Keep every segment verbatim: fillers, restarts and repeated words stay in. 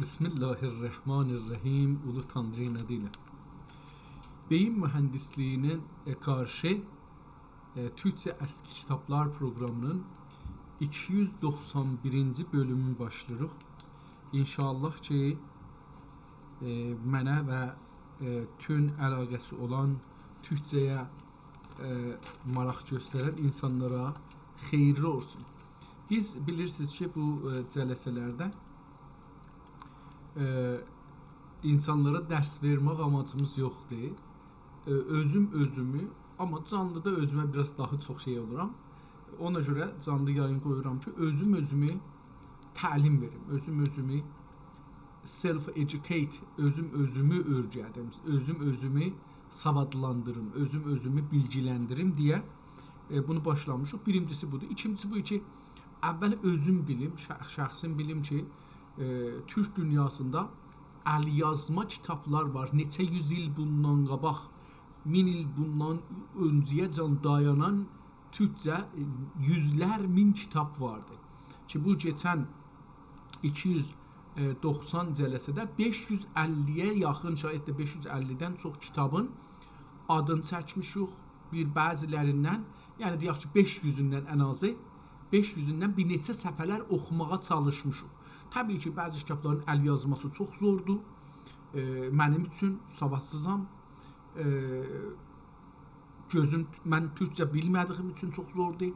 بسم الله الرحمن الرحیم. اولو تانری‌نین آدی ایله. بئیین موهندیسلیگینه، ائ، قارشی، ائ، تورکجه اسکی کیتابلار پروقرامی‌نین ایکی یوز دوخسان بیرینجی بؤلومونو باشلاییریق. ان‌شاءالله کی، ائ، منه و، ائ، بوتون علاقه‌سی اولان، تورکجه‌یه، ائ، ماراق گؤسترن اینسانلارا خئییرلی اولسون. بیز بیلیرسینیز کی، بو، ائ، جلسه‌لرده، ائ، اینسانلارا درس وئرمک آماجیمیز یوخدور. ائ، اؤزوم اؤزومو، آمما جانلیدا اؤزومه بیر آز داها چوخ شئی اولورام. اونا گؤره جانلی یایین قویورام کی، اؤزوم اؤزومو تعلیم وئریم، اؤزوم اؤزومو self educate، اؤزوم اؤزومو اؤیره‌دیم، اؤزوم اؤزومو سوادلاندیریم، اؤزوم اؤزومو بیلگیلندیریم دئیه، ائ، بونو باشلامیشیق. بیرینجیسی بودور. ایکینجیسی بو کی، اول اؤزوم بیلیم، شخ-، شخصیم بیلیم کی، ائ، تورک دونیاسیندا ال‌یازما کیتابلار وار. نئچه یوز ایل بوندان قاباق، مین ایل بوندان اؤنجه‌یه‌جن دایانان تورکجه، ائ، یوزلر مین کیتاب واردی. کی، بو کئچن ایکی یوز دوخسان جلسه‌ده بئش یوز اللی‌یه یاخین، شاید ده بئش یوز اللی‌دن چوخ کیتابین آدینی چکمیشیک. بیر بعضی‌لریندن، یعنی دئیک کی، بئش یوزوندن ان آزی، بئش یوزوندن بیر نئچه صفحه‌لر اوخوماغا چالیشمیشیق. طبیعی کی، بعضی کیتابلارین ال‌یازماسی چوخ زوردور. ائ، منیم اوچون، سوادسیزام. ائ، گؤزوم، من تورکجه بیلمه‌دیگیم اوچون چوخ زوردور.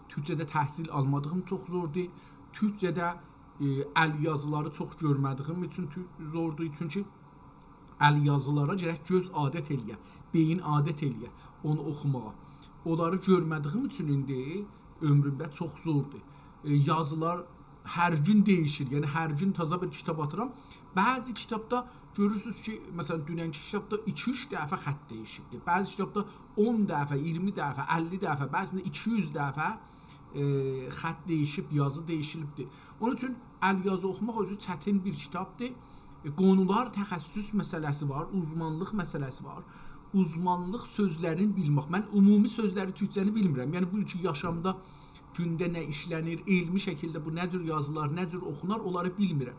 تورکجه‌ده تحصیل آلمادیغیم چوخ زوردور. تورکجه‌ده، ائ، ال‌یازیلاری چوخ گؤرمه‌دیگیم اوچون تو-، زوردور. چونکی ال‌یازیلارا گرک گؤز عادت ائله‌یه، بئیین عادت ائله‌یه اونو اوخوماغا. اونلاری گؤرمه‌دیگیم اوچون ایندی عؤمرومده چوخ زوردور. ائ، یازیلار هر گون دییشیر. یعنی، هر گون تازا بیر کیتاب آتیرام. بعضی کیتابدا گؤرورسونوز کی، مثلا، دوننکی کیتابدا ایکی-اوچ دفعه خط دییشیبدیر. بعضی کیتابدا اون دفعه، اییرمی دفعه، اللی دفعه، بعضی‌سینده ایکی یوز دفعه، ائ، خط دییشیب، یازی دییشیلیبدیر. اونون اوچون ال‌یازی اوخوماق اؤزو چتین بیر کیتابدیر. ائ، قونولار، تخصص مسئله‌سی وار، اوزمانلیق مسئله‌سی وار. اوزمانلیق سؤزلرینی بیلمک. من عمومی سؤزلری تورکجه‌نی بیلمیرم. یعنی، بو کی، یاشامدا گونده نه ایشله‌نیر، علمی شکیلده بو نه جور یازیلار، نه جور اوخونار، اونلاری بیلمیرم.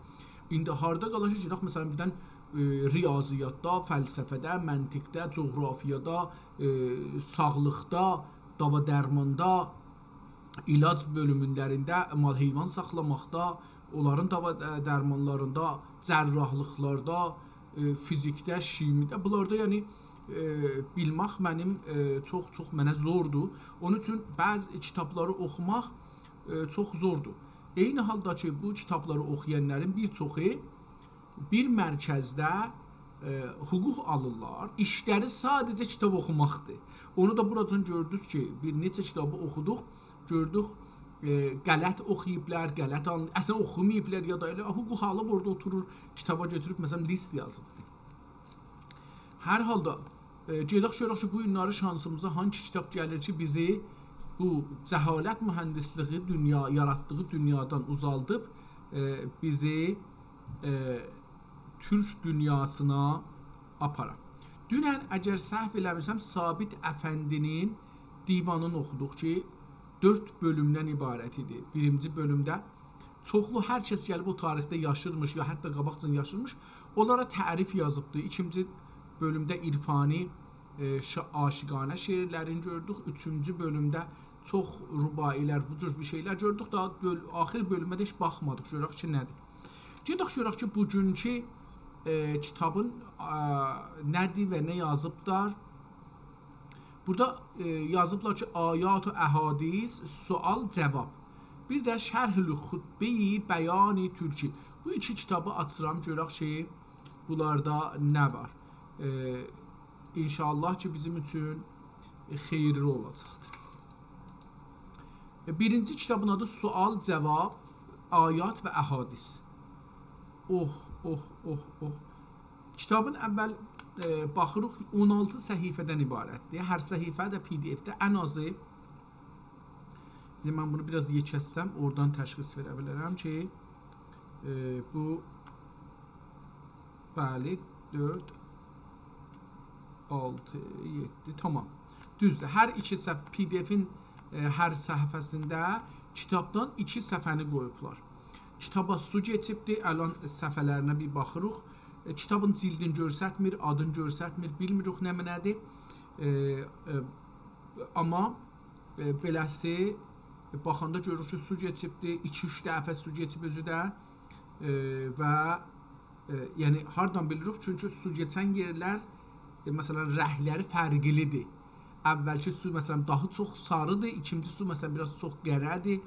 ایندی هاردا قالا کی، گئدک، مثلا، بیردن، ائ، ریاضیاتدا، فلسفه‌ده، منطقده، جغرافیادا، ائ، ساغلیقدا، داوا درماندا، علاج بؤلوملرینده، مال حیوان ساخلاماقدا، اونلارین داوا، ائ، درمانلاریندا، جراحلیقلاردا، ائ، فیزیکده، شیمیده، بونلاردا، یعنی، ائ، بیلمک منیم، ائ، چوخ-چوخ منه زوردور. اونون اوچون بعضی کیتابلاری اوخوماق، ائ، چوخ زوردور. عینی حالدا کی، بو کیتابلاری اوخویانلارین بیر چوخو بیر مرکزده، ائ، حقوق آلیرلار. ایشلری ساده‌جه کیتاب اوخوماقدیر. اونو دا بوراجان گؤردونوز کی، بیر نئچه کیتابی اوخودوق، گؤردوک، ائ، غلط اوخویوبلار، غلط آن-، اصلا اوخوماییبلار یا دا ائله حقوق آلیب اورادا اوتورور، کیتابا گؤتوروب، مثلا، لیست یازیبدیر. هر حالدا، ائ، گئدک گؤرک کی، بو گونلری شانسیمیزا هانگی کیتاب گلیر کی، بیزی بو جهالت موهندیسلیگی دونیا، یاراتدیغی دونیادان اوزالدیب، ائ، بیزی، ائ، تورک دونیاسینا آپارا. دونن، اگر سهو ائله‌میرسم، ثابت افندی‌نین دیوانینی اوخودوق کی، دؤرد بؤلومدن عبارت ایدی. بیرینجی بؤلومده چوخلو هر کس گلیب او تاریخده یاشیرمیش، یا حتی قاباقجان یاشیرمیش، اونلارا تعریف یازیبدی. ایکینجی بؤلومده عرفانی، ائ، شا-، عاشقانه شعرلرینی گؤردوک. اوچونجو بؤلومده چوخ رباعی‌لر، بو جور بیر شئیلر گؤردوک. داها بؤل-، آخیر بؤلومه ده هئچ باخمادیق، گؤرک کی، نه‌دیر. گئدک گؤرک کی، بوگونکو، ائ، کیتابین، ا، نه‌دیر و نه یازیبدار؟ بورادا، ائ، یازیبلار کی، آیات و احادیث، سؤال، جواب. بیر ده شرح الخطبه بیانی ترکی. بو ایکی کیتابی آچیرام، گؤرک کی، بونلاردا نه وار. ائ، ان‌شاءالله کی، بیزیم اوچون، ائ، خئییرلی اولاجاقدیر. ائ، بیرینجی کیتابین آدی سؤال، جواب، آیات و احادیث. اوه، اوه، اوه، اوه. کیتابین اول، ائ، باخیریق، اون آلتی صفحه‌دن عبارتدیر. هر صفحه ده پی دی اف‌ده ان آزی. ایندی من بونو بیر آز یئکلتسم، اورادان تشخیص وئره بیلرم کی، ائ، بو، بلی، دؤرد، آلتی، یئددی، تامام. دوزدور. هر ایکی صفحه، پی دی اف‌ین، ائ، هر صفحه‌سینده کیتابدان ایکی صفحه‌نی قویوبلار. کیتابا سو کئچیبدی. الان صفحه‌لرینه بیر باخیریق. ائ، کیتابین جیلدینی گؤرستمیر، آدینی گؤرستمیر، بیلمیریک نمنه‌دیر. ائ، ائ، آمما، ائ، بئله‌سی، ائ، باخاندا گؤروروک کی، سو کئچیبدی، ایکی-اوچ دفعه سو کئچیب اؤزو ده. ائ، و، ائ، یعنی، هاردان بیلیریک؟ چونکی سو کئچن یئرلر، ائ، مثلا، رنگلری فرقلی‌دیر. اولکی سو، مثلا، داها چوخ ساری‌دیر، ایکینجی سو، مثلا، بیر آز چوخ قره‌دیر،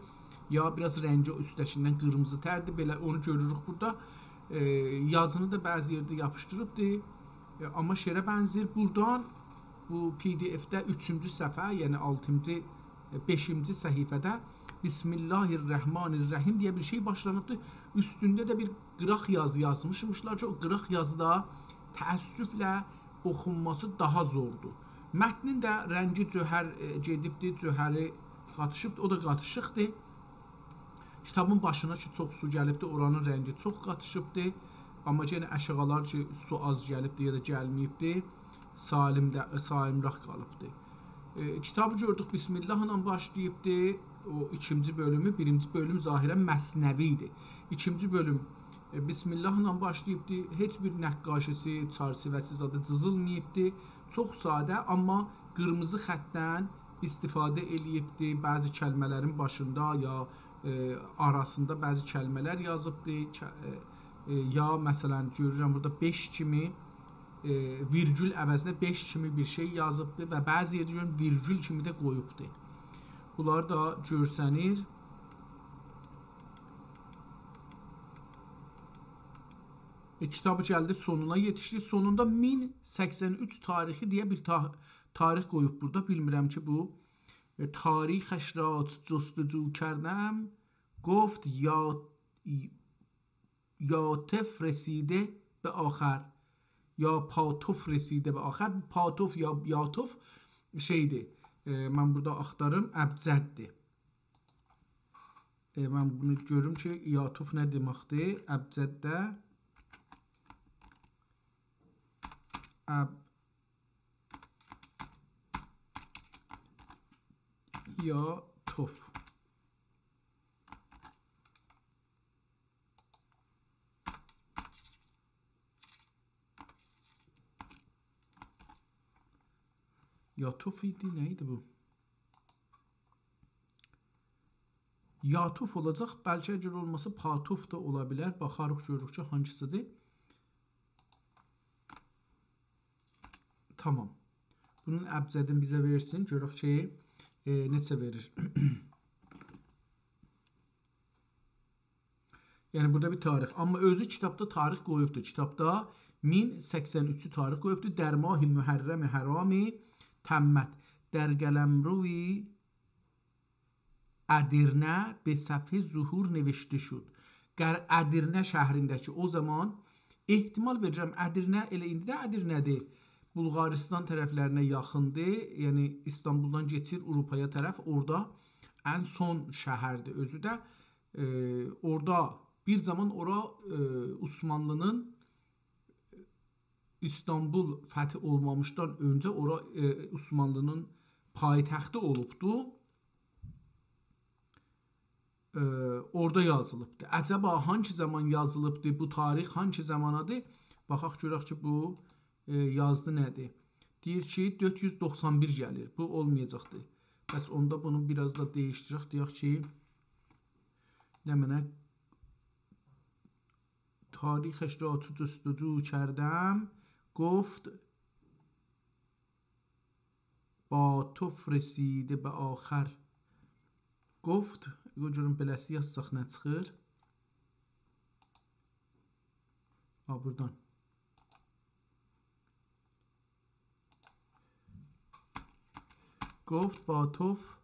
یا بیر آز رنگی اوستده‌کیندن قیرمیزی‌تردیر. بئله اونو گؤروروک بورادا. ائ، یازینی دا بعضی یئرده یاپیشدیریبدیر. ائ، آمما شعره بنزیر. بورادان بو پی دی اف‌ده اوچونجو صفحه، یعنی آلتینجی، ائ، بئشینجی صفحه‌ده «بسم الله الرحمن الرحیم» دئیه بیر شئی باشلانیبدیر. اوستونده ده بیر قیراق یازی یازمیشمیشلار کی، او قیراق یازی دا تأسفله اوخونماسی داها زوردور. متنین ده رنگی جوهر، ائ، گئدیبدی، جوهری قاتیشیبدی، او دا قاتیشیقدیر. کیتابین باشینا کی چوخ سو گلیبدی، اورانین رنگی چوخ قاتیشیبدی. آمما یئنه آشاغیلار کی سو آز گلیبدی یا دا گلمه‌ییبدی، سالم ده، سالم‌راق قالیبدی. ائ، کیتابی گؤردوک، بسم الله ایله باشلاییبدی. او ایکینجی بؤلومو، بیرینجی بؤلوم ظاهرا مثنوی ایدی. ایکینجی بؤلوم، ائ، بسم الله ایله باشلاییبدی. هئچ بیر نقاشی‌سی، چرچیوه‌سی زادی جیزیلماییبدی. چوخ ساده، آمما قیرمیزی خطدن استفاده ائله‌ییبدی. بعضی کلمه‌لرین باشیندا یا، ائ، آراسیندا بعضی کلمه‌لر یازیبدی. ک-، ائ، ائ، یا مثلا، گؤرورم بورادا بئش کیمی، ائ، ویرگول عوضینه بئش کیمی بیر شئی یازیبدی و بعضی یئرده گؤرورم ویرگول کیمی ده قویوبدو. بونلار دا گؤرسنیر. ائ، کیتابی گلدی سونونا یئتیشدی. سونوندا مین سکسن اوچ تاریخی دئیه بیر تا-، تاریخ قویوب بورادا. بیلمیرم کی بو، ائ، «تاریخش را جستجو کردم، گفت یا، یاتف رسیده به آخر، یا پاتوف رسیده به آخر». پاتوف یا یاتوف شئی‌دیر. ائ، من بورادا آختاریم، ابجددیر. ائ، من بونو گؤروم کی، یاتوف نه دئمکدیر؟ ابجدده اب-، یاتوف. یاتوف ایدی، نه ایدی بو؟ یاتوف اولاجاق، بلکه اگر اولماسا پاتوف دا اولا بیلر. باخاریق، گؤروروک کی هانسی‌دیر. تامام. بونون ابجدینی بیزه وئرسین، گؤرک کی، ائ، نئچه وئریر. یعنی بورادا بیر تاریخ. آمما اؤزو کیتابدا تاریخ قویوبدور. کیتابدا مین سکسن اوچ تاریخ قویوبدور. «در ماه محرم حرام تمت، در قلمرو ادرنه به صفحه ظهور نوشته شد». قر-، ادرنه شهرینده کی، او زامان احتمال وئریرم، ادرنه ائله ایندی ده ادرنه‌دیر. بولغاریستان طرفلرینه یاخیندیر. یعنی ایستانبولدان کئچیر آوروپایا طرف، اورادا ان سون شهردیر اؤزو ده. ائ، اورادا بیر زامان اورا، ائ، عثمانلی‌نین، ایستانبول فتح اولمامیشدان اؤنجه اورا، ائ، عثمانلی‌نین پایتختی اولوبدو. ائ، اورادا یازیلیبدی. عجبا هانسی زامان یازیلیبدی بو تاریخ، هانسی زامانادیر؟ باخاق گؤرک کی، بو، ائ، یازدی نه‌دیر؟ دئییر کی، دؤرد یوز دوخسان بیر گلیر. بو اولمایاجاقدیر. پس اوندا بونو بیر آز دا دییشدیرک. دئیک کی، نمنه؟ «تاریخش را چو جستجو کردم، گفت با توف رسیده به آخر». گفت، قوی گؤروم بئله‌سی یازساق نه چیخیر؟ ها، بورادان. «گفت با توف،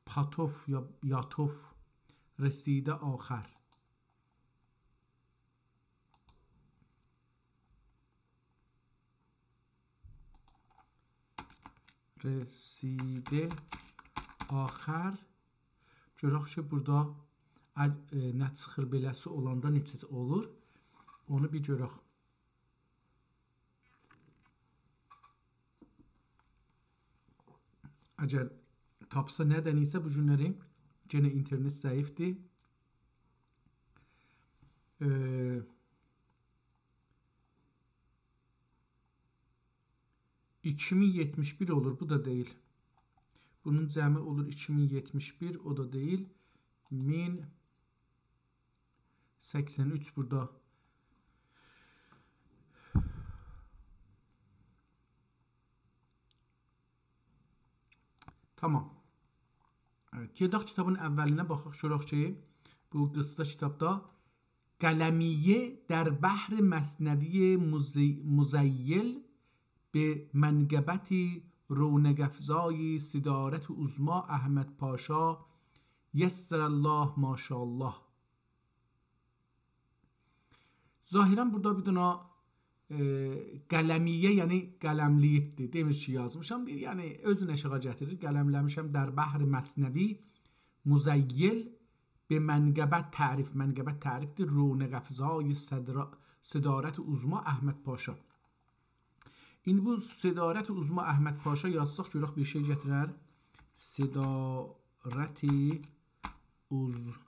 پاتوف یا یاتوف رسیده آخر». رسیده آخر. گؤرک کی، بورادا ال-، ائ، نه چیخیر، بئله‌سی اولاندا نئچه اولور؟ اونو بیر گؤرک. اگر تاپسا نه‌دن ایسه بو گونلری گئنه اینترنت ضعیفدیر. ائ، ایکی مین یئتمیش بیر اولور، بو دا دئییل. بونون جمعی اولور ایکی مین یئتمیش بیر، او دا دئییل. مین سکسن اوچ بورادا. تامام. ائوت، گئدک کیتابین اوّلینه باخاق، گؤرک کی، بو قیسسا کیتابدا «قلمیه در بحر مثنوی مز-، مزیل به منقبت رونق‌افزای صدارت عظمی احمد پاشا یسر الله ماشاءالله». ظاهراً بورادا بیر دنه، ائ، «قلمیه»، یعنی قلمله‌ییبدیر. دئمیر کی، یازمیشام، دئییر، یعنی اؤزون آشاغی گتیریر. «قلمله‌میشم در بحر مثنوی مزیل به منقبت»، تعریف، منقبت تعریفدیر، «رونق‌افزای صدرا-، صدارت عظمی احمد پاشا». ایندی بو صدارت عظمی احمد پاشا یازساق، گؤرک بیر شئی گتیرر. صدارت عظ-،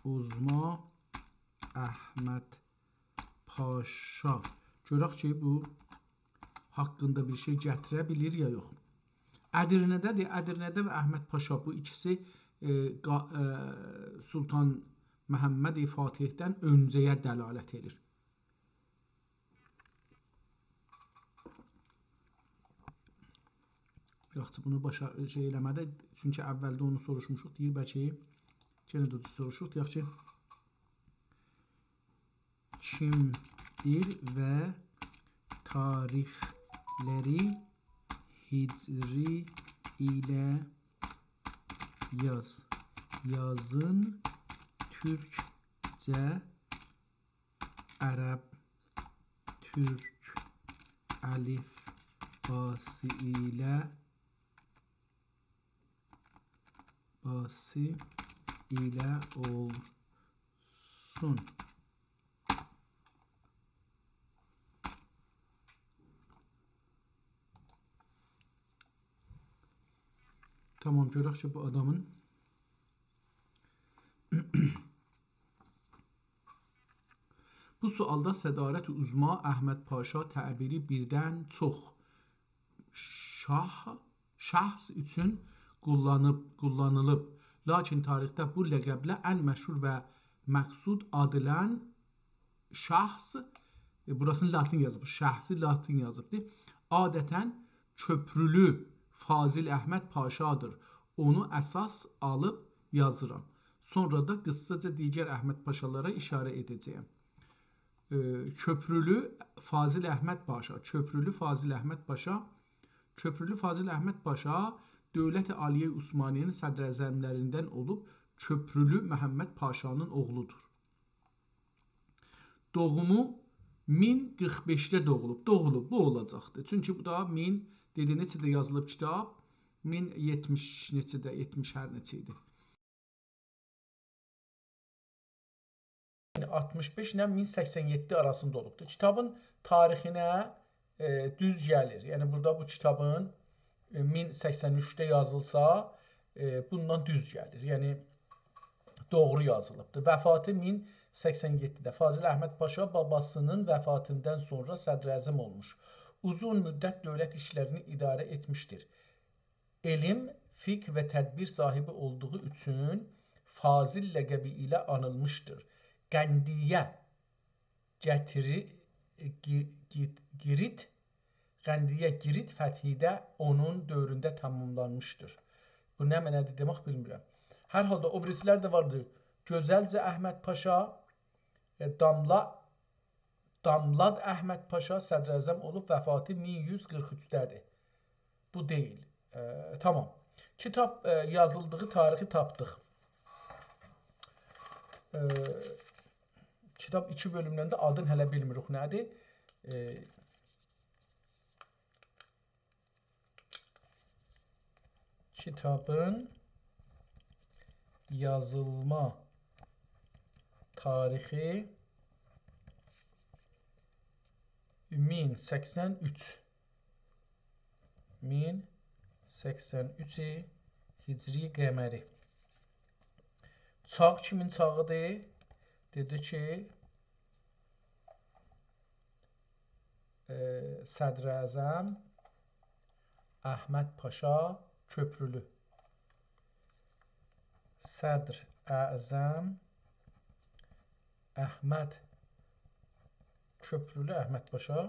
عظمی احمد پاشا. گؤرک کی، بو حاقیندا بیر شئی گتیره بیلیر یا یوخ. ادیرنه‌ده‌دیر، ادیرنه‌ده و احمد پاشا، بو ایکیسی، ائ، قا-، ائ، سلطان محمد فاتحدن اؤنجه‌یه دلالت ائدیر. یاخشی، بونو باشا شئی ائله‌مه‌دی. چونکی اوّلده اونو سوروشموشوق. دئییر، بلکه یئنه ده دوز سوروشوق. یاخشی. کیمدیر و تاریخلری هجری ایله یاز-، یازین تورکجه، عرب، تورک الیفباسی ایله، باسی ایله اولسون. تامام، گؤرک کی، بو آدامین بو سؤالدا صدارت عظمی احمد پاشا تعبیری بیردن چوخ شاه-، شخص اوچون قوللانیب، قوللانیلیب. لاکین تاریخده بو لقبله ان مشهور و مقصود آدیلان شخص، ائ، بوراسینی لاتین یازیب، شخصی لاتین یازیبدی. عادتاً کؤپرولو فاضل احمد پاشادیر. اونو اساس آلیب یازیرام. سونرا دا قیسساجا دیگر احمد پاشالارا ایشاره ائده‌جه‌یم. ائ، کؤپرولو فاضل احمد پاشا، کؤپرولو فاضل احمد پاشا، کؤپرولو فاضل احمد پاشا دولت عالیه عثمانیه‌نین صدراعظملریندن اولوب، کؤپرولو محمد پاشانین اوغلودور. دوغومو مین قیرخ بئشده دوغولوب. دوغولوب، بو اولاجاقدی. چونکی بو دا مین، دئدی، نئچه‌ده یازیلیب کیتاب؟ مین یئتمیش نئچه‌ده، یئتمیش هر نئچه ایدی. یعنی آلتمیش بئش ایله مین سکسن یئددی آراسیندا اولوبدور. کیتابین تاریخینه، ائ، دوز گلیر. یعنی بورادا بو کیتابین، ائ، مین سکسن اوچده یازیلسا، ائ، بوندان دوز گلیر. یعنی دوغرو یازیلیبدیر. وفاتی مین سکسن یئددیده. فاضل احمد پاشا باباسینین وفاتیندان سونرا صدراعظم اولموش. اوزون مدت دولت ایشلرینی اداره ائتمیشدیر. علم، فقه و تدبیر صاحیبی اولدوغو اوچون فاضل لقبی ایله آنیلمیشدیر. قندیه گتیری-، گی-، گی-، گیریت، قندیه گیریت فتحیده اونون دؤورونده تماملانمیشدیر. بو نه معنادیر دئمک بیلمیرم. هر حالدا او بیریسیلر ده واردی. گؤزلجه احمد پاشا، ائ، داملا-، داملاد احمد پاشا صدراعظم اولوب، وفاتی مین یوز قیرخ اوچده‌دیر. بو دئییل. ائ، تامام. کیتاب، ائ، یازیلدیغی تاریخی تاپدیق. ائ، کیتاب ایکی بؤلومدن ده آدین هله بیلمیریک نه‌دیر. ائ، کیتابین یازیلما تاریخی مین سکسن اوچ. مین سکسن اوچ هجری قمری. چاغ کیمین چاغیدیر؟ دئدی کی، ائ، صدراعظم احمد پاشا کؤپرولو. صدراعظم احمد کؤپرولو احمد پاشا.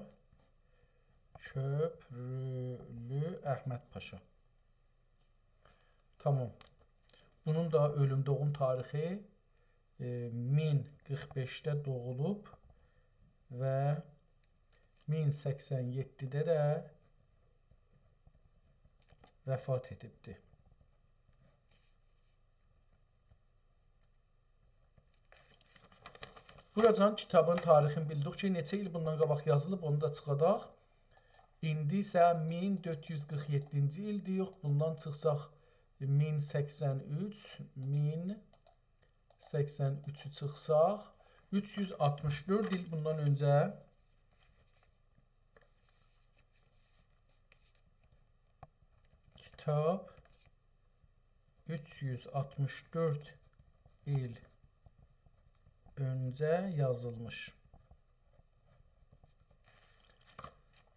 کؤپرولو احمد پاشا. تامام. بونون دا اؤلوم دوغوم تاریخی، ائ، مین قیرخ بئشده دوغولوب و مین سکسن یئددیده ده وفات ائدیبدی. بوراجان کیتابین تاریخینی بیلدیک کی، نئچه ایل بوندان قاباق یازیلیب، اونو دا چیخاداق. ایندی ایسه مین دؤرد یوز قیرخ یئددینجی ایل دئییک، بوندان چیخساق مین سکسن اوچ، مین سکسن اوچو چیخساق، اوچ یوز آلتمیش دؤرد ایل بوندان اؤنجه کیتاب اوچ یوز آلتمیش دؤرد ایل اؤنجه یازیلمیش.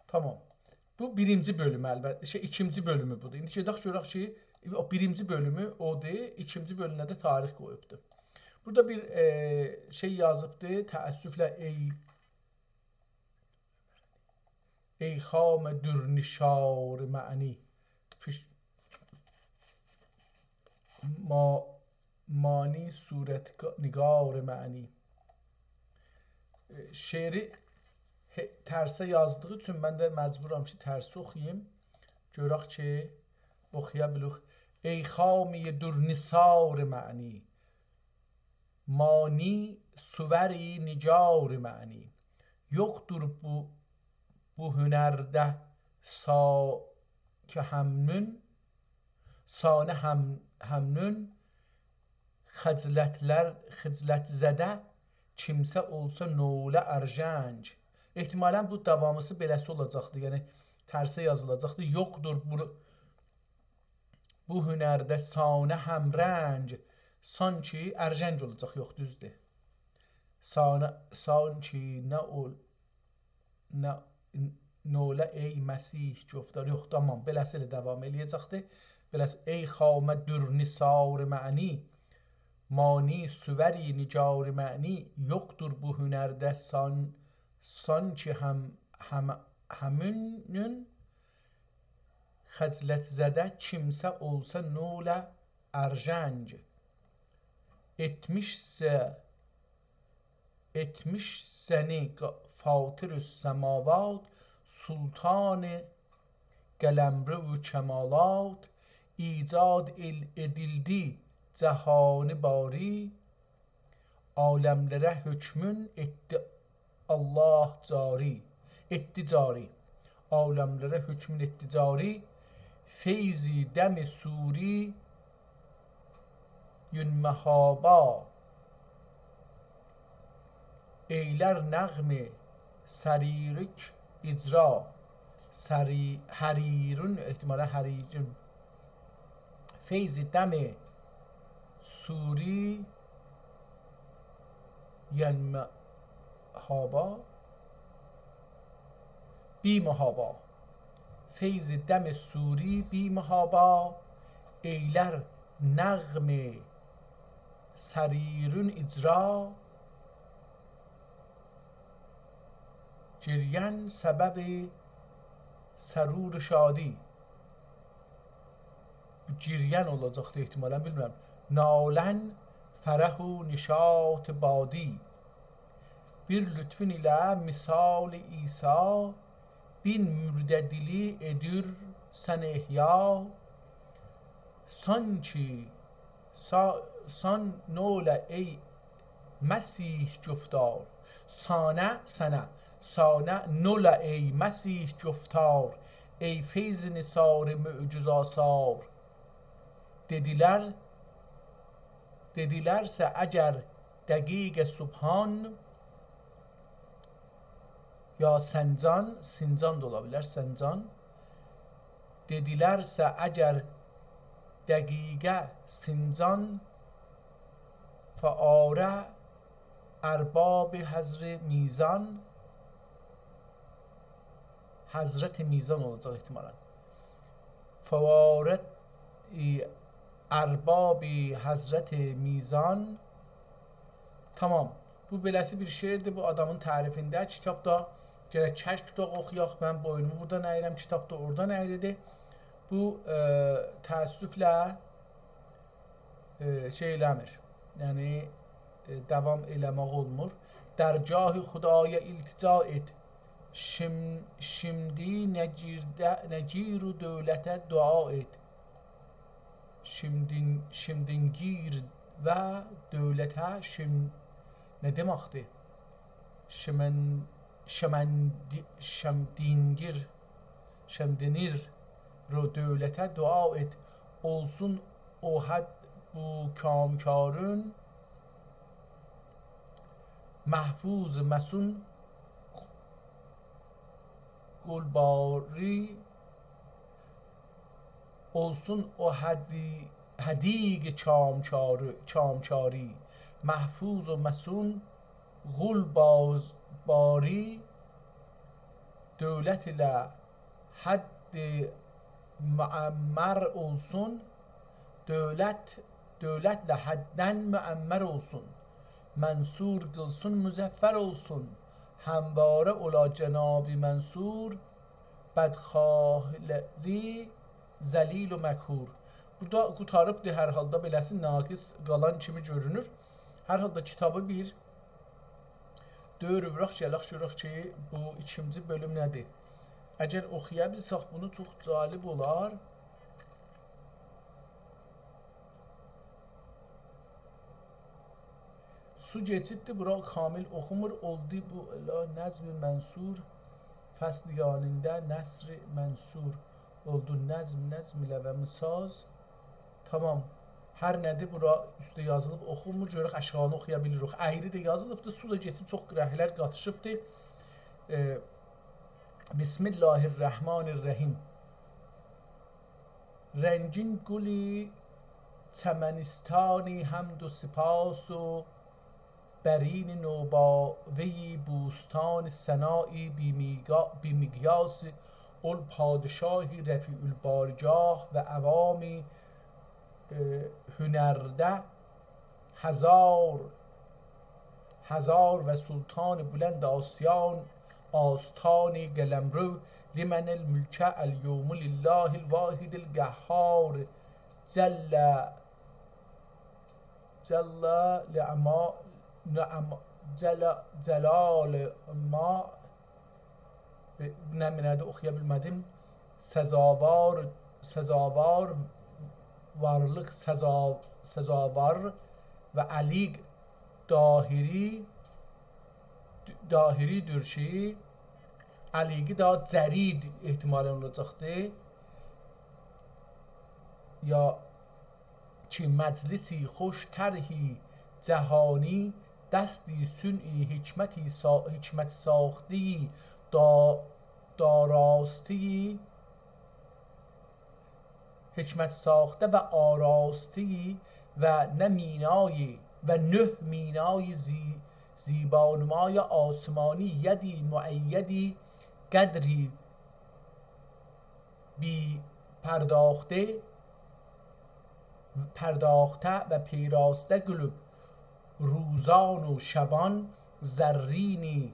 تامام. بو بیرینجی بؤلومو، البته، شئی، ایکینجی بؤلومو بودور. ایندی گئدک گؤرک کی، او بیرینجی بؤلومو اودور، ایکینجی بؤلومده ده تاریخ قویوبدور. بورادا بیر، ائ، شئی یازیبدی، تأسفله، ای ای خام در نثار معنی، فش-، ما-، مانی صورت نگار معنی. ائ، شعری هئ-، ترسه یازدیغی اوچون من ده مجبورام کی، ترسه اوخویوم. گؤرک کی، اوخویا بیلوخ. ای خامهٔ در نثار معنی، مانی صور نگار معنی. یوخدور بو، بو هنرده سا-، کی همنون، سانه هم-، همنون، خجلتلر، خجلت‌زده کیمسه اولسا نوله ارژنگ. احتمالاً بو داوامیسی بئله‌سی اولاجاقدی، یعنی ترسه یازیلاجاقدی. یوخدور بو بو هنرده سانه همرنگ، سانکی ارژنگ اولاجاق، یوخ، دوزدور. سانه، سانکی نه اول-، نه، نوله ای مسیح گفتار. یوخ، تامام، بئله‌سی ائله داوام ائله‌یه‌جکدی. بئله‌سی، ای خامه در نثار معنی، مانی صور نگار معنی، یوخدور بو هنرده سان-، سانکی هم-، هم-، همنون خجلت‌زده کیمسه اولسا نوله ارژنگ. ائتمیشسه، ائتمیش سنی قا-، فاطر السماوات، سلطان قلمرو کمالات، ایجاد ائل-، ائدیلدی جهانی باری، عالملره حکمون ائتدی الله جاری، ائتدی جاری. عالملره حکمون ائتدی جاری، فیض دم صوری یون مهابا. ائیلر نغمه سریرک اجرا. سری-، حریرون، احتمالاً حریرون. فیض دم صوری یون مهابا، بی محابا. فیض دم صوری بی محابا، ائیلر نغمه سریرون اجرا. گریه‌ن سبب سرور شادی. بو گریه‌ن اولاجاقدی احتمالاً، بیلمیرم. نالن فرح و نشاط بادی. بیر لطفون ایله مثال عیسی، بین مرده دیلی ائدیر سن احیا. سانکی، سا-، سان نوله ای مسیح گفتار. سانه، سنه. سانه نوله ای مسیح گفتار، ای فیض نثار معجزه‌آسا. دئدیلر، دئدیلرسه اگر دقیق سبحان، یا سنجان، سینجان دا اولا بیلر، سنجان. دئدیلرسه اگر دقیقه سینجان، فواره ارباب حضر میزان، حضرت میزان اولاجاق احتمالاً. فواره، ائ، ارباب حضرت میزان. تامام. بو بئله‌سی بیر شعردیر، بو آدامین تعریفینده. کیتاب دا گرک کشک توتاق، اوخویاق. من بوینومو بورادان اییرم، کیتاب دا اورادان اییریدی. بو، ائ، تأسفله، ائ، شئی ائله‌میر. یعنی، ائ، داوام ائله‌مک اولمور. «در جاه خدای التجا ائت، شیم-، شیمدی نگیرده-، نگیر و دولته دعا ائت.» شیمدین-، شیمدینگیر و دولته شیم-، نه دئمکدیر؟ شیمن-، شیمندی-، شیمدینگیر، شیمدینیر رو دولته دعا ائت. اولسون او حد بو کامکارین، محفوظ مسون قولباری، اولسون او حدی-، حدیق کامکاری، کامکاری، محفوظ و مسون قولباری، دولت ایله حد معمر اولسون، دولت، دولتله حددن معمر اولسون. منصور قیلسین مظفر اولسون، همواره اولا جناب منصور، بدخواهلاری ذلیل و مکهور. بورادا قوتاریبدیر هر حالدا، بئله‌سی ناقص قالان کیمی گؤرونور. هر حالدا کیتابی بیر دؤور ووراق، گلک گؤرک کی، بو ایکینجی بؤلوم نه‌دیر؟ اگر اوخویا بیلسک، بونو چوخ جالب اولار. سو کئچیبدی، بورا کامل اوخومور. اولدو بو ائله نظم منثور، فصل یانیندا نثر منثور. اولدو نظم، نظم ایله و مساز. تامام. هر نه‌دیر، بورا اوسته یازیلیب، اوخونمور. گؤرک آشاغینی اوخویا بیلیریک. اَیری ده یازیلیبدیر، سو دا کئچیب، چوخ رنگلر قاتیشیبدیر. ائ، بسم الله الرحمن الرحیم. رنگین گل چمنستانی حمد و سپاس و برین نوباوه‌ی بوستان ثنایی بی‌میقا-، بی‌مقیاس، اول پادشاهی رفیع‌البارگاه و عوامی، ائ، هنرده هزار، هزار و سلطان بلند آسیان، آستانی قلمرو، لمن الملک الیوم لله الواحد القهار، جل، جل لعما-، نعم-، جل، جلال ما، ائ، نمنه‌دیر، اوخویا بیلمه‌دیم. سزاوار، سزاوار، وارلیق سزا-، سزاوار و علیق داهری، داهری‌دیر کی، علیقی ده جری احتمالاً اولاجاقدیر. یا کی مجلسی خوش طرحی جهانی، دستی صنعی حکمتی سا-، حکمت ساخته‌ای دا-، داراستی، حکمت ساخته و آراستی و نه مینایی و نه مینای زی-، زیبانمای آسمانی، یدی مؤیدی قدری بی پرداخته، پرداخته و پیراسته قیلیب، روزان و شبان زرینی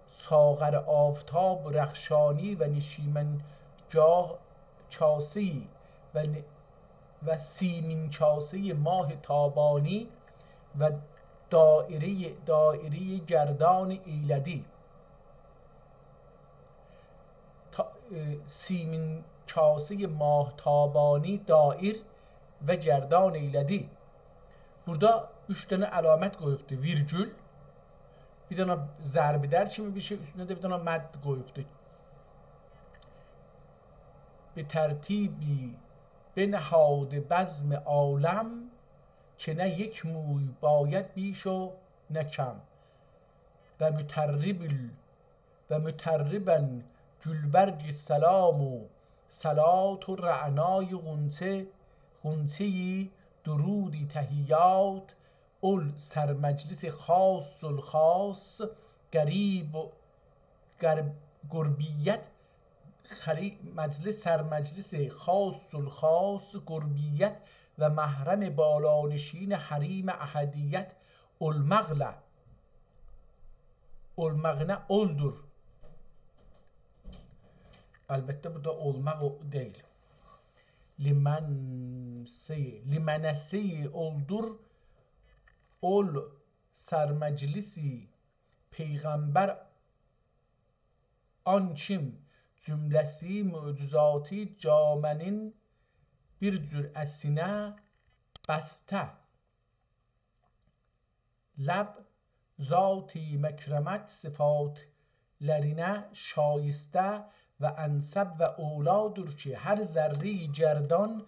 ساغر آفتاب رخشانی و نشیمن جا-، کاسه‌ای و ن-، و سیمین کاسه‌ی ماه تابانی و دایره‌ی، دایره‌ی گردان ایله‌دی. تا-، ائ، سیمین کاسه‌ی ماه تابانی دایر و گردان ایله‌دی. بورادا اوچ دنه علامت قویوبدو. ویرگول، بیر دنه ضرب در کیمی بیر شئی، اوستونده ده بیر دنه مد قویوبدو. به ترتیبی بنهاده بزم عالم، که نه یک موی باید بیش و نه کم. و مطرب ال-، و مطرباً گلبرگ سلام و صلات و رعنای غنچه، غنچه‌ی درودی تحیات، اول سرمجلس خاص الخاص، غریب و گر-، قربیت، خری-، مجلس، سرمجلس خاص الخاص، قربیت و محرم بالانشین حریم احدیت، اولماقلا، اولماغینا اولدور. البته، بورادا اولماق او دئییل. لیمنسی، لیمنسی اولدور، اول سرمجلسی پیغمبر آن کیم، جمله‌سی معجزاتی جامعه‌نین بیر جرعه‌سینه بسته. لب ذاتی مکرمت صفاتلرینه شایسته و انسب و اولادیر کی، هر ذره‌ی گردان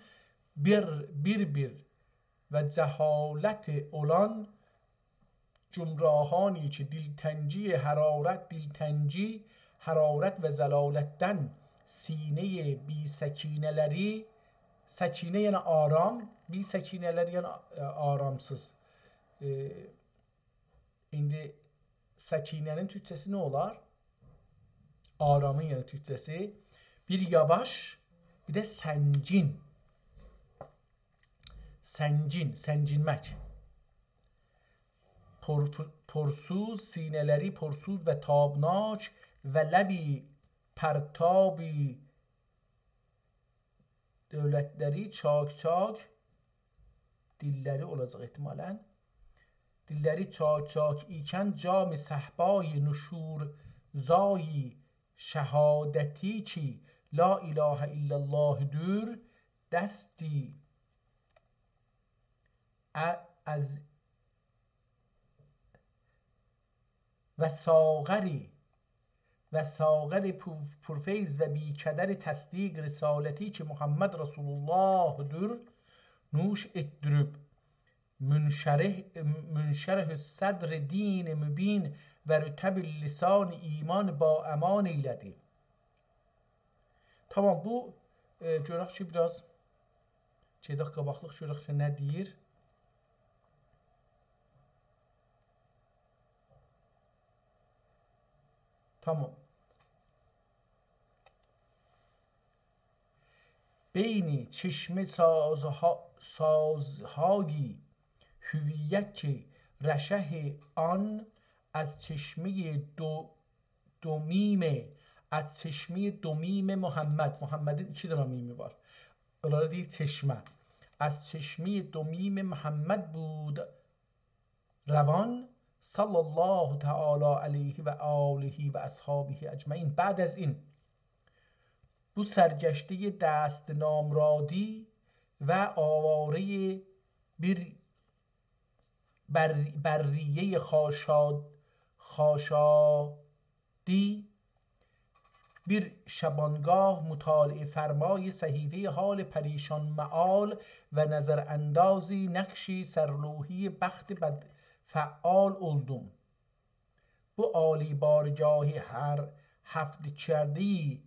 بیر، بیر، بیر و جهالت اولان گمراهانی کی، دلتنگی حرارت، دلتنگی حرارت و ضلالتدن سینه‌ی بی‌سکینه‌لری، سکینه یعنی آرام، بی‌سکینه‌لری یعنی، ائ، آرامسیز. ائ، ایندی سکینه‌نین تورکجه‌سی نه اولار؟ آرامین، یعنی تورکجه‌سی. بیر یاواش، بیر ده سنگین. سنگین، سنگینمک. پر-، پرسوز، سینه‌لری پرسوز و تابناک و لبی پرتابی دولتلری چاک چاک، دیللری اولاجاق احتمالاً. دیللری چاک چاک ایکن جام صهبای نشورزای شهادتی کی لا اله الا الله‌دور، دستی ا-، از و ساغری و ساغر پو-، پرفیض و بی‌کدر تصدیق رسالتی کی محمد رسول الله‌دور، نوش ائتدیریب منشرح، منشرح صدر دین مبین و رطب لسان ایمان با امان ائیله‌دی. تامام، بو، ائ، گؤرک کی، بیر آز گئدک قاباقلیق، گؤرک کی، نه دئییر. تامام. بینی چشمه سازها-، سازهایی هویت که رشه آن از چشمهٔ دو-، دمیم، از چشمهٔ دمیم محمد. محمدین ایکی دنه میمی وار. اونلارا دئییر چشمه. از چشمهٔ دمیم محمد بود روان، صلی الله تعالی علیه و آله و اصحابه اجمعین. بعد از این، بو سرگشتهٔ دست نامرادی و آوارهٔ بیر بر-، بریهٔ خاشاد-، خاشادی، بیر شبانگاه مطالعه فرمای صحیفهٔ حال پریشان مآل و نظراندازی نقشی سرلوحی بخت بد فعال اولدوم. بو عالی بارگاهی هر هفت کرده‌ای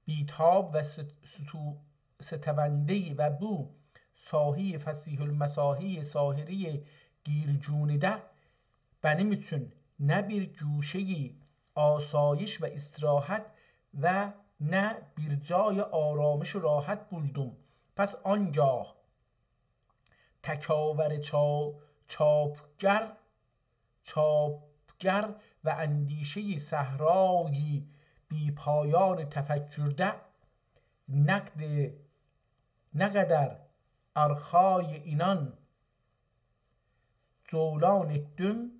بی‌تاب و ست-، ستو-، ستونده‌ای و بو ساحهٔ فصیح المصاحی ساحرهٔ گیرگونده منیم اوچون نه بیر گوشهٔ آسایش و استراحت و نه بیر جای آرامش و راحت بولدوم. پس آنگاه تکاور چا-، چاپگر، چاپگر و اندیشهٔ صحرای بی‌پایان تفکرده نقد، نه قدر آرخای اینان جولان ائتدیم،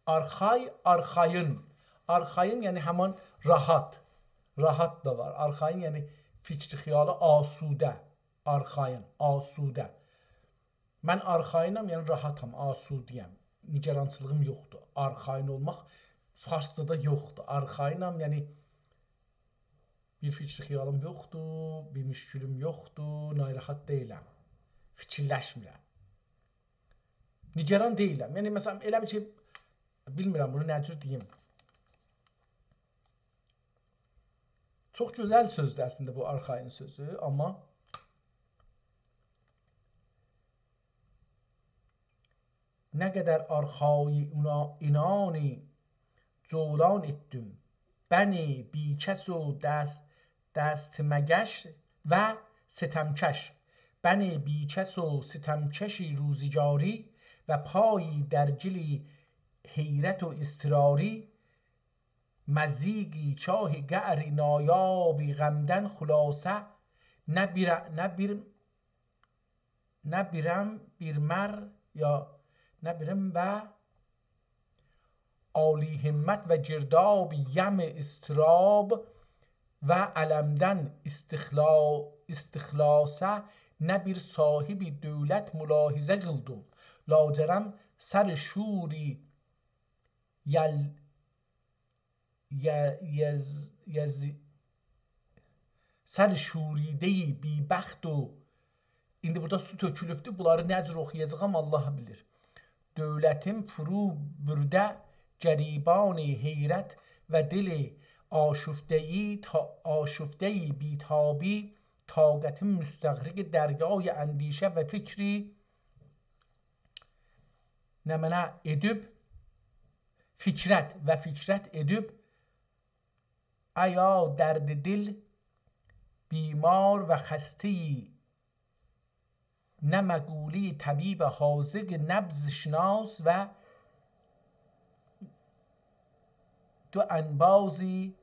آرخای، آرخایین. آرخایین، یعنی همان راحت. راحت دا وار. آرخایین، یعنی فکر خیالی آسوده. آرخایین، آسوده. من آرخایینم، یعنی راحتام، آسوده‌یم. نگرانچیلیغیم یوخدور. آرخایین اولماق فارسجادا یوخدور. آرخایینم، یعنی بیر فکر خیالیم یوخدور، بیر مشکلیم یوخدور، ناراحت دئییلم. فیکیرلشمیرم. نگران دئییلم. یعنی، مثلا، ائله بیل کی، بیلمیرم بونو نه جور دئییم. چوخ گؤزل سؤزدور اصلینده بو آرخایین سؤزو، آمما نه قدر آرخایی اونا-، اینانی جولان ائتدیم. بن بی‌کس و دست-، دستمکش و ستمکش. بن بی‌کس و ستمکش روزگاری و پایی در گل حیرت و اضطراری. مضیق چاه قعر نایاب غمدن خلاصه، نه بیر، نه بیر، نه بیرم، بیرمر یا نه بیرم و عالی همت و گرداب یم اضطراب و المدن استخلا-، استخلاصه، نه بیر صاحب دولت ملاحظه قیلدیم. لاجرم سر شوری یل-، ی-، یز-، یز-، سر شوریده‌ی بی‌بخت و، ایندی بورادا سو تؤکولوبدور، بونلاری نه جور اوخویاجاغام، الله بیلیر. دولتیم فرو برده گریبان حیرت و دل آشفته‌ی تا-، آشفته‌ی بی‌تابی، طاقتیم مستغرق دریای اندیشه و فکری نمنه ائدیب، فکرت و فکرت ائدیب، ایا درد دل بیمار و خسته‌ی، نه مقوله‌ی طبیب حاذق نبض‌شناس و دو انبازی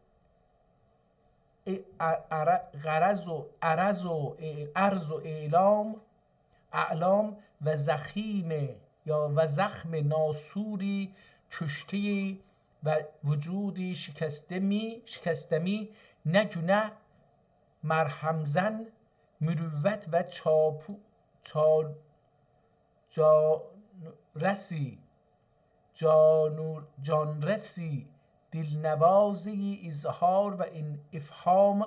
ا-، ا-، ار-، غرض و، عرض و، ا-، عرض و اعلام، اعلام و زخیم یا و زخم ناسوری کشته‌ی و وجودی شکسته‌می، شکسته‌می، نه گونه مرهم‌زن مروت و چاپو-، چال-، جانرسی، جانور-، جانرسی، دلنوازی اظهار و این افهام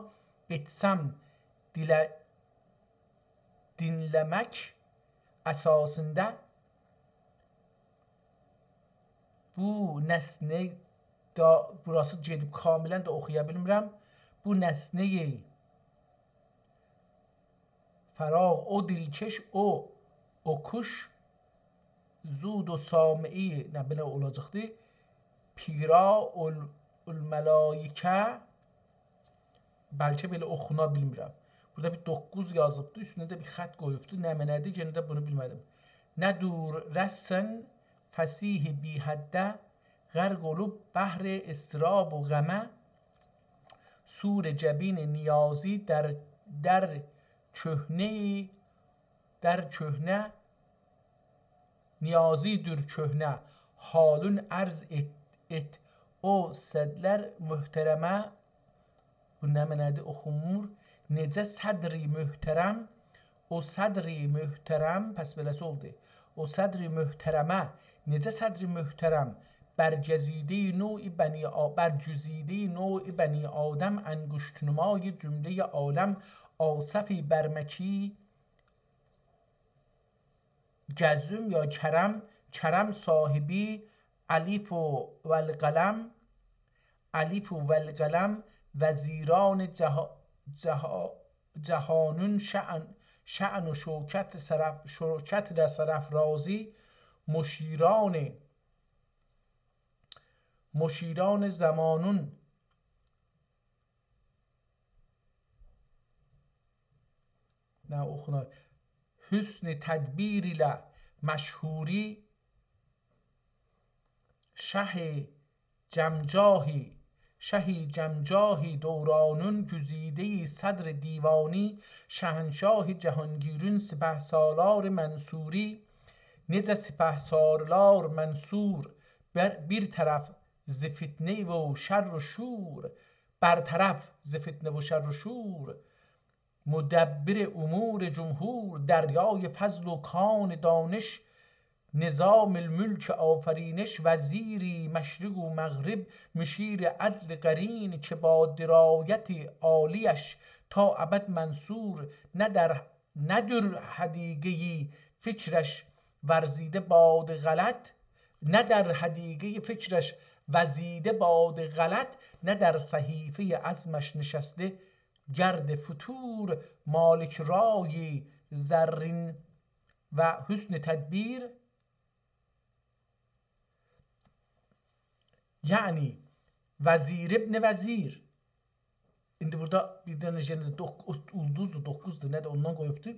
ائتسم، دیله-، دینله‌مک اساسیندا بو نسنه دا، بوراسی گئدیب کاملاً ده اوخویا بیلمیرم. بو نسنه‌ی فراق، او دلکش، او، او کوش، زود و سامعی، نه، بئله اولاجاقدی. پیرا ال-، الملائکه، بلکه بئله اوخونا بیلمیرم. بورادا بیر دوققوز یازیبدی، اوستونده ده بیر خط قویوبدو. نمنه‌دیر، یئنه ده بونو بیلمه‌دیم. نه دور رسن فصیح بی‌حده، غرق اولوب بحر اضطراب و غمه، صور جبین نیازی در، در کهنه‌ی، در کهنه، نیازی‌دیر کهنه، حالون عرض ائت، ائت او صدر محترمه. بو نمنه‌دیر، اوخونمور. نئجه صدر محترم، او صدر محترم، پس بئله‌سی اولدو. او صدر محترمه، نئجه صدر محترم، برگزیده‌ی نوع بنی آ-، برگزیده‌ی نوع بنی آدم انگشت‌نمای جمله‌ی عالم، آصف برمکی، جزم یا کرم، کرم صاحبی الف و، و القلم، الف و القلم، وزیران جها-، جها-، جهانون شأن، شأن و شوکت سرف-، شوکت را سرافرازی، مشیران، مشیران زمانون، نه اوخونار؟ حسن تدبیر ایله مشهوری، شه جمجاهی، شه جمجاهی دورانون گزیده‌ی صدر دیوانی، شهنشاه جهانگیرون سپهسالار منصوری، نئجه سپهسالار منصور، بر-، بیر طرف ز فتنه و شر و شور، برطرف ز فتنه و شر و شور، مدبر امور جمهور، دریای فضل و کان دانش، نظام الملک آفرینش، وزیری مشرق و مغرب، مشیر عدل قرین، که با درایت عالی‌اش تا ابد منصور، نه در، نه در حدیقه‌ی فکرش ورزیده باد غلط، نه در حدیقه‌ی فکرش وزیده باد غلط، نه در صحیفهٔ عزمش نشسته، گرد فتور مالک رای زرین و حسن تدبیر. یعنی وزیر ابن وزیر. ایندی بورادا بیر دنه یئنه ده دوق-، اولدوزدور، دوققوزدور، نه‌دیر، اوندان قویوبدور.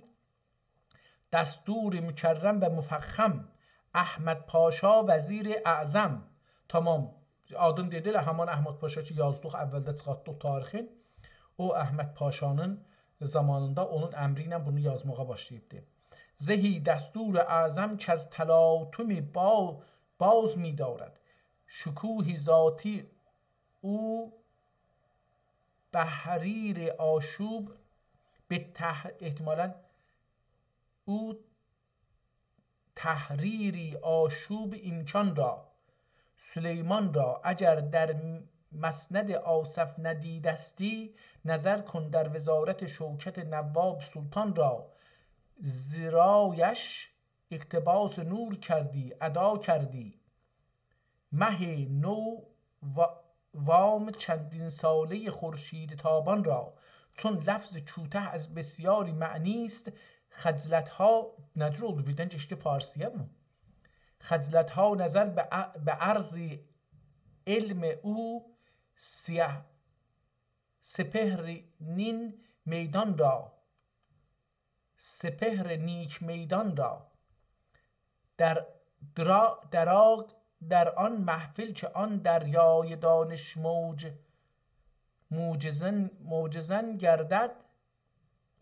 دستور مکرم و مفخم، احمد پاشا وزیر اعظم. تمام. آدین دئدی، ائله همان احمد پاشا کی یازدیق، اولده چیخارتدیق تاریخین. او احمد پاشانین زامانیندا اونون امری ایله بونو یازماغا باشلاییبدی. زهی دستور اعظم کز تلاطم با-، باز می‌دارد. شکوه ذاتی او بحریر آشوب به تح-، احتمالاً او تحریری آشوب امکان را، سلیمان را اگر در مسند آصف ندیدستی، نظر کن در وزارت شوکت نواب سلطان را. زیرایش اقتباس نور کردی، ادا کردی. مه نو و-، وام چندین سالهٔ خورشید تابان را، چون لفظ کوته از بسیاری معنی است، خجلت‌ها، نه جور اولدو، بیردن کئچدی فارسی‌یا بو. خجلت‌ها نظر به ع-، به عرض علم او سیه سپهر نین میدان را، سپهر نیک میدان را. در درا-، دراغ در آن محفل که آن دریای دانش موج، موج‌زن، موج‌زن گردد،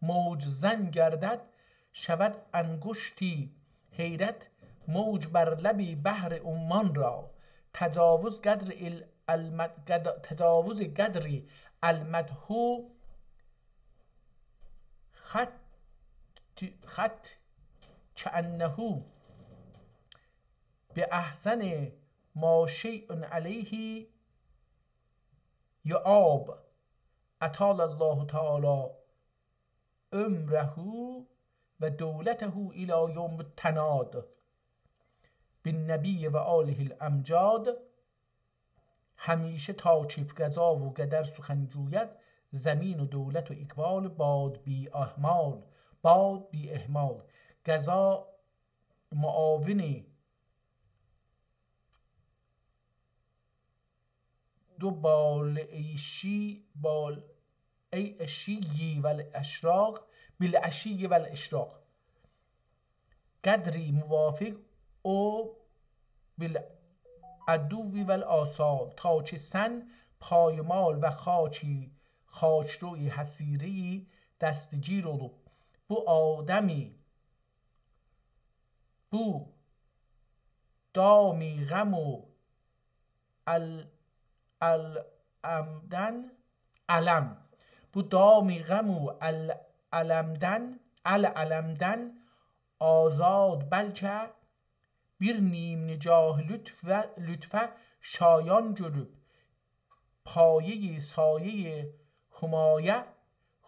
موج‌زن گردد، شود انگشتی حیرت موج بر لب بحر عمان را. تجاوز قدر ال-، المد-، قد-، تجاوز قدر المدح خط، خط کأنه بأحسن ما شیء علیه یعاب. أطال الله تعالی عمره و دولته إلی یوم التناد بالنبی و آله الأمجاد. همیشه تا کیف قضا و قدر سخن جوید، زمین و دولت و اقبال باد بی اهمال، باد بی اهمال. قضا معاونی دو بالعشی، بالعشی و الاشراق، بالعشی و الاشراق. قدری موافق او بالعدو و الآصال، تا کی سن پایمال و خاکی، خاک‌روی حصیری دستگیر اولوب. بو آدمی، بو دامی غم و ال-، الامدن، الم. بو دامی غم و ال-، المدن، الالمدن آزاد بلکه بیر نیم نگاه لطفه، لطفه شایان گؤروب، پایهٔ سایهٔ همایه،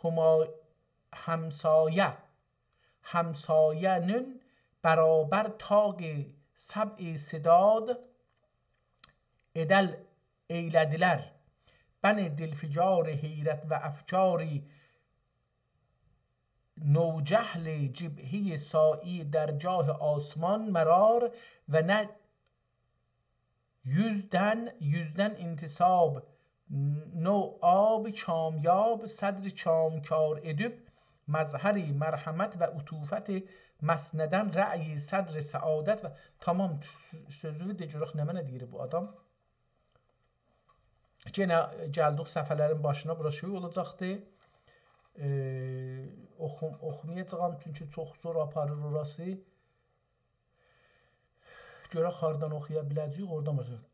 هما-، همسایه، همسایه‌نین برابر طاق سبع سداد ادل ائیله‌دیلر. بن دلفگار حیرت و افکاری نوجهل جبههٔ ساعی درگاه آسمان مرار و نه یوزدن، یوزدن انتساب نو آب کامیاب صدر کامکار ادیب، مظهر مرحمت و عطوفت مسندن رأی صدر سعادت و تمام. سؤ-، سؤزو ده گؤرک نمنه دئییر بو آدام. یئنه گلدیک صفحه‌لرین باشینا، بورا شئی اولاجاقدی. ائ، اوخوم-، اوخومایاجاغام، چونکی چوخ زور آپاریر اوراسی. گؤرک هاردان اوخویا بیله‌جه‌ییک، اورادان باشلایاق.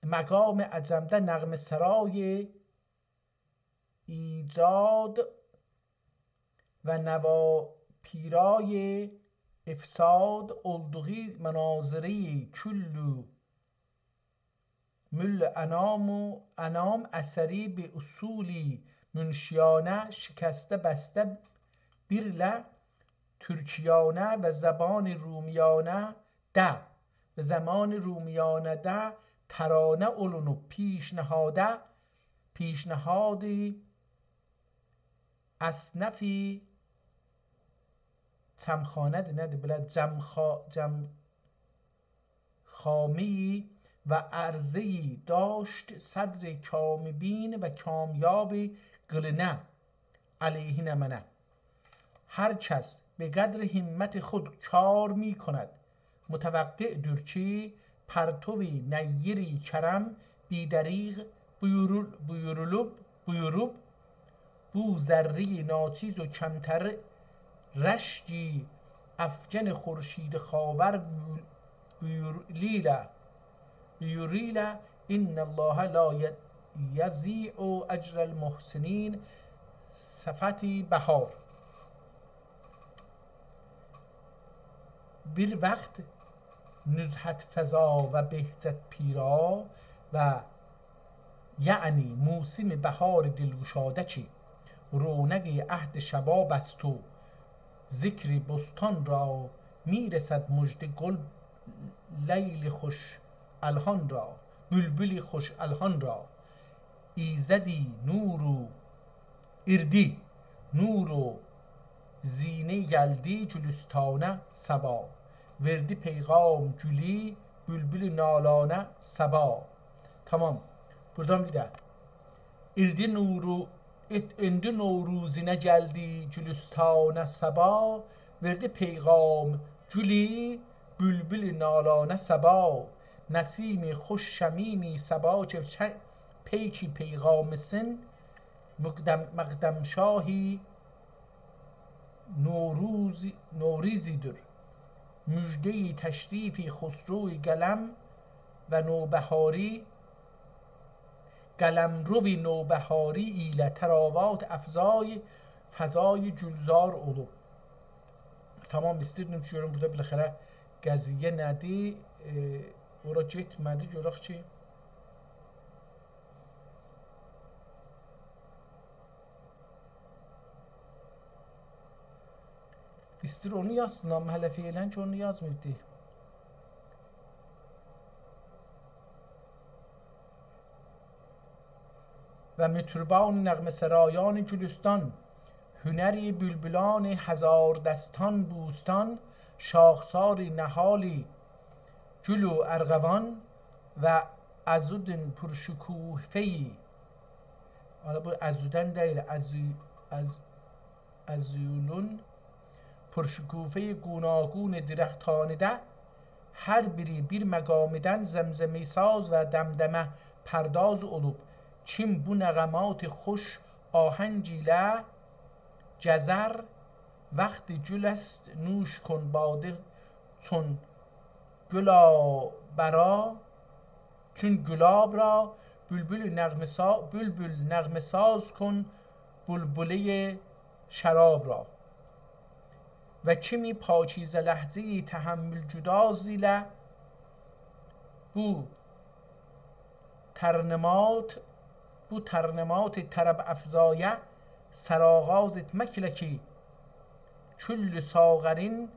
مقام عجمده نغمه‌سرای ایجاد و نواپیرای افساد اولدوغو مناظری کل مل انام و انام اثری به اصولی منشیانه شکسته بسته بیرله ترکیانه و زبان رومیانه ده، و زبان رومیانه ده ترانه اولونوب پیشنهاده، پیشنهاد اصناف چمخانه‌دیر، نه‌دیر بئله؟ جمخا-، جمخامی و عرضه‌ای داشت صدر کامبین و کامیاب قلنه علیهینه منه. هر کس به قدر همت خود کار می‌کند، متوقع‌دور کی پرتو نیر کرم بی‌دریغ بویورول-، بویورولوب، بویوروب، بو ذره‌ی ناچیز و کمتر رشک افکن خورشید خاور بویور-، بویوریله، بویوریله، «إن الله لا ي-، يضيع أجر المحسنين»، صفت بهار. بیر وقت نزهت فضا و بهجت پیرا و، یعنی موسم بهار دلگشاده کی رونق عهد شباب است و ذکر بستان را، می‌رسد مژده گل لیل خوش الحان را، بلبل خوش الحان را. ایزدی نور و ایردی نور و زینه گلدی گلستانه صبا. وئردی پیغام گولو بلبل نالانه صبا. تمام. بورادان بیر ده. ایردی نورو، ایت-، ایندی نوروزینه گلدی گلستانه صبا. وئردی پیغام گولو بلبل نالانه صبا. نسیم خوش شمیم صبا که چه-، پیک پیغامسین، مقدم-، مقدمشاه نوروز، نوروزی‌دیر. مژده‌ی تشریف خسرو قلم و نوبهاری، قلمرو نوبهاری ایله طراوت افزای فضای گلزار اولوب. تمام، ایستیردیم کی گؤروم بورادا بالاخره قضیه نه‌دیر؟ ائ، اورا گئتمه‌دی، گؤرک کی. ایستیر اونو یازسین، آمما هله فعلاً کی اونو یازماییبدی. و مطربان نغمه‌سرایان گلستان، هنر بلبلان هزاردستان بوستان، شاخسار نهال گل و ارغوان و عضد پرشکوفه‌ای، حالا بو عضدن دئییل، عضو-، عض-، عضولون پرشکوفه‌ی گوناگون درختانیده، هر بیری بیر مقامیدن زمزمه‌ساز و دمدمه‌پرداز اولوب. کیم بو نغمات خوش آهنگ ایله گزر، وقت گل است نوش کن باده چون گلابرا، چون گلاب را، بلبل نغمه‌سا-، بلبل نغمه‌ساز کن بلبله‌ی شراب را. و کیمی پاکیزه لهجه‌ی تحمل‌گداز ایله بو ترنمات، بو ترنمات طرب‌افزایه سرآغاز ائتمکله کی کل ساغرین،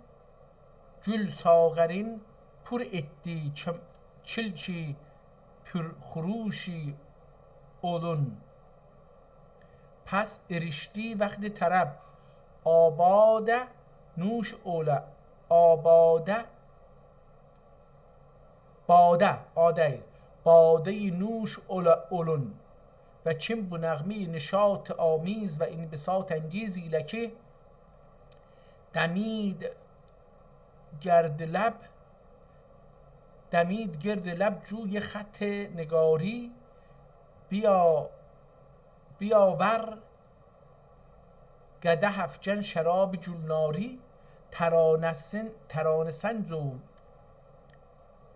گل ساغرین پر ائتدی کم-، کلکی پرخروش اولون. پس ائریشدی وقت طرب، آباده نوش اوله، آباده، باده، آ دئییل، باده‌ی نوش اوله، اولون. و کیم بو نغمه‌ی نشاط‌آمیز و انبساط‌انگیز ایله کی دمید گرد لب، دمید گرد لب جوی خط نگاری، بیا، بیاور قدح افکن شراب گلناری، ترانه‌سن-، ترانه‌سنج و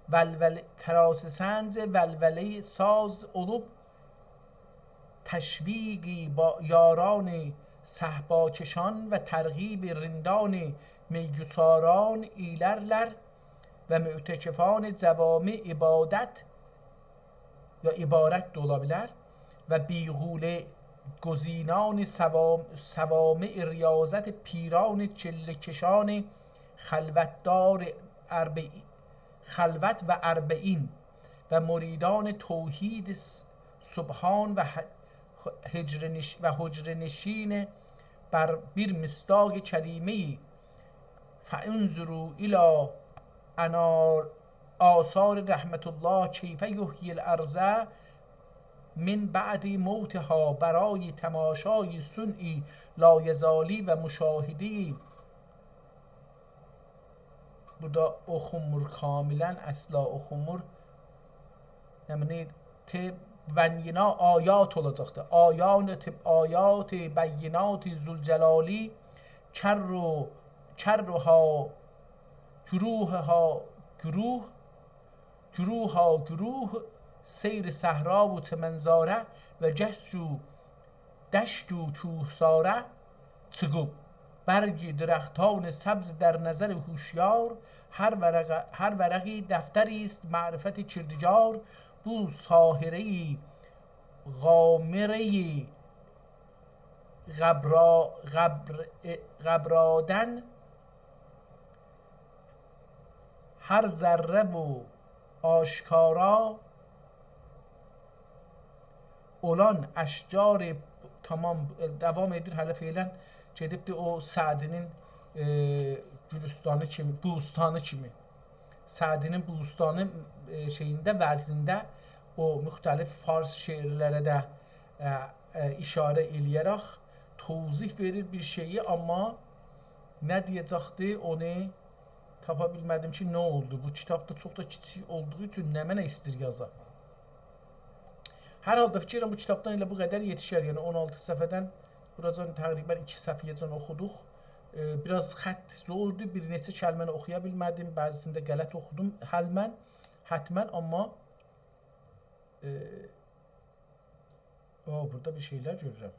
ولوله، ترانه‌سنج ولوله‌ساز اولوب، تشویق با یاران صهباکشان و ترغیب رندان می‌گساران ایلرلر و معتکفان جوامع عبادت، یا عبارت ده اولا بیلر، و بیغوله گزینان صوام-، صوامع ریاضت پیران چله‌کشان خلوتدار اربعی-، خلوت و اربعین و مریدان توحید س-، سبحان و ح-، حجره نش-، و حجره نشین بر بیر مصداق کلمه‌ای فانظروا الی انار آثار رحمة الله کیف یحیی الارض من بعد موتها، برای تماشای صنع لایزالی و مشاهدهٔ، بورادا اوخونمور کاملاً، اصلا اوخونمور. یعنی ت بینینا آیات اولاجاقدیر. آیات، آیات بینات ذوالجلالی، کر و، کرها، گروهها، گروه، گروها گروه، سیر صحرا و چمنزاره و گشت و دشت و کوهساره چیخیب، برگ درختان سبز در نظر هوشیار، هر ورق، هر ورقی دفتری است معرفت کردگار، بو ساحرهٔ غامرهٔ غبرا-، غبر-، غبرادن هر ذره و آشکارا اولان اشجار، تمام، داوام ائدیر، هله فعلاً گئدیبدی او سعدی‌نین، ائ، گلستانی کیمی، بوستانی کیمی. سعدی‌نین بوستانی، ائ، شئیینده، وزنینده او مختلف فارس شعرلره ده، ائ، ائ، اشاره ائله‌یه‌رک توضیح وئریر بیر شئیی، آمما نه دئیه‌جکدی، اونو تاپا بیلمه‌دیم کی، نه اولدو؟ بو کیتاب دا چوخ دا کیچیک اولدوغو اوچون نمنه ایستیر یازا؟ هر حالدا فیکر ائلیرم، بو کیتابدان ائله بو قدر یئتیشر. یعنی اون آلتی صفحه‌دن بوراجان تقریباً ایکی صفحه‌یه‌جن اوخودوق. ائ، بیر آز خط زوردور، بیر نئچه کلمه‌نی اوخویا بیلمه‌دیم، بعضی‌سینده غلط اوخودوم، حلماً، حتماً، آمما، ائ، او، بورادا بیر شئیلر گؤرورم.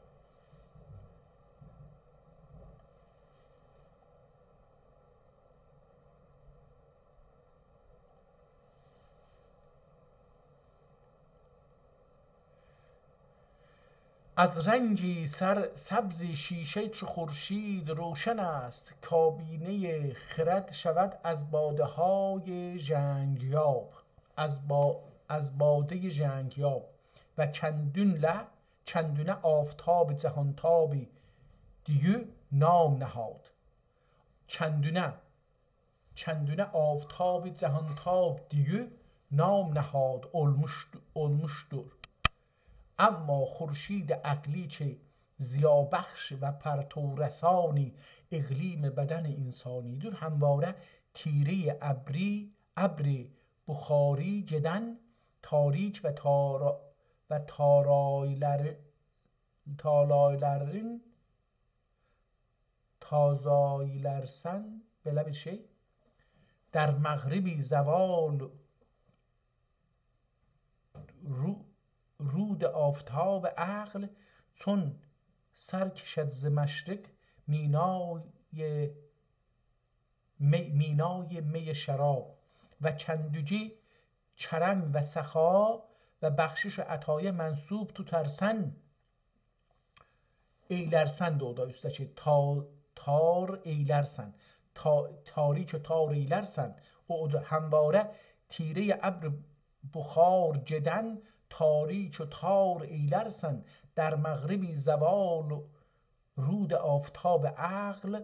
از رنگی سر سبز شیشه چو خورشید روشن است، کابینهٔ خرد شود از باده‌های ژنگیاب، از با-، از بادهٔ ژنگیاب و چندون له چندونه آفتاب جهانتابی دیو نام نهاد. چندونه، چندونه آفتاب جهانتاب دیو نام نهاد اولموشدو-، اولموشدور. اما خورشید عقلی که ضیابخش و پرتورسان اقلیم بدن انسانی‌دیر، همواره تیرهٔ ابری، ابر بخاری گئدن تاریک و تارا-، و تارایلر-، تالایلرین تازایلرسن، بئله بیر شئی. در مغربی زوال رو-، رود آفتاب عقل، چون سر کشد ز مشرق مینای می، مینای می شراب و چندوگی کرم و سخا و بخشش و عطایه منسوب توتارسان، ائیلرسن ده او دا اوسته‌کی تا-، تار ائیلرسن. تا-، تاریک و تار ائیلرسن. او، او دا همواره تیرهٔ ابر بخار گئدن تاریک و تار ائیلرسن. در مغربی زوال رود آفتاب عقل،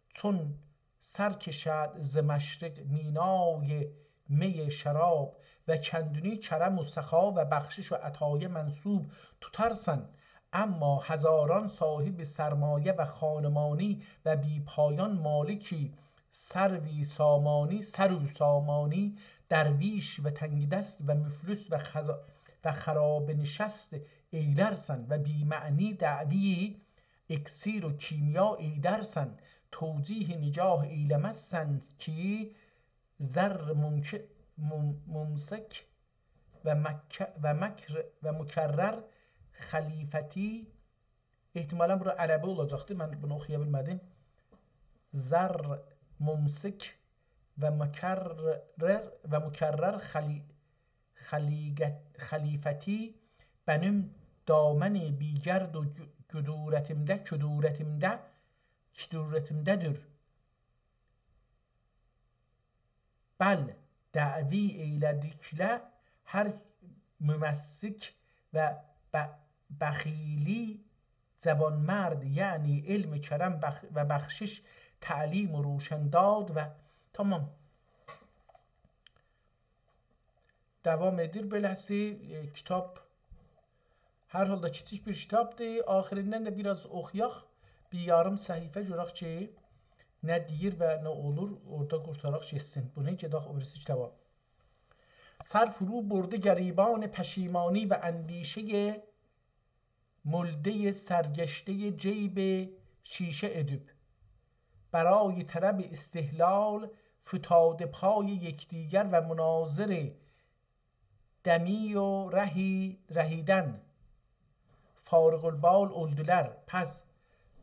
چون سر کشد ز مشرق مینای می شراب و چندونی کرم و سخا و بخشش و عطایه منسوب توتارسان، اما هزاران صاحب سرمایه و خانمانی و بی‌پایان، مالکی سروی سامانی، سر و سامانی، درویش و تنگدست و مفلس و خز-، و خرابه‌نشست ائیلرسن و بی‌معنی دعوی اکسیر و کیمیا ائیلرسن، توجیه نگاه ائیله‌مزسن کی، زر ممک-، مم-، ممسک و مک-، و مکر-، و مکرر خلیفتی، احتمالاً بورا عربی اولاجاقدی، من بونو اوخویا بیلمه‌دیم. زر ممسک و مکرر، و مکرر خلی-، خلیقت-، خلیفتی بنیم دامن بی‌گرد و کدورتیمده، کدورتیمده، کدورتیمده‌دیر. بل، دعوی ائیله‌دیکله هر ممسک و ب-، بخیلی جوانمرد، یعنی علم و کرم بخ-، و بخشش، تعلیم و روشنداد و تمام. داوام ائدیر بئله‌سی، ائ، کیتاب. هر حالدا کیچیک بیر کیتابدیر. آخیریندان دا بیر آز اوخویاق. بیر یاریم صفحه گؤرک کی، نه دئییر و نه اولور، اورادا قورتاراق گئتسین. بونو گئدک او بیریسی کیتابا. سر فرو برده گریبان پشیمانی و اندیشهٔ ملدهٔ سرگشتهٔ جیب شیشه ادیب، برای طرب استحلال فتاده پای یکدیگر و مناظر دمی و رهی-، رهیدن فارغ البال اولدولار. پس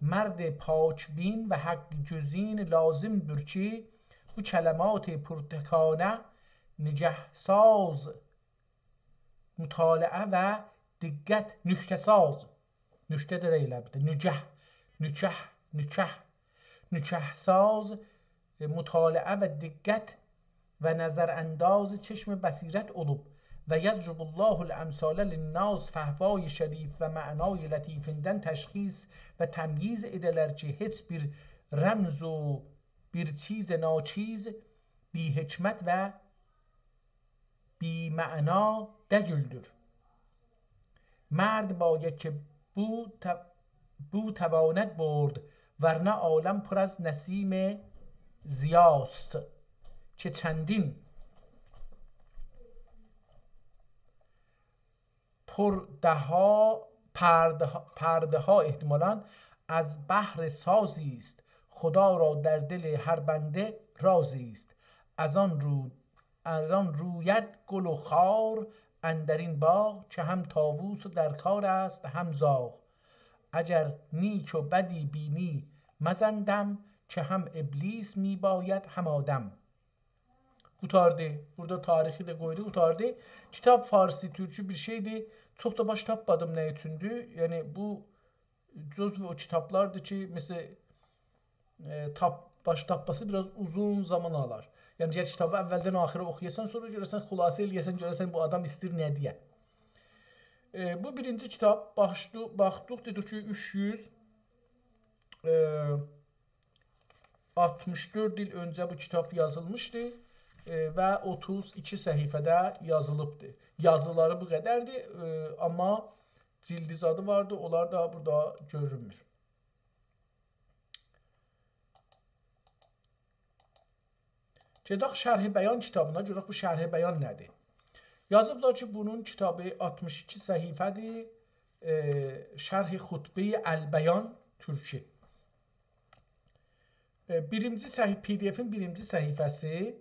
مرد پاک‌بین و حق‌گزین لازم‌دور کی، بو کلمات پرتکانه نگه‌ساز مطالعه و دقت، نکته‌ساز، نکته ده دئییل البته، نگه، نکه، نکه، نکه‌ساز، ائ، مطالعه و دقت و نظرانداز چشم بصیرت اولوب. و یضرب الله الامثال للناس، فهوای شریف و معنای لطیفیندن تشخیص و تمییز ائده‌لر کی، هئچ بیر رمز و بیر چیز ناچیز، بی‌حکمت و بی‌معنا دئییلدیر. مرد باید که بو ت-، بو تواند برد، ورنه عالم پر از نسیم ضیاست که چندین پرده‌ها، پرده‌ها، پرده‌ها احتمالاً از بهر سازی است. خدا را در دل هر بنده رازی است. از آن رو، از آن روید گل و خار اندر این باغ، که هم طاووس در کار است، هم زاغ. اگر نیک و بدی بینی مزن دم، که هم ابلیس می‌باید، هم آدم. قوتاردی. بورادا تاریخی ده قویدو، قوتاردی. کیتاب فارسی، تورکی بیر شئیدیر. چوخ دا باش تاپمادیم نه اوچوندور. یعنی، بو جزو او کیتابلاردیر کی، مثل، ائ، تاپ-، باش تاپماسی بیر آز اوزون زامان آلار. یعنی، گرک کیتابی اولدن آخیره اوخویاسان، سونرا گؤره‌سن، خلاصه ائله‌یه‌سن، گؤره‌سن بو آدام ایسته‌ییر نه دئیه. ائ، بو بیرینجی کیتاب، باخدی-، باخدیق، دئدیک کی، اوچ یوز، ائ، آلتمیش دؤرد ایل اؤنجه بو کیتاب یازیلمیشدی، ائ، و اوتوز ایکی صفحه‌ده یازیلیبدی. یازیلاری بو قدردیر، ائ، آمما جیلدی زادی واردی، اونلار دا بورادا گؤرونمور. گئدک شرح بیان کیتابینا، گؤرک بو شرح بیان نه‌دیر؟ یازیبلار کی، بونون کیتابی آلتمیش ایکی صفحه‌دیر، ائ، شرح خطبهٔ البیان تورکی. ائ، بیرینجی صفحه، پی دی افین بیرینجی صفحه‌سی،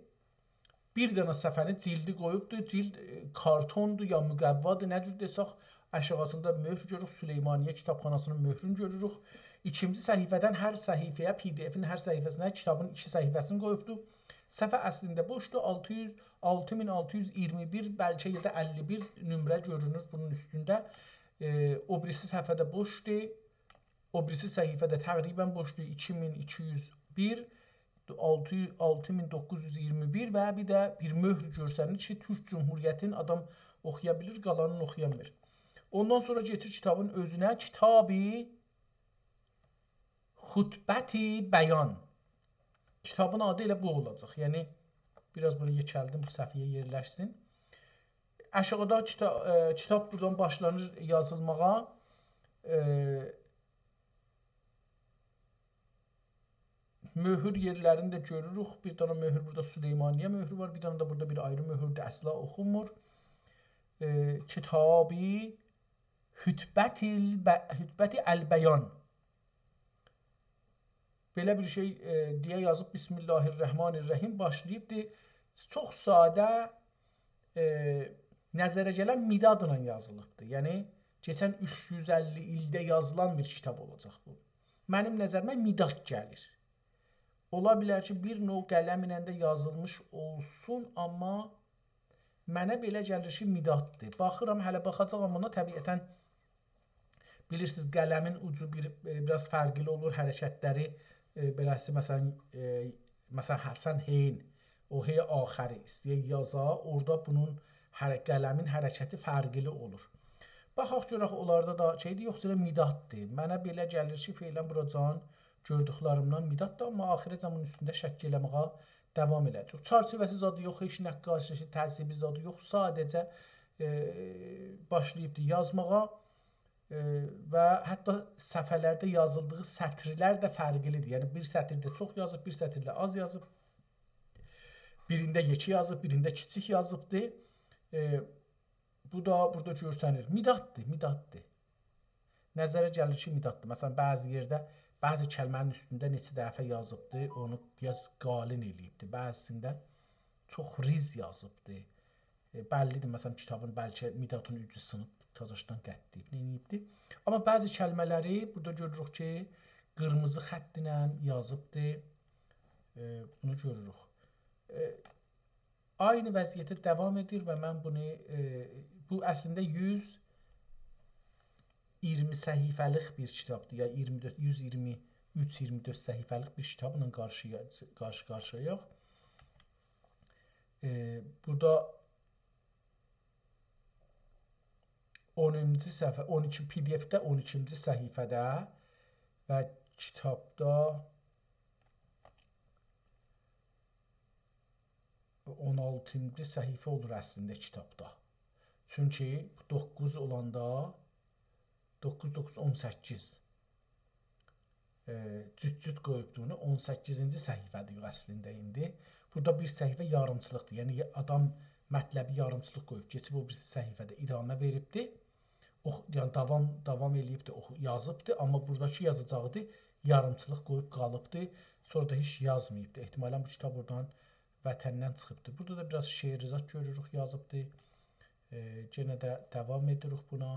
بیر دنه صفحه‌نی جیلدی قویوبدور. جیلد، ائ، کارتوندور یا مقوادیر، نه جور دئسک، آشاغیسیندا مؤهر گؤروروک، سلیمانیه کیتابخاناسینین مؤهرونو گؤروروک. ایکینجی صفحه‌دن هر صفحه‌یه، پی دی افین هر صفحه‌سینه کیتابین ایکی صفحه‌سینی قویوبدور. صفحه اصلینده بوشدور، آلتی یوز، آلتی مین آلتی یوز اییرمی بیر، بلکه یا دا اللی بیر نمره گؤرونور بونون اوستونده. ائ، او بیریسی صفحه ده بوشدور. او بیریسی صفحه ده تقریباً بوشدور، ایکی مین ایکی یوز بیر، آلتی، آلتی مین دوققوز یوز اییرمی بیر و بیر ده بیر مؤهر گؤرسنیر کی، تورک جمهوریتین آدام اوخویا بیلیر، قالانینی اوخویا بیلمیر. اوندان سونرا کئچیر کیتابین اؤزونه، کتاب خطبة بیان. کیتابین آدی ائله بو اولاجاق. یعنی، بیر آز بونو یئکلدیم، بو صفحه‌یه یئرلشسین. آشاغیدا کیتا-، ائ، کیتاب بورادان باشلانیر یازیلماغا. ائ، مؤهر یئرلرینی ده گؤروروک. بیر دنه مؤهر بورادا، سلیمانیه مؤهرو وار، بیر دنه ده بورادا بیر آیری مؤهردور، اصلا اوخونمور. ائ، کتاب خطبة الب-، خطبة البیان. بئله بیر شئی، ائ، دئیه یازیب، بسم الله الرحمن الرحیم باشلاییبدی. چوخ ساده، ائ، نظره گلن مدادلا یازیلیبدی. یعنی، کئچن اوچ یوز اللی ایلده یازیلان بیر کیتاب اولاجاق بو. منیم نظریمه مداد گلیر. اولا بیلر کی، بیر نوع قلم ایله ده یازیلمیش اولسون، آمما منه بئله گلیر کی، مداددیر. باخیرام، هله باخاجاغام اونا، طبیعتاً بیلیرسینیز، قلمین اوجو بیر، ائ، بیر آز فرقلی اولور، حرکتلری، ائ، بئله‌سی، مثلا، ائ، مثلا، حسن حین، او ه آخری ایسته‌یه یازا، اورادا بونون حره-، قلمین حرکتی فرقلی اولور. باخاق گؤرک اونلاردا دا شئیدیر، یوخسا ائله مداددیر. منه بئله گلیر کی، فعلاً بوراجان گؤردوکلریمدن مداددیر، آمما آخیره‌جن بونون اوستونده شک ائله‌مه‌یه داوام ائله‌یه‌جک. چرچیوه‌سی زادی یوخ، هئچ نقاشه‌سی، تذهیبی زادی یوخ، ساده‌جه، ائ، باشلاییبدی یازماغا. ائ، و حتی صفحه‌لرده یازیلدیغی سطرلر ده فرقلیدیر. یعنی بیر سطیرده چوخ یازیب، بیر سطیرده آز یازیب. بیرینده یئکه یازیب، بیرینده کیچیک یازیبدی. ائ، بو دا بورادا گؤرسنیر. مداددیر، مداددیر. نظره گلیر کی، مداددیر. مثلاً، بعضی یئرده، بعضی کلمه‌نین اوستونده نئچه دفعه یازیبدی، اونو بیر آز قالین ائله‌ییبدی. بعضی‌سینده چوخ ریز یازیبدی. ائ، بللیدیر، مثلاً، کیتابین بلکه مدادین اوجو سینیب، تازاشدان قطعله‌ییب، نئینییبدی. آمما بعضی کلمه‌لری بورادا گؤروروک کی، قیرمیزی خط ایله یازیبدی. ائ، بونو گؤروروک. ائ، عینی وضعیته داوام ائدیر و من بونو، ائ، بو اصلینده یوز ایگیرمی صفحه‌لیک بیر کیتابدیر، یا ایگیرمی دؤرد، یوز ایگیرمی اوچ، ایگیرمی دؤرد صفحه‌لیک بیر کیتابلا قارشییا-، قارشی-قارشییاییق. ائ، بورادا اونونجو صفحه، اون ایکی، پی دی اف‌ده اون ایکینجی صفحه‌ده و کیتابدا اون آلتینجی صفحه اولور اصلینده کیتابدا. چونکی دوققوز اولاندا، دوققوز، دوققوز، اون سککیز، ائ، جوت-جوت قویوبدو اونو، اون سککیزینجی صفحه‌دیر اصلینده ایندی. بورادا بیر صفحه یاریمچیلیقدیر. یعنی، یا-، آدام مطلبی یاریمچیلیق قویوب، کئچیب او بیریسی صفحه‌ده ادامه وئریبدی. اوخ-، یعنی، داوام، داوام ائله‌ییبدی، اوخو-، یازیبدی، آمما بوراداکی یازاجاغیدی، یاریمچیلیق قویوب قالیبدی. سونرا دا هئچ یازماییبدی. احتمالاً بو کیتاب اورادان وطندن چیخیبدی. بورادا دا بیر آز شعر زاد گؤروروک، یازیبدی. ائ، یئنه ده داوام ائدیریک بونا.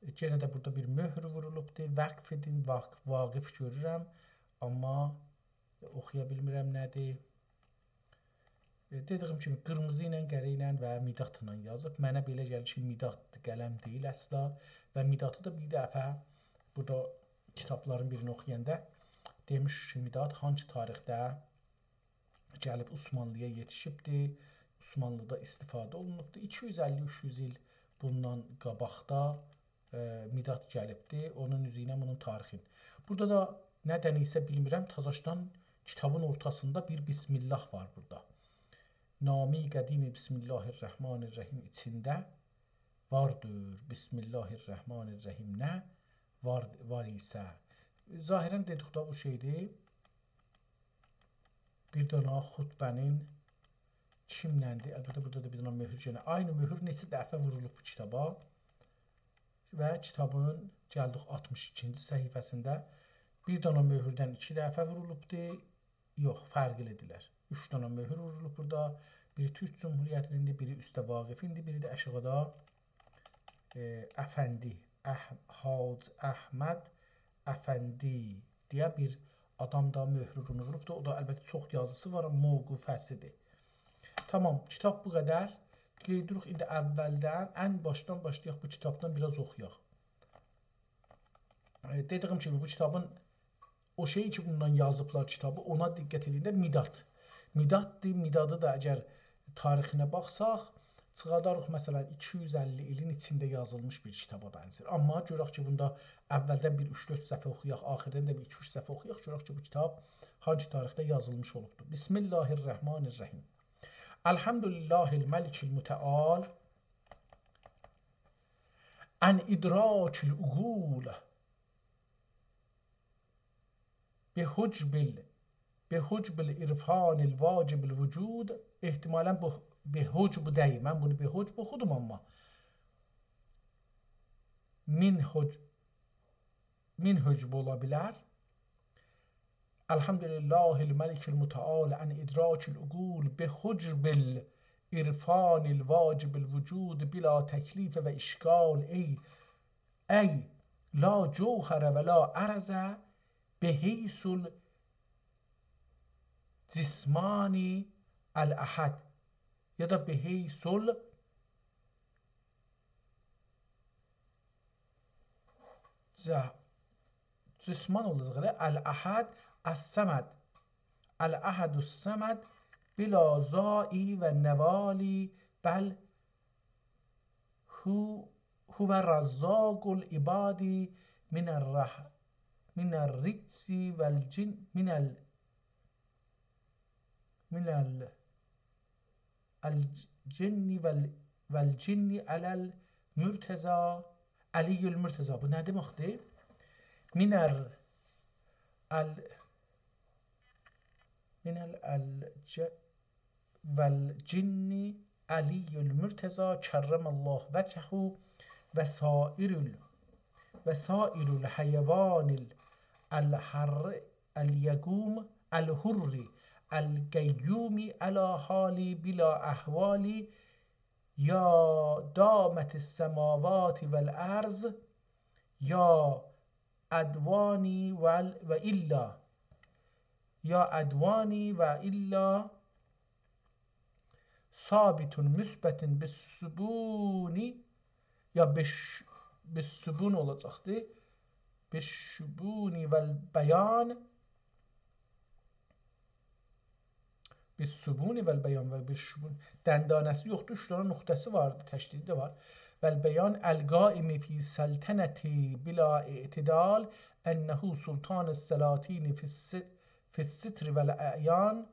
ائ، یئنه ده بورادا بیر مؤهور وورولوبدو. «وقف ائدین»، واق-، واقف گؤرورم، آمما اوخویا بیلمیرم نه‌دیر. ائ، دئدیگیم کیمی، قیرمیزی ایله، قره ایله و مدادلا یازیب. منه بئله گلیر کی، مداد قلم دئییل اصلا و مدادی دا بیر دفعه بورادا کیتابلارین بیرینی اوخویاندا دئمیش کی، مداد هانسی تاریخده گلیب عثمانلی‌یا یئتیشیبدی، عثمانلی‌دا استفاده اولونوبدو. ایکی یوز اللی، اوچ یوز ایل بوندان قاباقدا، ائ، مداد گلیبدی، اونون اوزو ایله بونون تاریخین. بورادا دا نه‌دنیسه بیلمیرم، تازاشدان کیتابین اورتاسیندا بیر بسم‌الله وار بورادا. نامه‌ی قدیم بسم الله الرحمن الرحیم ایچینده واردیر. بسم الله الرحمن الرحیم نه وار، وار ایسه. ظاهراً دئدیک ده بو شئیدیر. بیر دنه خطبه‌نین کیملندیر؟ البته، بورادا دا بیر دنه مؤهور یئنه. عینی مؤهور نئچه دفعه وورولوب بو کیتابا. و کیتابین گلدیک آلتمیش ایکینجی صفحه‌سینده. بیر دنه مؤهوردن ایکی دفعه وورولوبدو. یوخ، فرقلی‌دیرلر. اوچ دنه مؤهور وورولوب بورادا. بیری تورک جمهوریتی‌نیندیر، بیری اوسته واقفیندیر، بیری ده آشاغیدا، ائ، افندی، اح-، حاج احمد افندی دئیه بیر آدام دا مؤهرو بونو ووروبدو. او دا البته چوخ یازیسی وار، آمما موقوفه‌سی‌دیر. تامام، کیتاب بو قدر. گئدیریک ایندی اولدن، ان باشدان باشلایاق، بو کیتابدان بیر آز اوخویاق. ائ، دئدیگیم کیمی، بو کیتابین او شئی کی، بوندان یازیبلار کیتابی، اونا دقت ائدین ده، مداد. مداددیر، مدادی دا اگر تاریخینه باخساق، چیخارداریق، مثلاً، ایکی یوز اللی ایلین ایچینده یازیلمیش بیر کیتابا بنزیر. آمما گؤرک کی، بوندا اولدن بیر اوچ-دؤرد صفحه اوخویاق، آخیردان دا بیر ایکی-اوچ صفحه اوخویاق، گؤرک کی، بو کیتاب هانسی تاریخده یازیلمیش اولوبدور. بسم الله الرحمن الرحیم. الحمد لله الملک المتعال عن ادراک العقول بحجب ال-، بحجب العرفان الواجب الوجود. احتمالاً بو بحجب دئییل. من بونو بحجب اوخودوم، آمما من حج-، من حجب اولا بیلر. الحمد لله الملک المتعال عن ادراک العقول بحجب العرفان الواجب الوجود بلا تکلیف و اشکال. ای، ای لا جوهر و لا عرض بحیث الجسمان الاحد، یا دا بحیث ال-، ج-، جسمان اولاجاق ائله، الاحد الصمد. الاحد الصمد بلا زائی و نوالی، بل هو، هو رزاق العباد من الرح، من الرجس والجن، من ال، من ال، الجن وال، والجن علی المرتضی، علی المرتضی. بو نه دئمکدیر؟ من ال، ال، من ال، الج، والجن علی المرتضی کرم الله وجهه و سایر ال، و سایر الحیوان ال، الحر، اليقوم، الحر، القیوم علی حالی بلا احوالی، یا دامت السماوات والارض، یا عدوانی و، و الا، یا عدوانی و الا ثابت مثبت بالسبون، یا بش، بالسبون اولاجاقدی. بالسبون والبیان، بالسبون والبیان و بالشبون. دندانه‌سی یوخدور، اوچ دنه نقطه‌سی واردی، تشدیدی ده وار. والبیان القائم فی سلطنته بلا اعتدال، انه سلطان السلاطین فی الس، فی الستر والاعیان،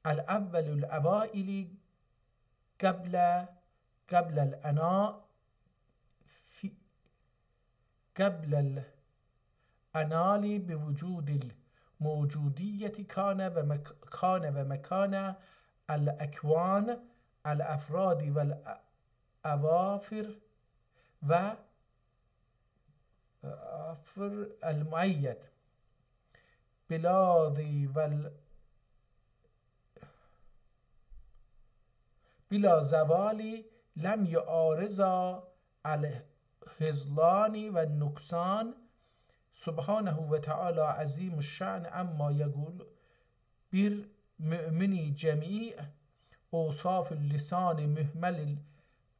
الاول الاوائل قبل، قبل الانا، فی، قبل الانال بوجود الموجودیت کان و مک، کان و مکان الاکوان، الافراد والاوافر و افر المؤید، بلا ذی ول، بلا زوال، لم یعارض الخذلان والنقصان، سبحانه و تعالی عظیم الشأن عما یقول، بر مؤمنی جمیع، اوصاف اللسان مهمل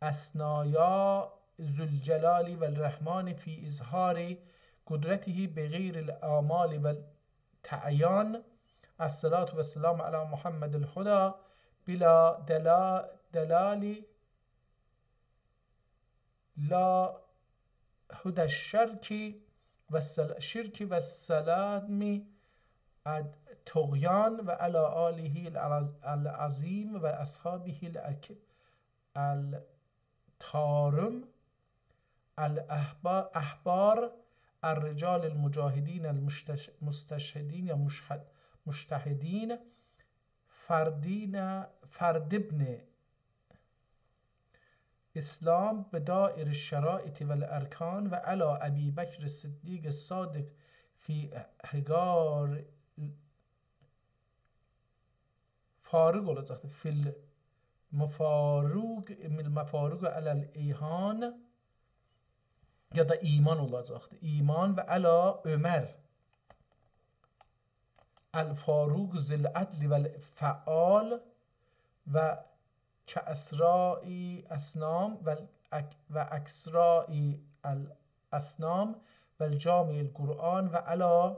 الاثنایا، ذوالجلال والرحمن فی اظهار قدرته بغیر الآمال والتعیان. الصلاة والسلام علی محمد الهدی بلا دلا، دلال، لا هدی الشرک و السل، شرک و السلام الطغیان و علی آله العظ، العظیم و اصحابه الاک، الطارم، الاحبا، احبار، الرجال المجاهدین المشتش، مستشهدین یا مشهد، مجتهدین، فردین، فرد ابن اسلام بدائر الشرائط والارکان و علی ابی بکر الصدیق الصادق فی حقار، فاروق اولاجاقدیر. فی المفاروق، المفاروق علی الایهان، یا دا ایمان اولاجاقدیر. ایمان و علی عمر الفاروق ذی العدل والفعال و کأسراء الاصنام و الاک، و اکسراء الاصنام و الجامع القرآن و علی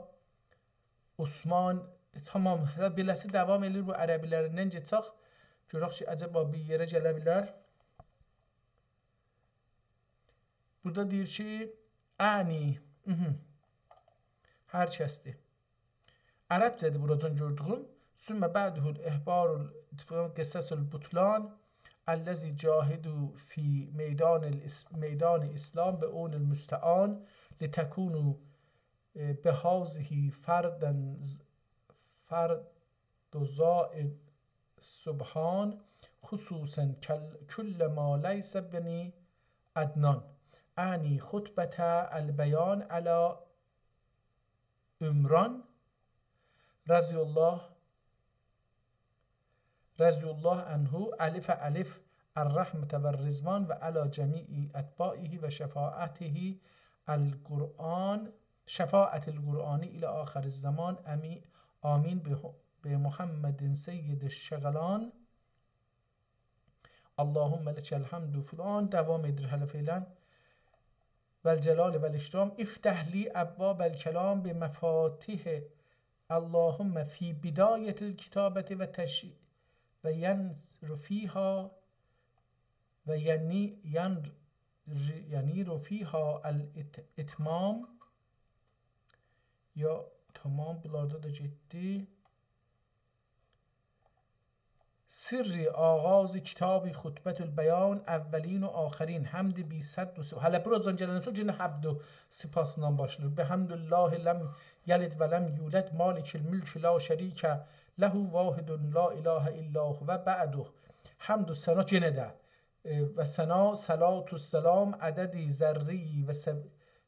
عثمان. تامام، هله بئله‌سی داوام ائله‌ییر بو عربی‌لریندن گئچک. گؤرک کی، عجبا بیر یئره گله بیلر. بورادا دئییر کی، اعنی، اوهوم، هر کسدیر. عربجه‌دیر بوراجان گؤردویوم. ثم بعده الاحبار ال، قصص البطلان الذی جاهدوا فی میدان الاس، میدان اسلام بعون المستعان لتکونوا، اه، بهذه فردا، فرد ضائع سبحان، خصوصا کل، کل ما لیس بنی عدنان. اعنی خطبة البیان علی عمران رضی الله، رضی الله عنه، الف الف، الرحمة والرضوان و علی جمیع اتباعه و شفاعته القرآن، شفاعة القرآن الی آخر الزمان، امی، آمین، به، بمحمد سید الثقلان. اللهم لک الحمد فلان، داوام ائدیر هله فعلا. والجلال والاکرام، افتح لی ابواب الکلام بمفاتیح، اللهم فی بدایة الکتابة و تش، و ینیر فیها و ینی-، ین-، ر-، ینیر فیها الاتمام. یا تمام، بونلاردا دا گئتدی. سر آغاز کتاب خطبة البیان اولین و آخرین، حمد بیست و سه. هله بوراجان گلندن سونرا یئنه حمد و سپاسلا باشلاییر. بحمد الله لم یلد ولم یولد، مالک الملک لا شریک له، واحد لا اله الا هو، بعده. حمد و ثنا یئنه ده، ائ، و ثنا، صلات و سلام عدد ذره‌ای و س-،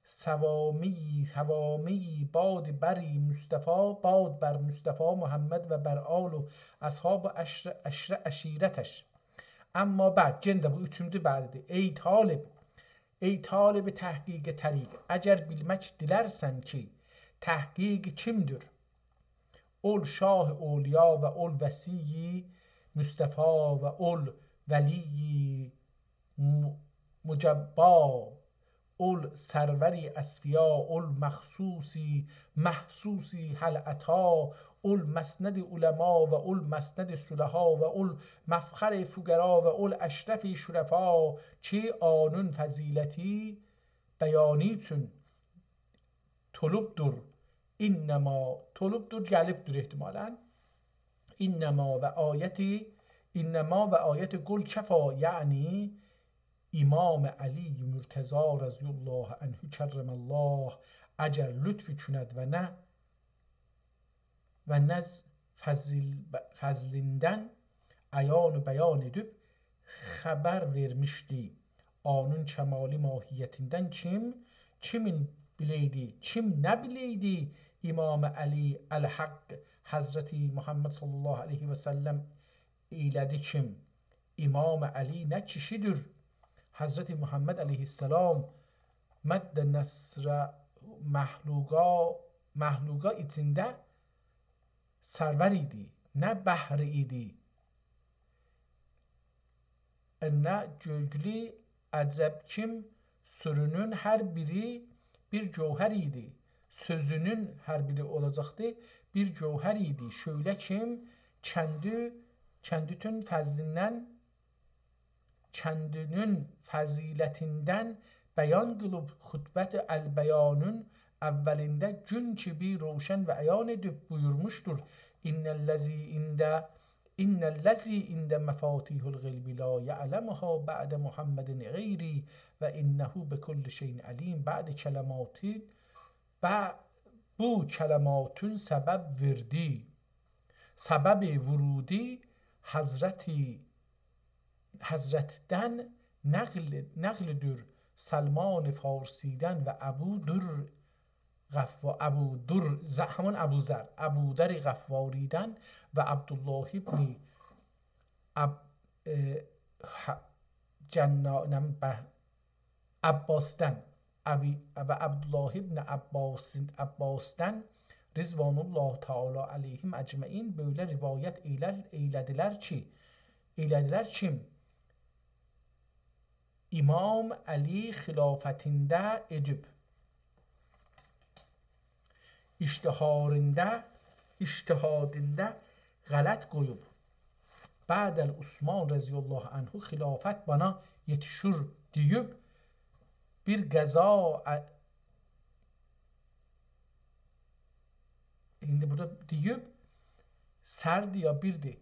سوامی، هوامی، باد بری مصطفی، باد بر مصطفی محمد و بر آل و اصحاب و عشر، عشر عشیرتش. اما بعد، یئنه ده بو اوچونجو بعددیر. ای طالب، ای طالب تحقیق طریق، اگر بیلمک دیلرسن کی، تحقیق کیمدیر؟ اول شاه اولیا و اول وصی مصطفی و اول ولی م-، مجبی، اول سرور اصفیا، اول مخصوص محسوس هل اتی، اول مسند علما و اول مسند صلحا و اول مفخر فقرا و اول اشرف شرفا، کی اونون فضیلتی بیانی اوچون طلبدور. انما، طلبدور، گلیبدیر احتمالاً. انما و آیت، انما و آیت قل کفی، یعنی امام علی مرتضی رضی الله عنه کرم الله، اگر لطف کند و نه و نز فضل، فضلیندن عیان و بیان ائدیب خبر وئرمیشدی. اونون کمالی ماهیتیندن کیم، کیمین بیلئیدی، کیم نه بیلئیدی امام علی الحق، حضرت محمد صلی الله علیه و سلم ائیله‌دی کیم؟ امام علی نه کیشیدیر؟ حضرت محمد علیه‌السلام مد نظر مخلوقا، مخلوقا ایچینده سرور ایدی، نه بحر ایدی. نه گؤیلو عجب کیم، سؤزونون هر بیری بیر گوهر ایدی. سؤزونون هر بیری اولاجاقدی، بیر گوهر ایدی. شعله کیم، کندی، کندیتون فضلیندن، کندی‌نین فضیلتیندن بیان قیلیب خطبت البیانین اولینده گون کیمی روشن و عیان ائدیب بویورموشدور: «ان الذی عند، ان الذی عند مفاتیح الغیب لا یعلمها بعد محمد غیری و انه بکل شیء علیم.» بعد کلماتی، ب-، بو کلماتین سبب وئردی، سبب ورودی حضرتی حضرتدن نقل، نقلدور سلمان فارسیدن و ابو در غفا-، ابو در، ز-، همون ابو ذر، ابو ذر غفاریدن و عبدالله ابن عب-، اه، ح-، جنا-، نم-، به-، عباسدن، ابی، و عبدالله ابن عباس، عباسدن رضوان الله تعالی علیهم اجمعین بؤیله روایت ائیلر، ائیله‌دیلر کی، ائیله‌دیلر کی، امام علی خلافتینده ائدیب، اجتهاریندا، اجتهادیندا غلط قویوب. «بعد العثمان رضی الله عنه خلافت بانا یئتیشیر» دئییب، بیر قضا ع-، ایندی بورادا دئییب، سردی یا بیردی.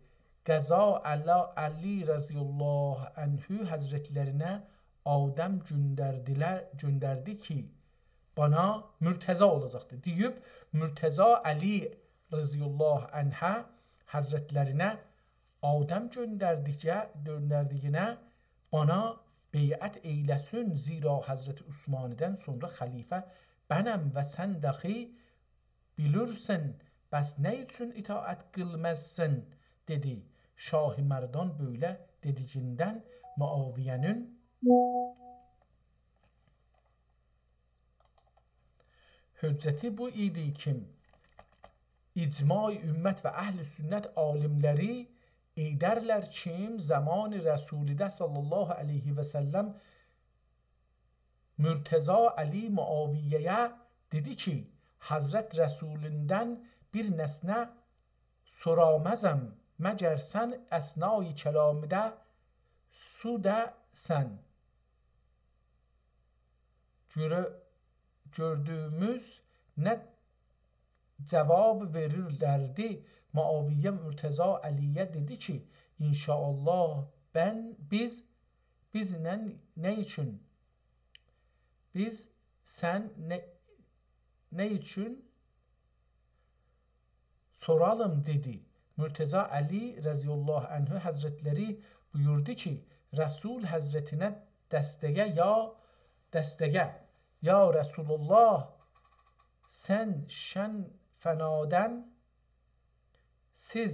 قضا علی، علی رضی الله عنه حضرتلرینه آدم گؤندردیلر، گؤندردی کی، بانا مرتضی اولاجاقدی. دئییب، مرتضی علی رضی الله عنه حضرتلرینه آدم گؤندردیگه، گؤندردیگینه بانا بیعت ائیله‌سین، زیرا حضرت عثمانیدن سونرا خلیفه بنم و سن داخی بیلیرسن، بس نه اوچون اطاعت قیلمازسان؟ دئدی. شاه مردان بؤیله دئدیگیندن معاویه‌نین حجتی بو ایدی کی، اجماع امت و اهل سنت عالملری ائدرلر کی، زمان رسولیده صلی الله علیه و سلم مرتضی علی معاویه‌یه دئدی کی، حضرت رسولیندن بیر نسنه سورامازام، مگر سن اثنای کلامیده سوده‌سن. گؤره-، گؤردویوموز نه جواب وئریرلردی؟ معاویه مرتضی علی‌یه دئدی کی، ان‌شاءالله، بن-، بیز، بیزله نه اوچون؟ بیز، سن نه، نه اوچون سورالیم، دئدی. مرتضی علی رضی الله عنه حضرتلری بویوردو کی، رسول حضرتینه دستگه، یا دستگه، یا رسول‌الله، سن شن فنادن، سیز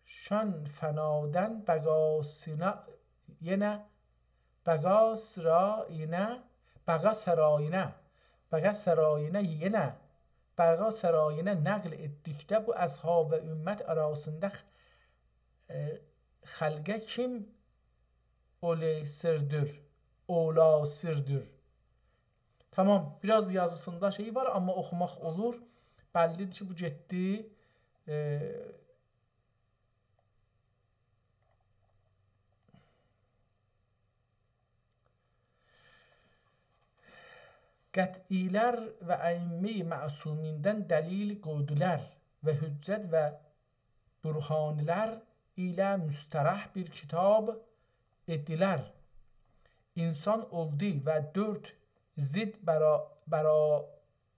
شن فنادن بقاسینا، یئنه بقا سرایینه، بقا سرایینه، بقا سرایینه یئنه، بقا سرایینه نقل ائتدیکده بو اصحاب و امت آراسیندا خ-، ائ، خلقه کیم اولاسیردیر، اولاسیردیر. تامام، بیر آز یازیسیندا شئی وار، آمما اوخوماق اولور. بللی‌دیر کی، بو گئتدی، ائ، قطعی‌لر و ائمه‌ی معصومیندن دلیل قویدولار و حجت و برهان‌لر ایله مسترح بیر کتاب ائتدیلر. انسان اولدو و دؤرد ضد برا-، برا-،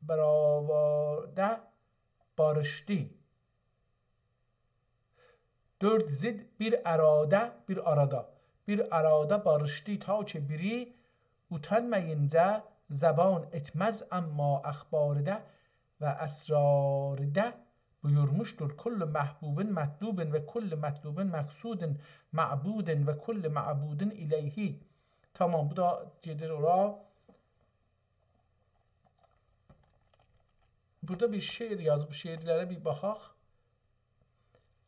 برابرده باریشدی. دؤرد ضد بیر آرادا، بیر آرادا، بیر آرادا باریشدی تا کی بیری اوتانمایینجا زبان ائتمز، آمما اخبارده و اسرارده بویورموشدور: «کل محبوب مطلوب و کل مطلوب مقصود معبود و کل معبود الیه.» تامام، بو دا گئدیر اورا. بورادا بیر شعر یازیب، بو شعرلره بیر باخاق.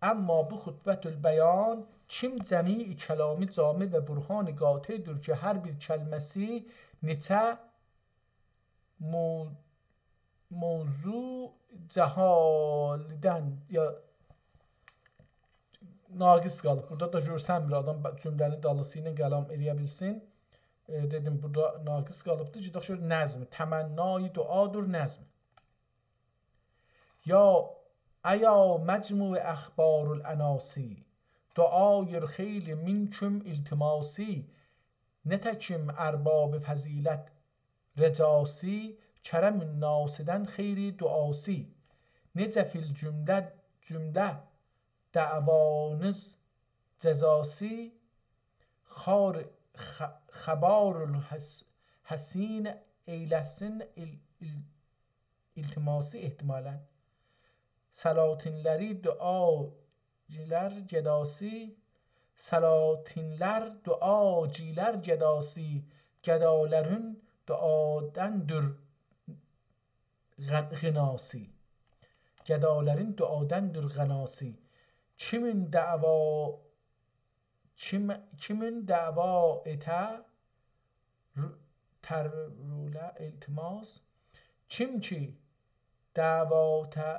آمما بو خطبة‌البیان کیم جمیع کلامی جامع و برهان قاطع‌دیر کی، هر بیر کلمه‌سی نئچه مو-، موضوع جهالیدن، یا، ناقص قالیب. بورادا دا گؤرسنمیر آدام ب-، جمله‌نین دالیسی ایله قلم ائلیه بیلسین. ائ، دئدیم، بورادا ناقص قالیبدیر. گئدک گؤرک نظم. تمنای دعادیر نظم. یا، ایا مجموع اخبار العناصی، دعای الخیل منکم التماسی، نتکیم ارباب فضیلت رجاسی، کرم الناسیدن خیر دعاسی. نئجه فی‌الجمله، جمله دعوانیز جزاسی، خار-، خ-، خبار الحس-، حسین ائیله‌سین ال-، ال-، التماسی احتمالاً. سلاطین‌لری دعاگیلر گداسی، سلاطین‌لر دعاگیلر گداسی، گدالارین دعادندیر غ-، غناسی. گدالارین دعادندیر غناسی. کیمین دعوا کیم، کیمین دعوا ائته رو-، ترروله التماس، کیم کی دعوا ته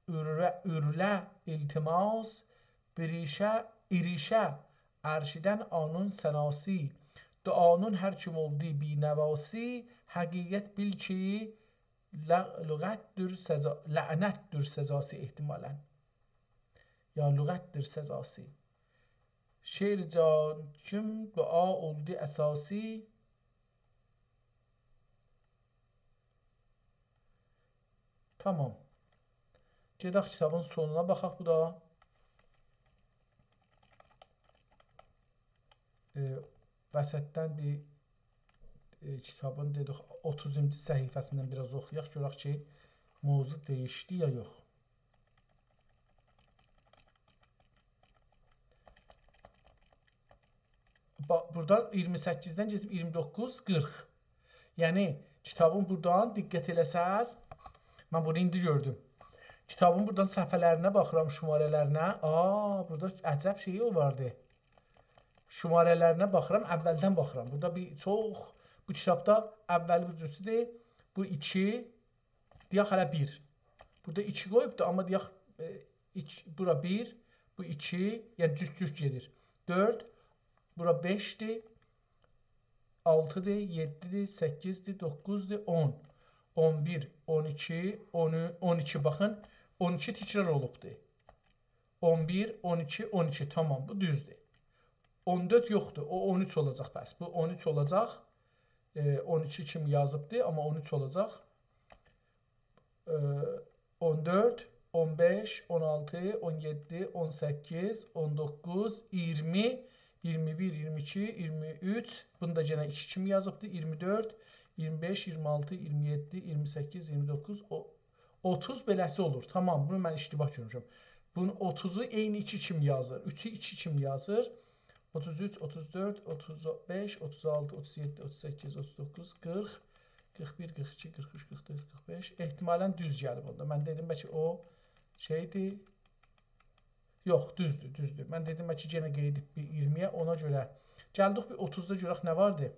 اورله، اورله التماس، بریشه، ایریشه عرشیدن آنین ثناسی، دعانین هر کیم اولدو بی‌نواسی، حقیقت بیل کی، ل-، لغتدیر سزا-، لعنتدیر سزاسی احتمالاً. یا لغتدیر سزاسی. شعر جان کیم دعا اولدو اساسی. تامام. گئدک کیتابین سونونا باخاق بو دا. ائ، وسطدن بیر، ائ، کیتابین، دئدیک، اوتوزونجو صفحه‌سیندن بیر آز اوخویاق، گؤرک کی، موضوع دییشدی یا یوخ. با-، بورادان اییرمی سککیزدن کئچیب اییرمی دوققوز، قیرخ. یعنی، کیتابین بورادان دقت ائله‌سز، من بونو ایندی گؤردوم. کیتابین بورادان صفحه‌لرینه باخیرام، شماره‌لرینه. آ، بورادا عجب شئیی واردی. شماره‌لرینه باخیرام، اولدن باخیرام. بورادا بیر چوخ، بو کیتابدا اولی بو جورسودور، بو ایکی، دئیک هله بیر. بورادا ایکی قویوبدو، آمما دئیک، ائ، ایکی، بورا بیر، بو ایکی، یعنی جوت-جوت گئدیر. دؤرد، بورا بئشدیر، آلتیدیر، یئددیدیر، سککیزدیر، دوققوزدور، اون. اون بیر، اون ایکی، اون، اون ایکی، باخین، اون ایکی تکرار اولوبدور. اون بیر، اون ایکی، اون ایکی، تامام، بو دوزدور. اون دؤرد یوخدور، او اون اوچ اولاجاق پس. بو اون اوچ اولاجاق. ائ، اون ایکی کیمی یازیبدی، آمما اون اوچ اولاجاق. ائ، اون دؤرد، اون بئش، اون آلتی، اون یئددی، اون سککیز، اون دوققوز، اییرمی، اییرمی بیر، اییرمی ایکی، اییرمی اوچ. بونو دا یئنه ایکی کیمی یازیبدی. اییرمی دؤرد، اییرمی بئش، اییرمی آلتی، اییرمی یئددی، اییرمی سککیز، اییرمی دوققوز، او-، اوتوز بئله‌سی اولور. تامام، بونو من اشتباه گؤرموشم. بونون اوتوزو عینی ایکی کیمی یازیر. اوچو ایکی کیمی یازیر. اوتوز اوچ، اوتوز دؤرد، اوتوز بئش، اوتوز آلتی، اوتوز یئددی، اوتوز سککیز، اوتوز دوققوز، قیرخ، قیرخ بیر، قیرخ ایکی، قیرخ اوچ، قیرخ دؤرد، قیرخ بئش. احتمالاً دوز گلیب اوندا. من دئدیم، بلکه او شئیدیر. یوخ، دوزدور، دوزدور. من دئدیم، بلکه یئنه قئییدیب بیر اییرمی‌یه، اونا گؤره. گلدیک بیر اوتوزدا گؤرک نه واردی.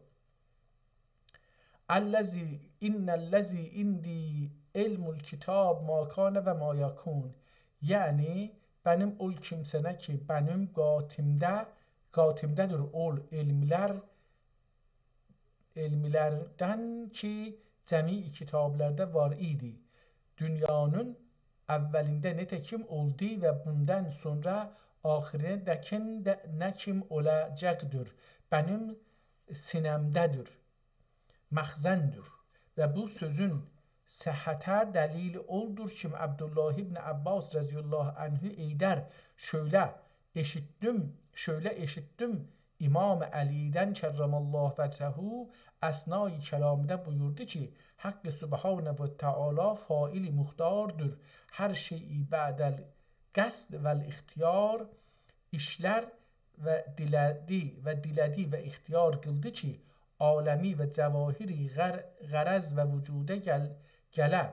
الذی، ان الذی عندی علم الکتاب ما کان و ما یکون. یعنی، منیم اول کیمسه‌نه کی، منیم قاتیمده، قاتیمده‌دیر اول علملر، علملردن کی، جمیع کیتابلرده وار ایدی. دونیانین اولینده نتکیم اولدو و بوندان سونرا آخیرینه‌دکین ده نه کیم اولاجاقدیر، منیم سینه‌مده‌دیر، مخزندیر. و بو سؤزون صحته دلیل اولدور کی، عبدالله ابن عباس رضی الله عنه ائیدر، شؤیله ائشیتدیم، شؤیله ائشیتدیم، امام علی‌دن کرم الله وجهه اثنای کلامیده بویوردو کی، حق سبحانه و تعالی فاعلی مختاردیر. هر شیئی بعد القصد و الاختیار ایشلر و دیله‌دی و دیله‌دی و اختیار قیلدی کی، عالمی و جواهری غر-، غرض و وجوده گل-، گله.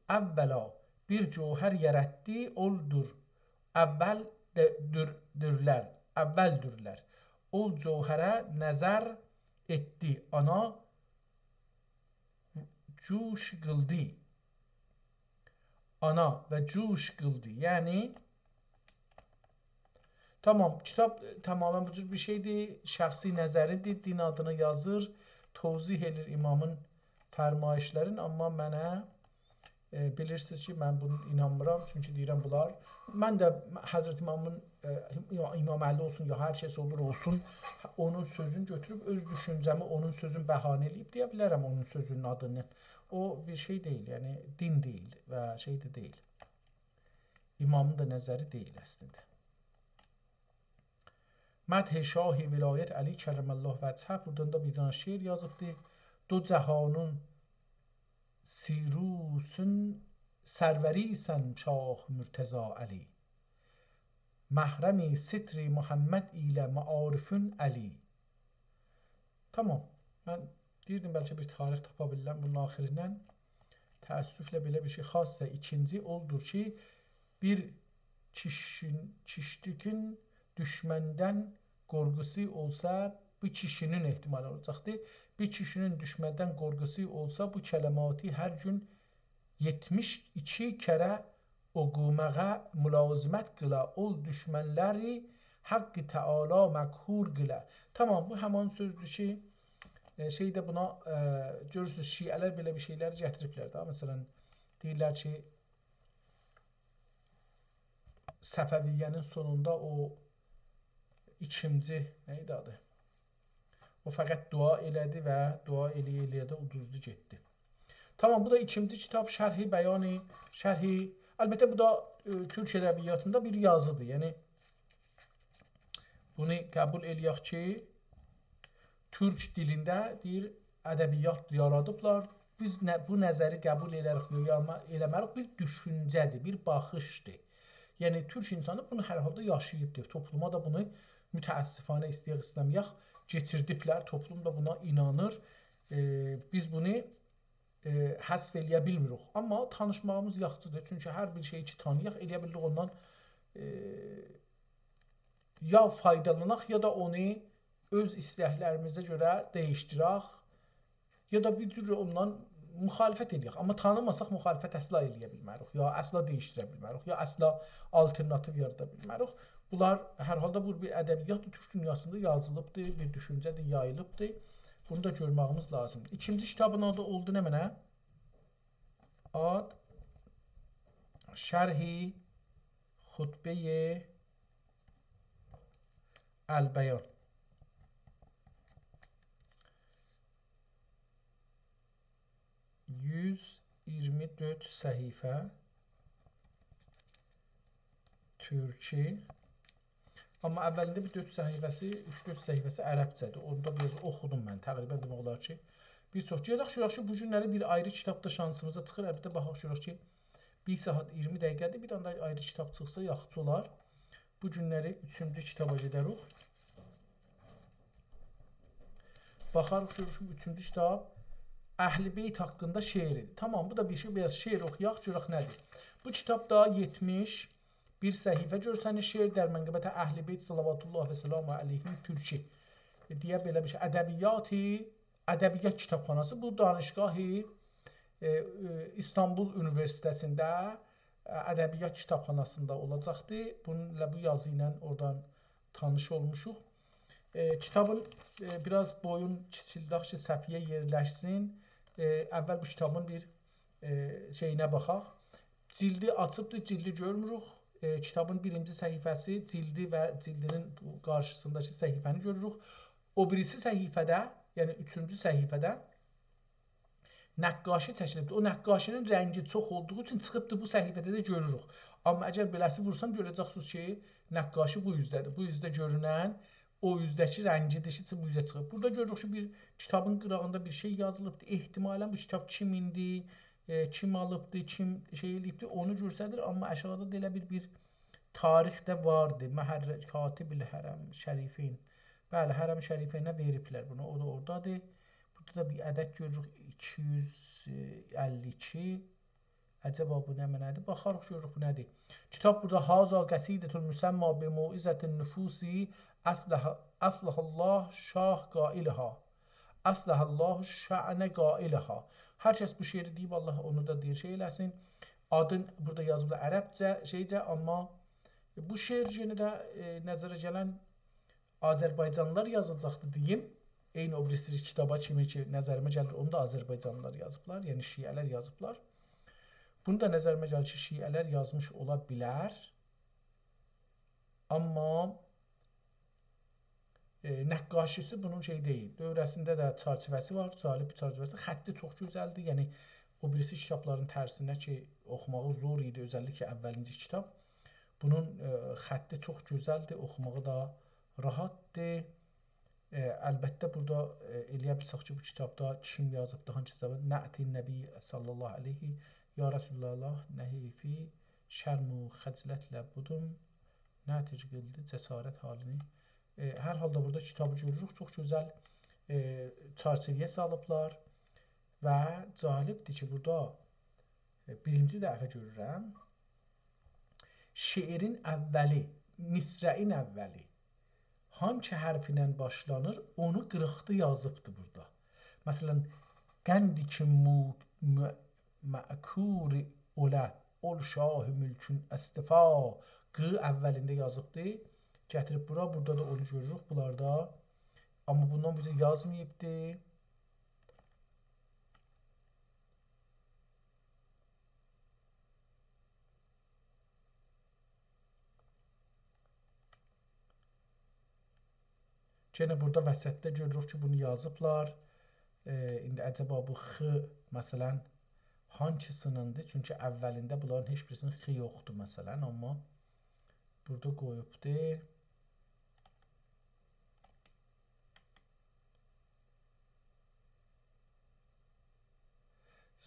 اولا بیر جوهر یاراتدی، اولدور. اول ده-، دور-، دورلر، اولدورلر. او جوهره نظر ائتدی، آنا جوش قیلدی. آنا و جوش قیلدی. یعنی، تامام، کیتاب تمامیله بو جور بیر شئیدیر، شخصی نظریدیر، دین آدینا یازیر، توضیح ائله‌ییر امامین فرمایشلرین، آمما منه، ائ، بیلیرسینیز کی، من بونو اینانمیرام، چونکی دئییرم بونلار، من ده حضرت امامین، ائ، امام علی اولسون، یا هر کس اولور اولسون، اونون سؤزونو گؤتوروب اؤز دوشونجه‌می اونون سؤزون بهانه ائله‌ییب دئیه بیلرم اونون سؤزونون آدینی. او بیر شئی دئییل، یعنی دین دئییل و شئی ده دئییل. امامین دا نظری دئییل اصلینده. مدح شاه ولایت علی کرم الله وجهه. بورادان دا بیر دنه شعر یازیبدی. دو جهانین سیروسون سروری‌سن شاه مرتضی علی. محرمی ستر محمد ایله معارفون علی. تامام. من دئییردیم، بلکه بیر تاریخ تاپا بیلیرم بونون آخیریندان. تأسفله بئله بیر شئی. خاصه ایکینجی اودور کی، بیر کیشین-، کیشتیکین دوشمندن قورخوسو اولسا، بو کیشینین احتمالی اولاجاقدی. بیر کیشینین دوشمندن قورخوسو اولسا، بو کلماتی هر گون یئتمیش ایکی کره اوخوماغا ملازمت قیلا، اول دوشمنلری حق تعالی مقهور قیلا. تامام، بو همان سؤزدور کی، ائ، شئیده بونا، ائ، گؤرورسونوز، شیعه‌لر بئله بیر شئیلر گتیریبلر ده. مثلا، دئییرلر کی، صفویه‌نین سونوندا او ایکینجی، نه ایدی آدی؟ او فقط دعا ائله‌دی و دعا ائله‌یه-ائله‌یه ده اودوزدو گئتدی. تامام، بو دا ایکینجی کیتاب، شرح بیان، شرح، البته، بو دا، ائ، تورک ادبیاتیندا بیر یازیدیر. یعنی، بونو قبول ائله‌یک کی، تورک دیلینده بیر ادبیات یارادیبلار. بیز نه، بو نظری قبول ائله‌ریک، یا یاما-، ائله‌مه‌ریک، بیر دوشونجه‌دیر، بیر باخیشدیر. یعنی، تورک اینسانی بونو هر حالدا یاشاییبدیر. توپلوما دا بونو متأسفانه، ایسته‌یک ایسته‌مه‌یک، کئچیردیبلر. توپلوم دا بونا اینانیر. ائ، بیز بونو، ائ، حذف ائله‌یه بیلمیریک. آمما تانیشماغیمیز یاخشیدیر. چونکی هر بیر شئیی کی تانییاق، ائله‌یه بیلیریک اوندان، ائ، یا فایدالاناق، یا دا اونو اؤز ایستکلریمیزه گؤره دییشدیرک، یا دا بیر جور اوندان مخالفت ائله‌یک، آمما تانیماساق مخالفت اصلا ائله‌یه بیلمه‌ریک، یا اصلا دییشدیره بیلمه‌ریک، یا اصلا آلترناتیو یارادا بیلمه‌ریک. بونلار هر حالدا بو بیر ادبیاتدیر، تورک دونیاسیندا یازیلیبدیر، بیر دوشونجه‌دیر، یاییلیبدیر. بونو دا گؤرمه‌ییمیز لازیمدیر. ایکینجی کیتابین آدی اولدو نمنه؟ آد شرح خطبهٔ البیان. یوز ایگیرمی دؤرد صفحه، تورکی. آمما اولینده بیر دؤرد صفحه‌سی، اوچ-دؤرد صفحه‌سی عربجه‌دیر. اونو دا بیر آز اوخودوم من، تقریبا دئمک اولار کی، بیر چوخ. گئدک گؤرک کی، بو گونلری بیر آیری کیتاب دا شانسیمیزا چیخیر. البته، باخاق گؤرک کی، بیر ساعات ایگیرمی دقیقه‌دیر، بیر دنه ده آیری کیتاب چیخسا یاخشی اولار. بو گونلری اوچونجو کیتابا گئده‌ریک. باخاریق، گؤروروک، اوچونجو کیتاب اهل بیت حاقیندا شعر ایدی. تامام، بو دا بیر شئی، بیر آز شعر اوخویاق، گؤرک نه‌دیر. بو کیتابدا یئتمیش بیر صفحه گؤرسنیر، شعر در منقبت اهل بیت صلوات الله و سلام علیهم، تورکی. ائ، دئیه بئله بیر شئی، ادبیاتی، ادبیات کیتابخاناسی، بو دانشگاه، ائ، ائ، ایستانبول اونیوئرسیته‌سینده، ائ، ادبیات کیتابخاناسیندا اولاجاقدی. بونونلا، بو یازی ایله اورادان تانیش اولموشوق. ائ، کیتابین، ائ، بیر آز بویون کیچیلدک کی، صفحه‌یه یئرلشسین. ائ، اول بو کیتابین بیر، ائ، شئیینه باخاق. جیلدی آچیبدیر، جیلدی گؤرموروک. ائ، کیتابین بیرینجی صفحه‌سی، جیلدی و جیلدینین قارشیسینداکی صفحه‌نی گؤروروک. او بیریسی صفحه‌ده، یعنی اوچونجو صفحه‌ده نقاشی چکیلیبدیر. او نقاشی‌نین رنگی چوخ اولدوغو اوچون چیخیبدیر، بو صفحه‌ده ده گؤروروک. آمما اگر بئله‌سی وورسام، گؤره‌جکسینیز کی، نقاشی بو اوزده‌دیر. بو اوزده گؤرونن او اوزده‌کی رنگی‌دیر کی، بو اوزه چیخیب. بورادا گؤروروک کی، بیر کیتابین قیراغیندا بیر شئی یازیلیبدیر. احتمالاً بو کیتاب کیمین‌دیر، ائ، کیم آلیبدیر، کیم شئی ائله‌ییبدیر، اونو گؤستریر. آمما آشاغیدا دا ائله بیر، بیر تاریخ ده واردی. محر-، کاتب الحرم شریفین. بلی، حرم شریفینه وئریبلر بونو. او دا اورادادیر. بورادا دا بیر عدد گؤروروک، ایکی یوز اللی ایکی. عجبا بو نمنه‌دیر؟ باخاریق، گؤروروک بو نه‌دیر. کیتاب بورادا: «هذا قصیدة مسمی بموعظة النفوس، اصلح-، اصلح الله شأن قائلها، اصلح الله شأن قائلها.» هر کس بو شعری دئییب، الله اونو دا دئییر، شئی ائله‌سین. آدین بورادا یازیبلار عربجه، شئیجه، آمما بو شعر یئنه ده، ائ، نظره گلن آذربایجانلیلار یازیلاجاقدی دئییم. عینی او بیریسی کیتابا کیمی کی، نظریمه گلیر، اونو دا آذربایجانلیلار یازیبلار، یعنی شیعه‌لر یازیبلار. بونو دا نظریمه گلیر کی، شیعه‌لر یازمیش اولا بیلر. آمما، ائ، نقاشی‌سی بونون شئی دئییل. دؤوره‌سینده ده چرچیوه‌سی وار، جالب بیر چرچیوه‌سی. خطی چوخ گؤزلدیر. یعنی، او بیریسی کیتابلارین ترسینه کی، اوخوماغی زور ایدی، اؤزللیکله اولینجی کیتاب. بونون، ائ، خطی چوخ گؤزلدیر، اوخوماغی دا راحتدیر. ائ، البته، بورادا، ائ، ائله‌یه بیلسک کی، بو کیتابدا کیم یازیبدی، هانسی یازیب؟ نعت نبی صلی الله علیه، یا رسول الله، نه حیفی، شرم و خجلتله بودوم، نعت قیلدی جسارت حالینی. ائ، هر حالدا بورادا کیتابی گؤروروک، چوخ گؤزل، ائ، چرچیوه‌یه سالیبلار و جالبدیر کی، بورادا، ائ، بیرینجی دفعه گؤرورم، شعرین اولی، مصرعین اولی هانسی حرف ایله باشلانیر، اونو قیریقدا یازیبدی بورادا. مثلا، «قند کی مو-، م-، معکور اوله، اول شاه ملکون اصطفا»، «ق» اولینده یازیبدی. گتیریب بورا، بورادا دا اونو گؤروروک بونلاردا. آمما بوندان بیر شئی یازماییبدی. یئنه بورادا وسطده گؤروروک کی، بونو یازیبلار. ائ، ایندی عجبا بو «خ»، مثلا، هانسی‌نیندیر؟ چونکی اولینده بونلارین هئچ بیریسینین «خ» یوخدور، مثلا، آمما بورادا قویوبدور.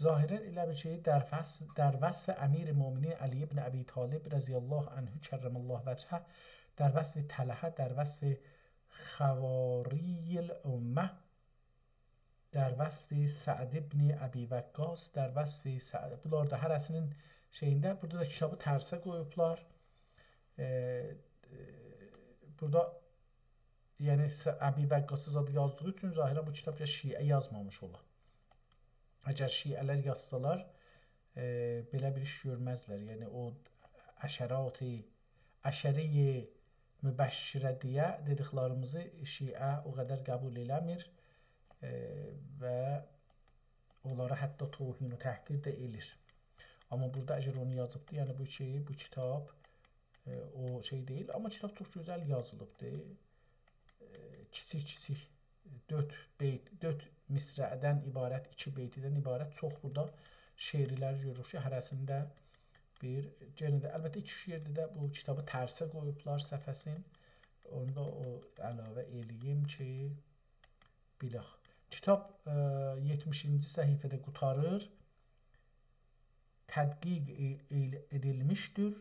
ظاهرا ائله بیل کی، در وصف، در وصف امیرالمؤمنین علی ابن ابی‌طالب رضی الله عنه کرم الله وجهه، در وصف طلحه، در وصف خوارج الامه، در وصف سعد ابن ابی وقاص، در وصف سعد، بونلار دا هره‌سینین شئیینده، بورادا دا کیتابی ترسه قویوبلار. ائ، ائ، بورادا، یعنی، س-، ابی وقاصی زادی یازدیغی اوچون ظاهرا بو کیتاب یا شیعه یازمامیش اولا. اگر شیعه‌لر یازسالار، ائ، بئله بیر ایش گؤرمزلر. یعنی او عشرات، عشره مبشره دئیه دئدیکلریمیزی شیعه او قدر قبول ائله‌میر، ائ، و اونلارا حتی توهین و تحقیر ده ائله‌ییر. آمما بورادا اگر اونو یازیبدی، یعنی بو شئی، بو کیتاب، ائ، او شئی دئییل. آمما کیتاب چوخ گؤزل یازیلیبدی. ائ، کیچیک-کیچیک، دؤرد بیت، دؤرد مصرعدن عبارت، ایکی بیتدن عبارت چوخ بورادا شعرلر گؤروروک کی، هره‌سینده بیر، یئنه ده، البته، ایکی-اوچ یئرده ده بو کیتابی ترسه قویوبلار صفحه‌سین. اونو دا او علاوه ائله‌ییم کی، بیلک. کیتاب، ائ، یئتمیشینجی صفحه‌ده قوتاریر. تدقیق ائ-، ائ-، ائدیلمیشدیر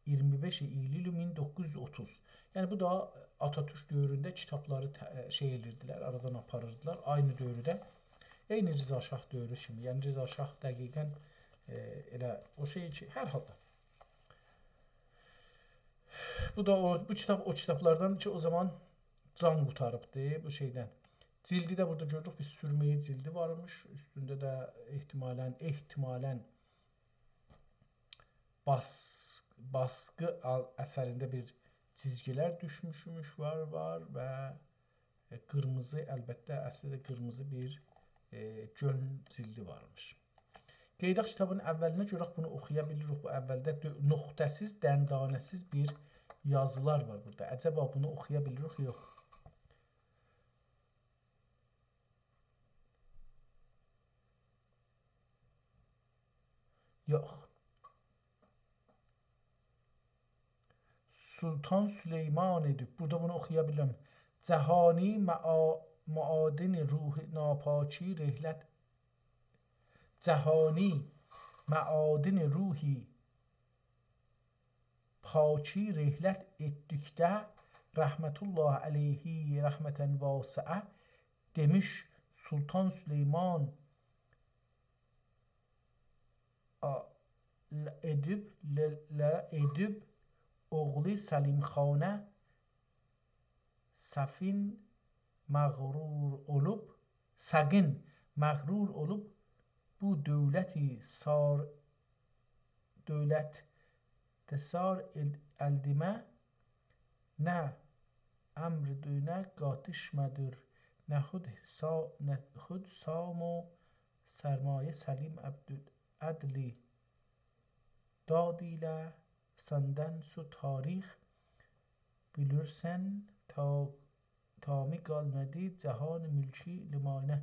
ایگیرمی بئش اییول مین دوققوز یوز اوتوز. یعنی، بو دا آتاتورک دؤورونده کیتابلاری ت-، شئی ائدیردیلر، آرادان آپاریردیلار. عینی دؤورده، عینی رضا شاه دؤورو کیمی. یعنی، رضا شاه دقیقاً، ائ، ائله او شئی کی، هر حالدا. بو دا او، بو کیتاب او کیتابلاردان کی، او زامان جان قوتاریبدی بو شئیدن. جیلدی ده بورادا گؤروروک، بیر سورمه‌یی جیلدی وارمیش. اوستونده ده احتمالاً، احتمالاً باسق-، باسقی آل-، اثرینده بیر چیزگیلر دوشموشموش، وار، وار و، ائ، قیرمیزی، البته، اصلی ده قیرمیزی بیر، ائ، گؤن جیلدی وارمیش. قئییداق کیتابین اوّلینه، گؤرک بونو اوخویا بیلیریک. بو اوّلده دؤ-، نقطه‌سیز، دندانه‌سیز بیر یازیلار وار بورادا. عجبا بونو اوخویا بیلیریک، یوخ؟ یوخ. سلطان سلیمان ایدی. بورادا بونو اوخویا بیلیرم. جهانی معا-، معادن روح ناپاکی رحلت، جهانی معادن روح پاکی رحلت ائتدیکده، رحمة الله علیه رحمة واسعة، دئمیش سلطان سلیمان آ-، ل-، ائدیب، ل-، ل-، ائدیب اوغلو سلیم خانه سفین مغرور اولوب، سگین مغرور اولوب، بو دؤولتی سار، دؤولت ده سار ال-، الدیمه، نه امر دؤینه قاتیشمادیر، نه خود سا-، نه خود سام و سرمایه سلیم عبدالعدلی داد ایله سندن سو تاریخ بیلیرسن، تا تامی قالمادی جهان ملکی لمانه.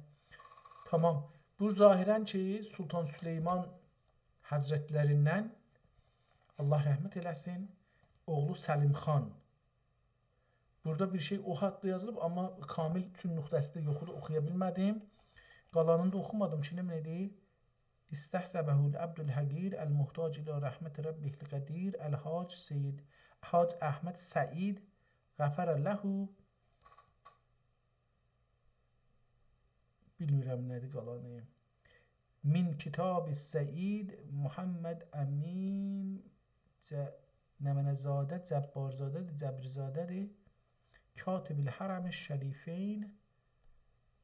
تامام. بو ظاهراً کی، سلطان سلیمان حضرتلریندن، الله رحمت ائله‌سین، اوغلو سلیم خان. بورادا بیر شئی او حاقدا یازیلیب، آمما کامل، چون نقطه‌سی ده یوخ ایدی، اوخویا بیلمه‌دیم. قالانینی دا اوخومادیم کی، نمنه دئییر؟ استحسبه العبد الحقیر المحتاج الی رحمة ربه القدیر الحاج سید، حاج احمد سعید غفر له. بیلمیرم نه‌دیر قالانی. من کتاب سید محمد امین ج-، نمنه‌زاده، جبارزاده‌دیر، جبریزاده‌دیر. کاتب الحرم الشریفین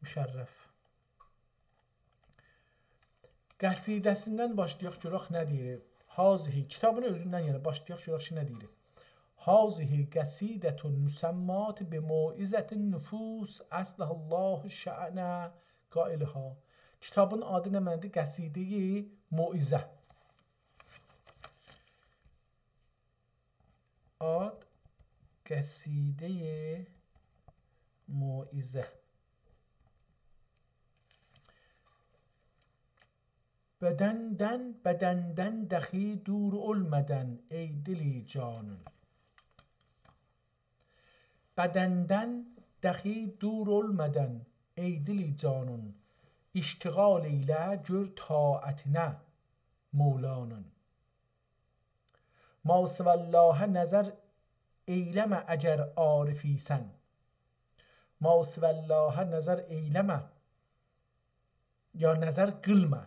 مشرف. قصیده‌سیندن باشلایاق، گؤرک نه دئییر. هذه، کیتابین اؤزوندن، یعنی باشلایاق، گؤرک کی، نه دئییر. هذه قصیدة مسماة بموعظة النفوس أصلح الله شأن قائلها. کیتابین آدی نمنه‌دیر؟ قصیده‌ی موعظه. آد قصیده‌ی موعظه. بدندن، بدندن دخی دور اولمادان، ای دلی جانون. بدندن دخی دور اولمادان، ای دلی جانون، اشتغال ائیله، گؤر طاعتینه مولانون. ماسوی اللهه نظر ائیله‌مه اگر عارفیسن. ماسوی اللهه نظر ائیله‌مه، یا نظر قیلما.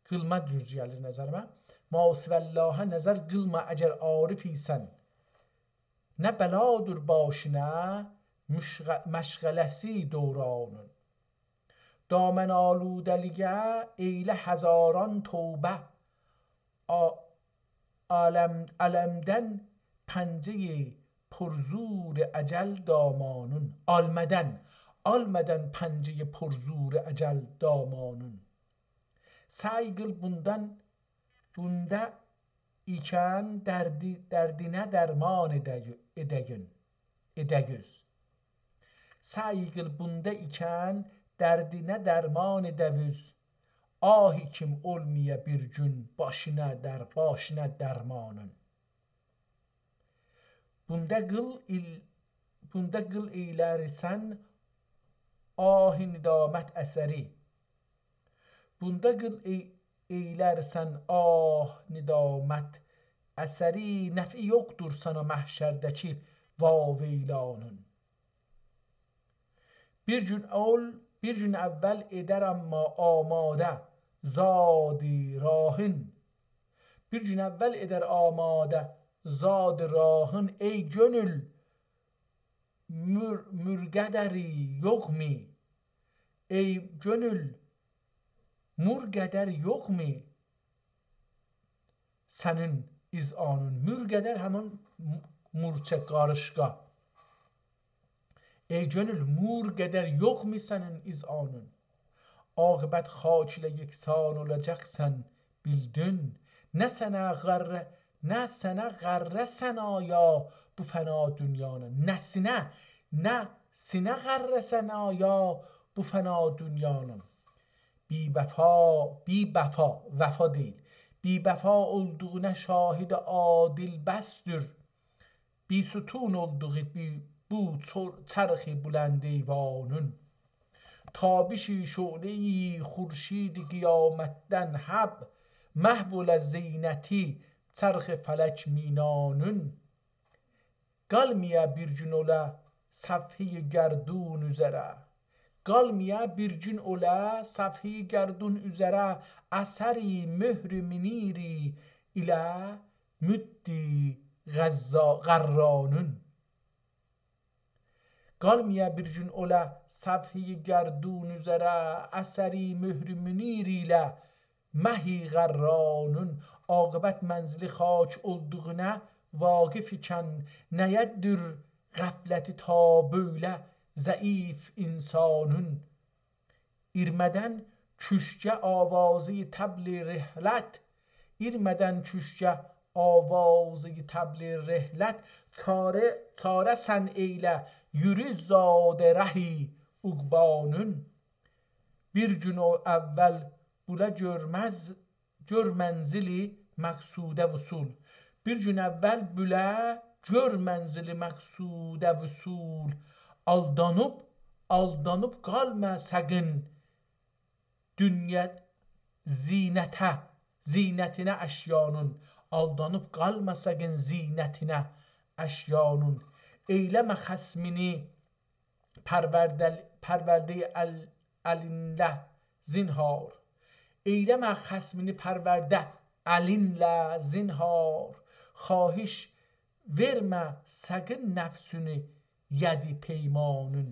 قیلما دوز گلیر نظریمه. ماسوی اللهه نظر قیلما اگر عارفیسن. نه بلادیر باشینا مشغ-، مشغله‌سی دورانون. دامن آلوده‌لیگه ائیله هزاران توبه. آ-، عالم-، عالمدن پنجه‌ی پرزور اجل دامانین. آلمادان، آلمادان پنجه‌ی پرزور اجل دامانین. سعی قیل بوندان، بوندا ایکن دردی-، دردینه درمان ائده‌گو-، ائده‌گون، ائده‌گوز. سعی قیل بوندا ایکن دردینه درمان ائده‌ووز. آهی کیم اولمایا بیر گون باشینا در-، باشینا درمانین. بوندا قیل ایل-، بوندا قیل ائیلرسن آه ندامت اثری. بوندا قیل ائ-، ائیلرسن آه ندامت اثری، نفعی یوخدور سانا محشرده‌کی واویلانین. بیر گون اول-، بیر گون اول ائدر اما آماده زاد راهین. بیر گون اول ائدر آماده زاد راهین. ای گؤنول، مور-، مور قدری یوخمو؟ ای گؤنول، مور قدر یوخمو سنین اذعانین؟ مور قدر همین م-، مورچه، قاریشقا. ای گؤنول، مور قدر یوخمو سنین اذعانین؟ عاقبت خاک ایله یکسان اولاجاقسان، بیلدین. نه سنه غره، نه سنه غره ثنایا بو فنا دونیانین. نه‌سینه، نه‌سینه غره ثنایا بو فنا دونیانین؟ بی‌وفا، بی‌وفا، وفا دئییل. بی‌وفا اولدوغونا شاهد عادل بسدیر بی‌ستون اولدوغو بی-، بو چور-، چرخ بلند ایوانین. تابش شعله‌ی خورشید قیامتدن حب، محو اولا زینتی چرخ فلک مینانین. قالمایا بیر گون اولا صفحه‌ی گردون اوزره، قالمایا بیر گون اولا صفحه‌ی گردون اوزره، اثر مهر منیری ایله مد غزا-، غرانین. قالمایا بیر گون اولا صفحه‌ی گردون اوزره، اثر مهر منیر ایله مه غرانین. عاقبت منزلی خاک اولدوغونا واقف ایکن، نه‌یه‌دیر غفلتی تا بؤیله ضعیف انسانین؟ ایرمه‌دن کوشکه آوازی طبل رحلت، ایرمه‌دن کوشکه آوازی طبل رحلت، چاره، چاره سن ائیله یورو زاد ره عقبانین. بیر گون او اول بوله گؤرمز، گؤر منزل مقصوده وصول. بیر گون اول بوله گؤر منزل مقصوده وصول. آلدانیب، آلدانیب قالما ساقین دونیا زینته، زینتینه اشیانین. آلدانیب قالما ساقین زینتینه اشیانین. ائیله‌مه خصمینی پرورده، پرورده ال-، الینله زنهار. ائیله‌مه خصمینی پرورده الینله زنهار. خواهش وئرمه ساقین نفسینی ید پیمانین.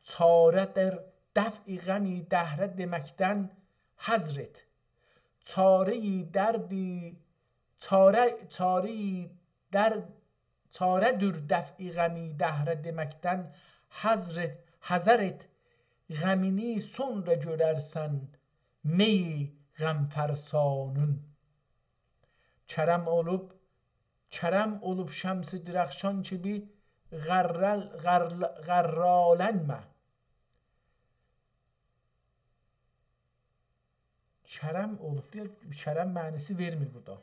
چاره‌دیر دفع غم دهره دئمکدن حذر ائت. چاره‌ی درد، چاره، چاره‌ی درد، چاره‌دیر دفع غم دهره دئمکدن حذر ائت، حذر ائت. غمینی سونرا گؤررسن می غم‌فرسانین. کرم اولوب، کرم اولوب شمس درخشان کیمی غرل-، غرل-، غرالنمه. کرم اولوب دئییر، کرم معنی‌سی وئرمیر بورادا.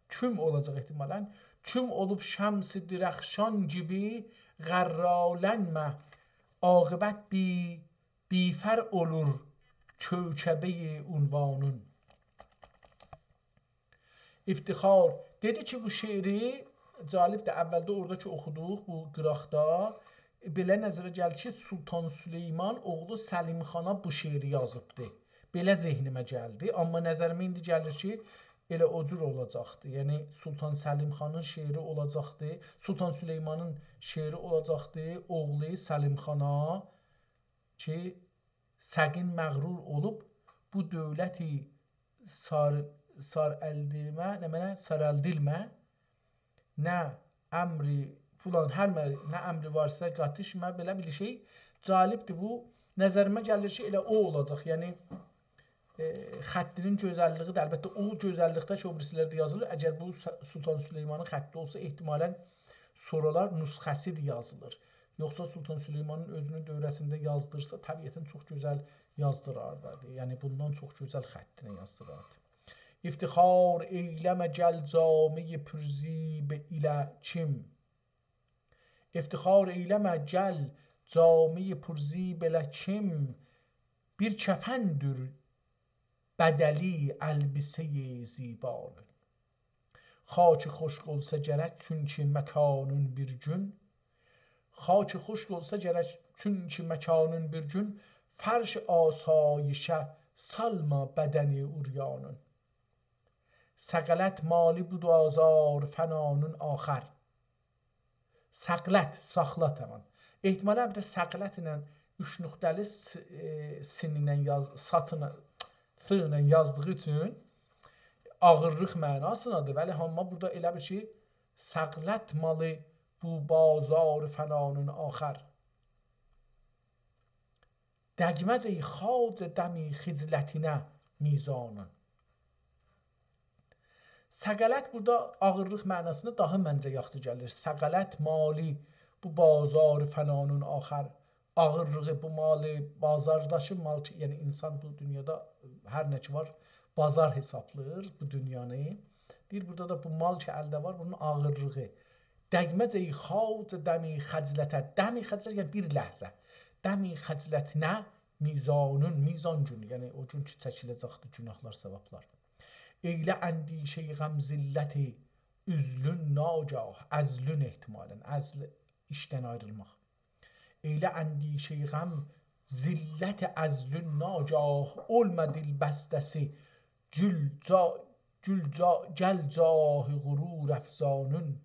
کیم اولاجاق احتمالاً؟ کیم اولوب شمس درخشان کیمی غرالنمه، عاقبت بی-، بی‌فر اولور کوکبه‌ی عنوانین. افتخار. دئدی کی، بو شعری، جالبدیر، اولده اورادا کی اوخودوق، بو قیراقدا، بئله نظره گلدی کی، سلطان سلیمان اوغلو سلیم خانا بو شعری یازیبدی. بئله ذهنیمه گلدی. آمما نظریمه ایندی گلیر کی، ائله او جور اولاجاقدی. یعنی، سلطان سلیم خانین شعری اولاجاقدی، سلطان سلیمانین شعری اولاجاقدی، اوغلو سلیم خانا کی، سگین مغرور اولوب، بو دؤولتی سار، سارالدیلمه، نمنه؟ سارالدیلمه، نه امری فلان، هر مه، نه امری وارسا قاتیشما، بئله بیر شئی. جالبدیر بو. نظریمه گلیر کی، ائله او اولاجاق. یعنی، ائ، خطینین گؤزللیگی ده، البته، او گؤزللیکده کی، او بیریسی‌لرده یازیلیر. اگر بو س، سلطان سلیمانین خطی اولسا، احتمالاً سونرالار نسخه‌سی‌دیر یازیلیر. یوخسا سلطان سلیمانین اؤزونون دؤوره‌سینده یازدیرسا، طبیعتاً چوخ گؤزل یازدیراردی. یعنی، بوندان چوخ گؤزل خطینی یازدیراردی. افتخار ائیله‌مه گل جامهٔ پرزیب ایله کیم. افتخار ائیله‌مه گل جامهٔ پرزیب ایله کیم. بیر کفندیر بدلی البسهٔ زیبانون. خاکی خشک اولسا گرک چونکی مکانون بیر گون. خاکی خشک اولسا گرک چونکی مکانون بیر گون، فرش آسایشه سالما بدنی عریانون. سقلت مالی بو بازار فنانون آخر. سقلت، ساخلات همان. احتمالاً بیر ده سقلت ایله اوچ نقطه‌لی س، ائ، سین ایله یاز، ساتینی، ث ایله یازدیغی اوچون آغیرلیق معناسیندادیر. ولی آمما بورادا ائله بیل کی، سقلت مالی بو بازار فنانون آخر. دگمز ای خواجه دمی خجلتینه میزانون. سقلت بورادا آغیرلیق معناسیندا داها منجه یاخشی گلیر. سقلت مالی بو بازار فنانون آخر. آغیرلیغی بو مالی، بازارداکی مال کی، یعنی اینسان بو دونیادا هر نه کی وار، بازار حسابلاییر بو دونیانی. دئییر، بورادا دا بو مال کی الده وار، بونون آغیرلیغی. دگمز ای خواجه دمی خجلته. دمی خجلت، یعنی بیر لحظه. دمی خجلتینه میزانون، میزان گونو، یعنی او گون کی چکیله‌جکدیر گناهلار، ثوابلار. ائیله اندیشهٔ غم ذلت عزلون ناگاه، عزلون احتمالاً، عزل ایشدن آیریلماق. ائیله اندیشهٔ غم ذلت عزلون ناگاه، اولما دلبسته‌سی گل جا، گل جا، گل جاه غرور افزانون.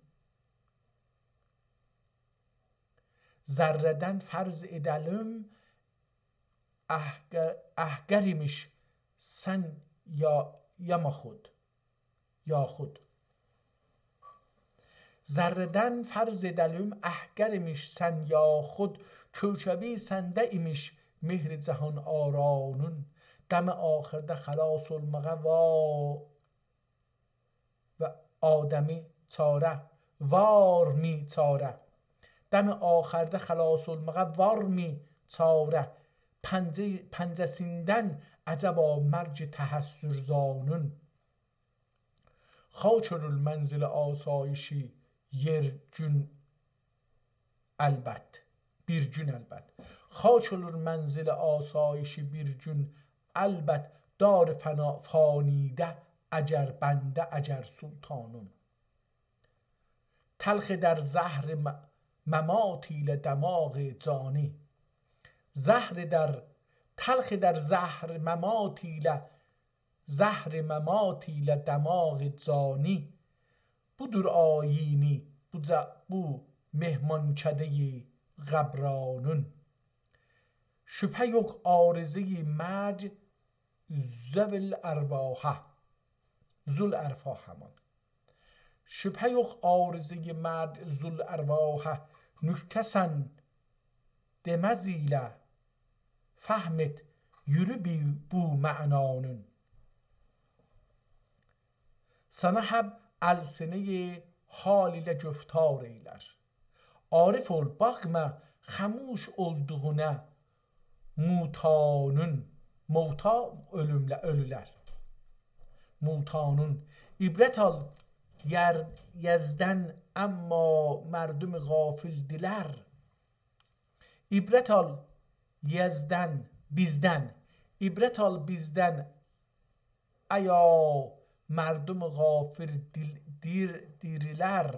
ذره‌دن فرض ائده‌لیم احق، احقر ایمیش سن یا، یاما خود، یاخود. ذره‌دن فرض ائده‌لیم احقر ایمیش سن یاخود، کوکبی سنده ایمیش مهر جهان‌آرانون. غم آخرده خلاص اولماغا وا، و آدمی چاره، وارمی چاره؟ غم آخرده خلاص اولماغا وارمی چاره؟ پنجه، پنجه‌سیندن عجبا مرگ تحسرزانون. خاک اولور منزل آسایشی یئر گون البت، بیر گون البت. خاک اولور منزل آسایشی بیر گون البت، دار فنا، فانیده اگر بنده، اگر سلطانون. تلخ ائدر زهر م، ممات ایله دماغ جانی. زهر ائدر، تلخ ائدر زهر ممات ایله، زهر ممات ایله دماغ جانی. بودور آیینی بو جا، بو مهمانکدهٔ قبرانون. شبهه یوخ عارضهٔ مرگ ذوالارواحه. ذوالارواح همان. شبهه یوخ عارضهٔ مرگ ذوالارواحه، نکته سن دئمز ایله فهم ائت، یورو بی، بو معنانون. سنه حب السنهٔ حال ایله گفتار ائیلر. عارف اول، باخما خموش اولدوغونا موتانون. موتا، اؤلومله، اؤلولر. موتانون. عبرت آل یر، یزدن، اما مردم غافل دیلر. عبرت آل یزدن، بیزدن. عبرت آل بیزدن، ایا مردم غافل دیل، دیر، دیریلر.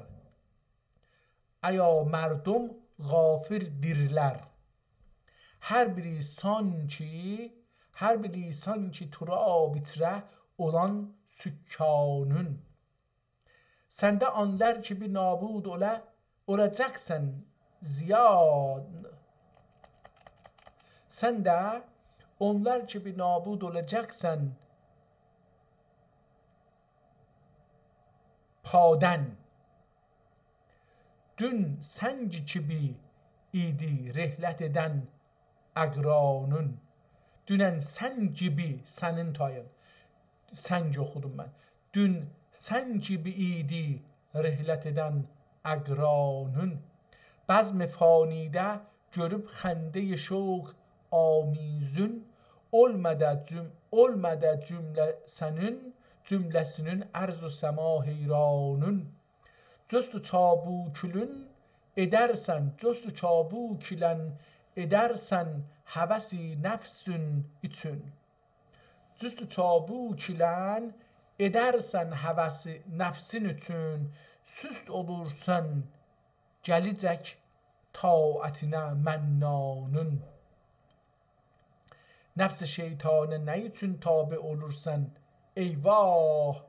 ایا مردم غافل دیریلر. هر بیری سانکی، هر بیری سانکی تراب ایچره اولان سکانون. سن ده آنلار کیمی نابود اولا، اولاجاقسان زیان. سن ده اونلار کیمی نابود اولاجاقسان پادن. دون سنگ کیمی ایدی رحلت ائدن عقرانون. دونن سنگ کیمی، سنین تایین، سنگ اوخودوم من. دون سنگ کیمی ایدی رحلت ائدن عقرانون. بزم فانی‌ده گؤروب خنده‌ی شوق آمیزون، اولمادا جوم-، اولمادا جومله سنین، جومله‌سینین ارض و سما حیرانون. جست و چابوکیلن ائدرسن، جست و چابوکیلن ائدرسن هوس نفسین اوچون. جست و چابوکیلن ائدرسن هوس نفسین اوچون، سست اولورسان گلیجک طاعتینه منانون. نفس شیطانه نه اوچون تابع اولورسان؟ ای واه!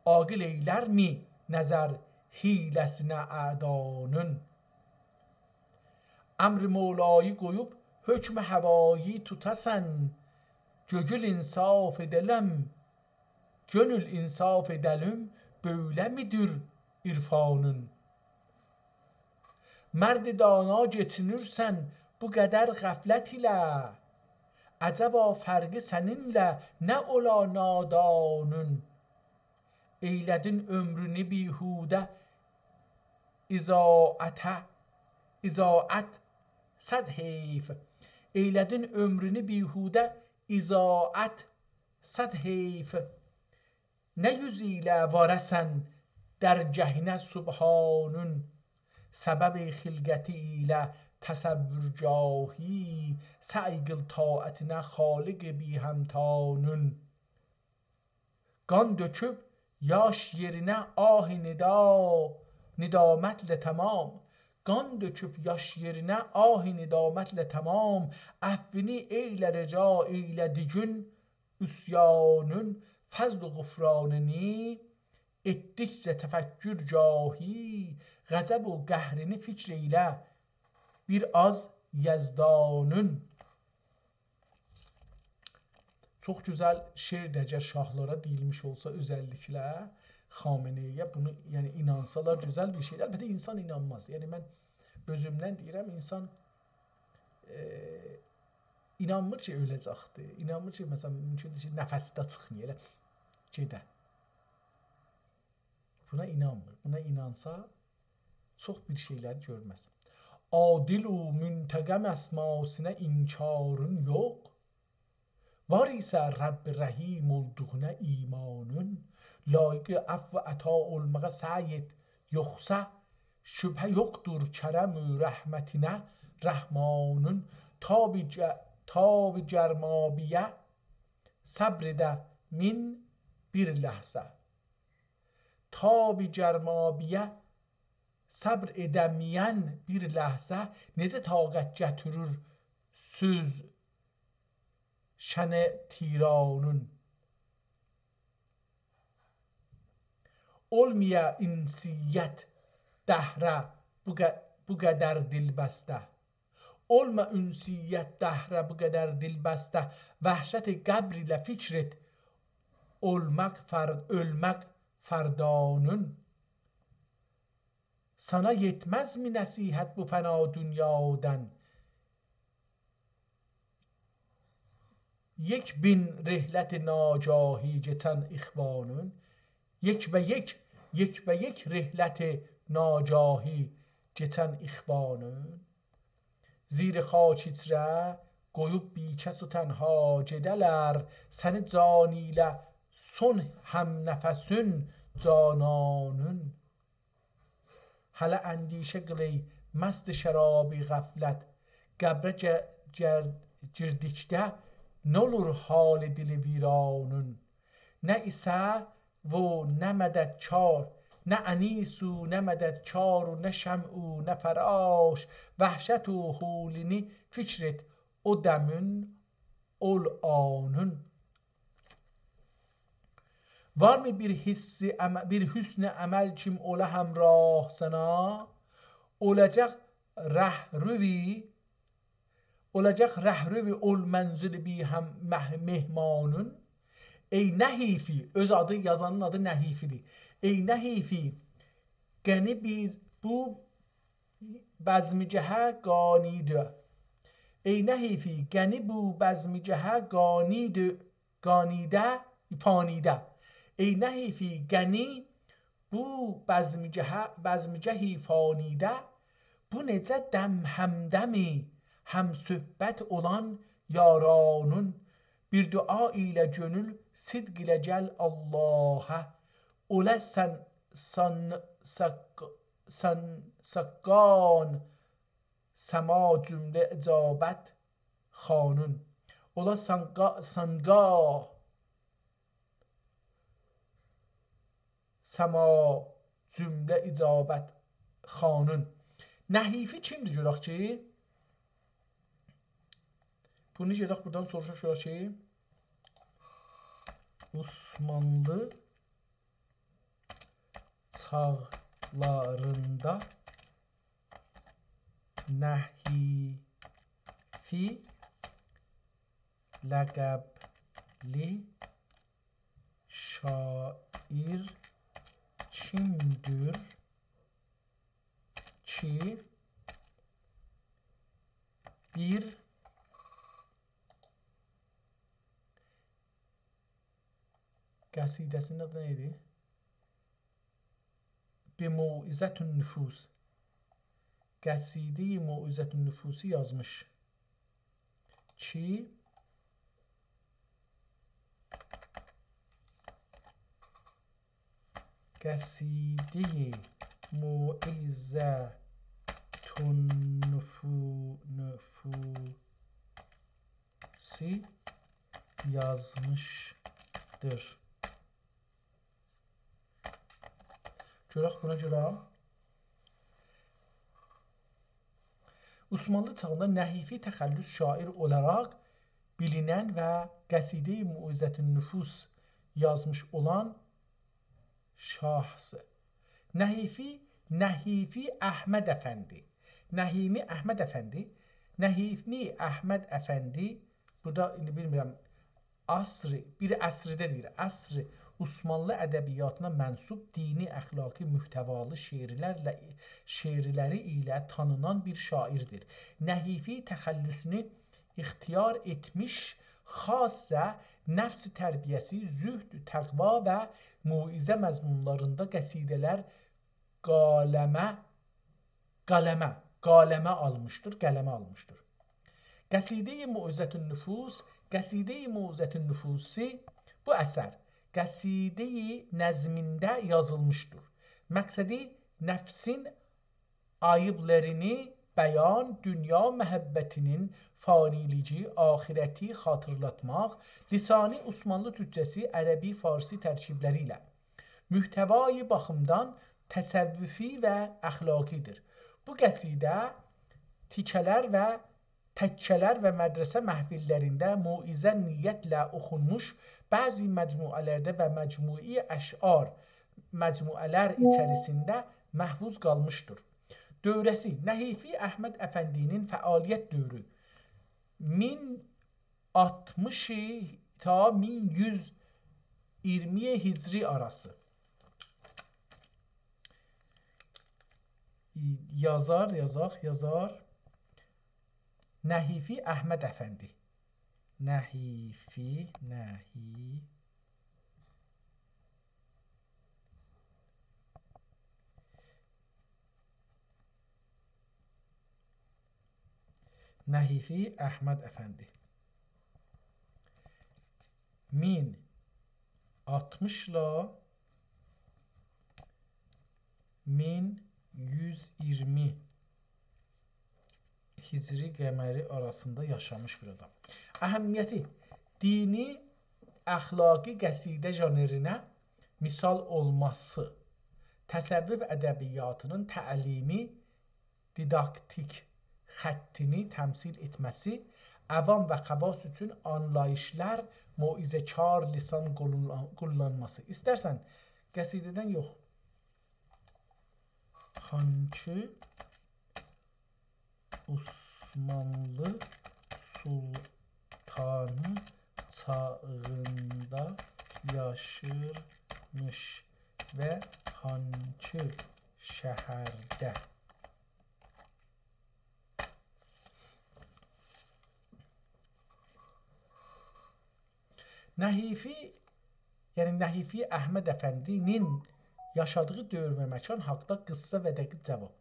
عاقل ائیلرمی نظر حیله‌سینه اعدانون؟ امر مولایی قویوب حکم هوایی توتاسان، گؤگول انصاف ائده‌لم، گؤنول انصاف ائده‌لیم، بؤیله‌میدیر عرفانون؟ مرد دانا کئچینیرسن بو قدر غفلت ایله، عجبا فرقی سنینله نه اولا نادانون؟ ائیله‌دین عؤمرونو بیهوده اضاعته، اضاعت، صد حیف. ائیله‌دین عؤمرونو بیهوده اضاعت، صد حیف. نه یوز ایله واراسان درگهینه سبحانون؟ سبب خلقتی ایله تصورگاهی، سعی قیل طاعتینه خالق بی‌همتانون. قان تؤکوب یاش یئرینه آه ندا، ندامتله تمام. قان تؤکوب یاش یئرینه آه ندامتله تمام. عفوینی ائیله رجا ائیله‌دیگین عصیانون، فضل و غفرانینی ائتدیکجه تفکر گاهی، غضب و قهرینی فکر ائیله بیر آز یزدانون. چوخ گؤزل شعردیر، اگر شاهلارا دئییلمیش اولسا، اؤزللیکله خامنه‌ای‌یه، بونو، یعنی، اینانسالار، گؤزل بیر شئیدیر. البته، اینسان اینانماز. یعنی، من اؤزومدن دئییرم، اینسان، ائ، اینانمیر کی، اؤله‌جکدیر. اینانمیر کی، مثلا، مومکوندور کی، نفسی ده چیخمایا، ائله گئده. بونا اینانمیر. بونا اینانسا، چوخ بیر شئیلری گؤرمز. عادل و منتقم اسماسینه انکارین یوخ، وار ایسه رب رحیم اولدوغونا ایمانین. لایق عفو و عطا اولماغا سعی ائت، یوخسا شبهه یوخدور کرم و رحمتینه رحمانین. تاب گ-، تاب گرمابیه صبر ائده‌مین بیر لحظه، تاب گرمابیه صبر ائده‌مه‌ین بیر لحظه، نئجه طاقت گتیریر سؤز شأن تیرانین؟ اولمایا انسیت دهره بو ق-، بو قدر دل‌بسته. اولما انسیت دهره بو قدر دل‌بسته، وحشت قبر ایله فکر ائت، اولماق فر-، اؤلمک فردانین. سانا یئتمزمی نصیحت بو فنا دونیادان؟ یک بین رحلت ناگاهی کئچن اخوانین، یک‌به‌یک، یک‌به‌یک رحلت ناگاهی کئچن اخوانین. زیر خاک ایچره قویوب بی‌کس و تنها گئده‌لر، سنی جان ایله سون هم‌نفسین جانانین. هله اندیشه قیل ای مست شراب غفلت، قبره گ-، گر-، گیردیکده نولور حال دل ویرانین؟ نه عیسی و نه مددکار، نه انیس و نه مددکار و نه شمع و نه فراش، وحشت و هولینی فکر ائت او دمین، اول آنین. وارمی بیر حس عم-، بیر حسن عمل کیم اولا همراه سنا؟ اولاجاق رهروی، اولاجاق رهرو اول منزل بی هم مه-، مهمانون. ای نه حیفی، اؤز آدی، یازانین آدی نه حیفی‌دیر. ای نه حیفی، غنی بیر بو بزمگهه قانیده. ای نه حیفی، غنی بو بزمگهه قانیده، قانیده، فانیده. ای نه حیفی، غنی بو بزمگهه، بزمگهی فانیده، بو نئجه دم همدمی، هم‌صحبت اولان یارانون. بیر دعا ایله گؤنول صدق ایله گل آللاها، اولا سن، سن، سق-، سن، سقان سما جمله اجابت خوانون. اولا سنقا-، سنقا سما جمله اجابت خوانون. نه حیفی کیمدیر گؤرک کی؟ بونو گئدک بورادان سوروشاق گؤرک کی، عثمانلی چاغلاریندا نه حیفی لقبلی شاعر کیمدیر کی، بیر قصیده‌سینین آدی نه ایدی؟ به موعظة النفوس. قصیدهٔ موعظة النفوسی یازمیش کی، قصیدهٔ موعظة النفو-، نفوسی یازمیشدیر. گؤرک بونا گؤره. عثمانلی چاغیندا نه حیفی تخلص شاعر اولاراق بیلینن و قصیدهٔ موعظة النفوس یازمیش اولان شخص. نه حیفی، نه حیفی احمد افندی. نه حیفی احمد افندی. نه حیفی احمد افندی. بورادا ایندی بیلمیرم، عصری، بیر عصرده دئییر، عصر عثمانلی ادبیاتینا منسوب دینی، اخلاقی محتوالی شعرلرله، شعرلری ایله تانینان بیر شاعردیر. نه حیفی تخلصونو اختیار ائتمیش، خاصه نفس تربیه‌سی، زهد، تقوا و موعظه مضمونلاریندا قصیده‌لر قلمه، قلمه، قلمه آلمیشدیر، قلمه آلمیشدیر. قصیدهٔ موعظة النفوس، قصیدهٔ موعظة النفوسی، بو اثر قصیدهٔ نظمینده یازیلمیشدیر. مقصدی نفسین عیبلرینی بیان، دونیا محبتینین فانی‌لیگی، آخرتی خاطیرلاتماق، لسانی عثمانلی تورکجه‌سی، عربی، فارسی ترکیبلری ایله. محتوای باخیمدان تصوفی و اخلاقی‌دیر. بو قصیده تیکه‌لر و تکه‌لر و مدرسه محفل‌لرینده موعظه نیتله اوخونموش، بعضی مجموعه‌لرده و مجموعی اشعار، مجموعه‌لر ایچریسینده محفوظ قالمیشدیر. دوره‌سی، نه حیفی احمد افندی‌نین فعالیت دؤورو مین آلتمیش تا مین یوز ایگیرمی هجری آراسی. یازار، یازاق، یازار. نه حیفی احمد افندی. نه حیفی، نه حی-، نه حیفی احمد افندی. مین آلتمیش لا مین یوز ایگیرمی هجری قمری آراسیندا یاشامیش بیر آدام. اهمیتی، دینی، اخلاقی قصیده ژانرینه مثال اولماسی، تصوف ادبیاتینین تعلیمی، دیداکتیک خطینی تمثیل ائتمه‌سی، عوام و خواص اوچون آنلاییشلار، موعظه‌کار لسان قوللان-، قوللانماسی. ایسترسن قصیده‌دن یوخ. هانکی عثمانلی سلطانی چاغیندا یاشیرمیش و هانکی شهرده؟ نحیفی، یعنی نحیفی احمد افندی‌نین یاشادیغی دؤور و مکان حاقدا قیسسا و دقیق جاواب.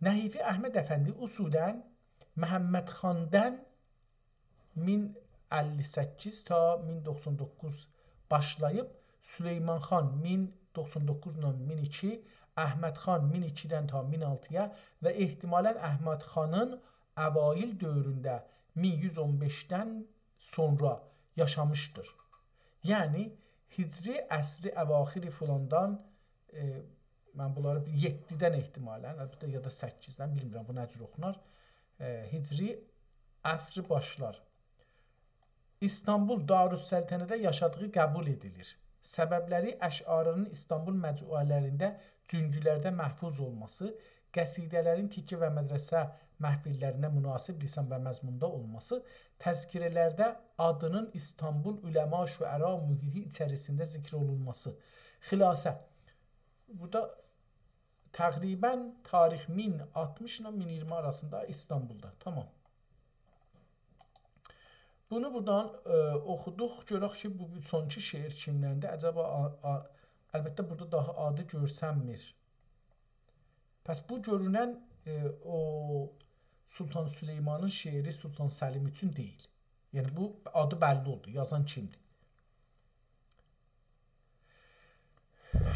نحیفی احمد افندی اصولاً محمد خاندان مین اللی سککیز تا مین دوخسان دوققوز باشلاییب، سلیمان خان مین دوخسان دوققوز ایله مین ایکی، احمد خان مین ایکیدن تا مین آلتی‌یا و احتمالاً احمد خانین اوایل دؤورونده مین یوز اون بئشدن سونرا یاشامیشدیر. یعنی هجری عصری اواخر فلاندان، ائ، من بونلاری بیر یئددیدن احتمالاً، البته یا دا سککیزدن، بیلمیرم بو نه جور اوخونار. ائ، هجری عصری باشلار. ایستانبول دارالسلطنه‌ده یاشادیغی قبول ائدیلیر. سببلری اشعاری‌نین ایستانبول مجموعه‌لرینده، جونگولرده محفوظ اولماسی، قصیده‌لرین تیکه و مدرسه محفل‌لرینه مناسب لسان و مضموندا اولماسی، تذکره‌لرده آدی‌نین ایستانبول علما شعرا محیطی ایچریسینده ذکر اولونماسی. خلاصه، بورادا تقریباً تاریخ مین آلتمیش ایله مین ایگیرمی آراسیندا ایستانبولدا. تامام. بونو بورادان، ائ، اوخودوق. گؤرک کی، بو سونکی شعر کیمدندیر؟ عجبا، آ-، آ-، البته، بورادا داها آدی گؤرسنمیر. پس بو گؤرونن، ائ، او سلطان سلیمانین شعری سلطان سلیم اوچون دئییل. یعنی، بو آدی بللی اولدو، یازان کیمدیر؟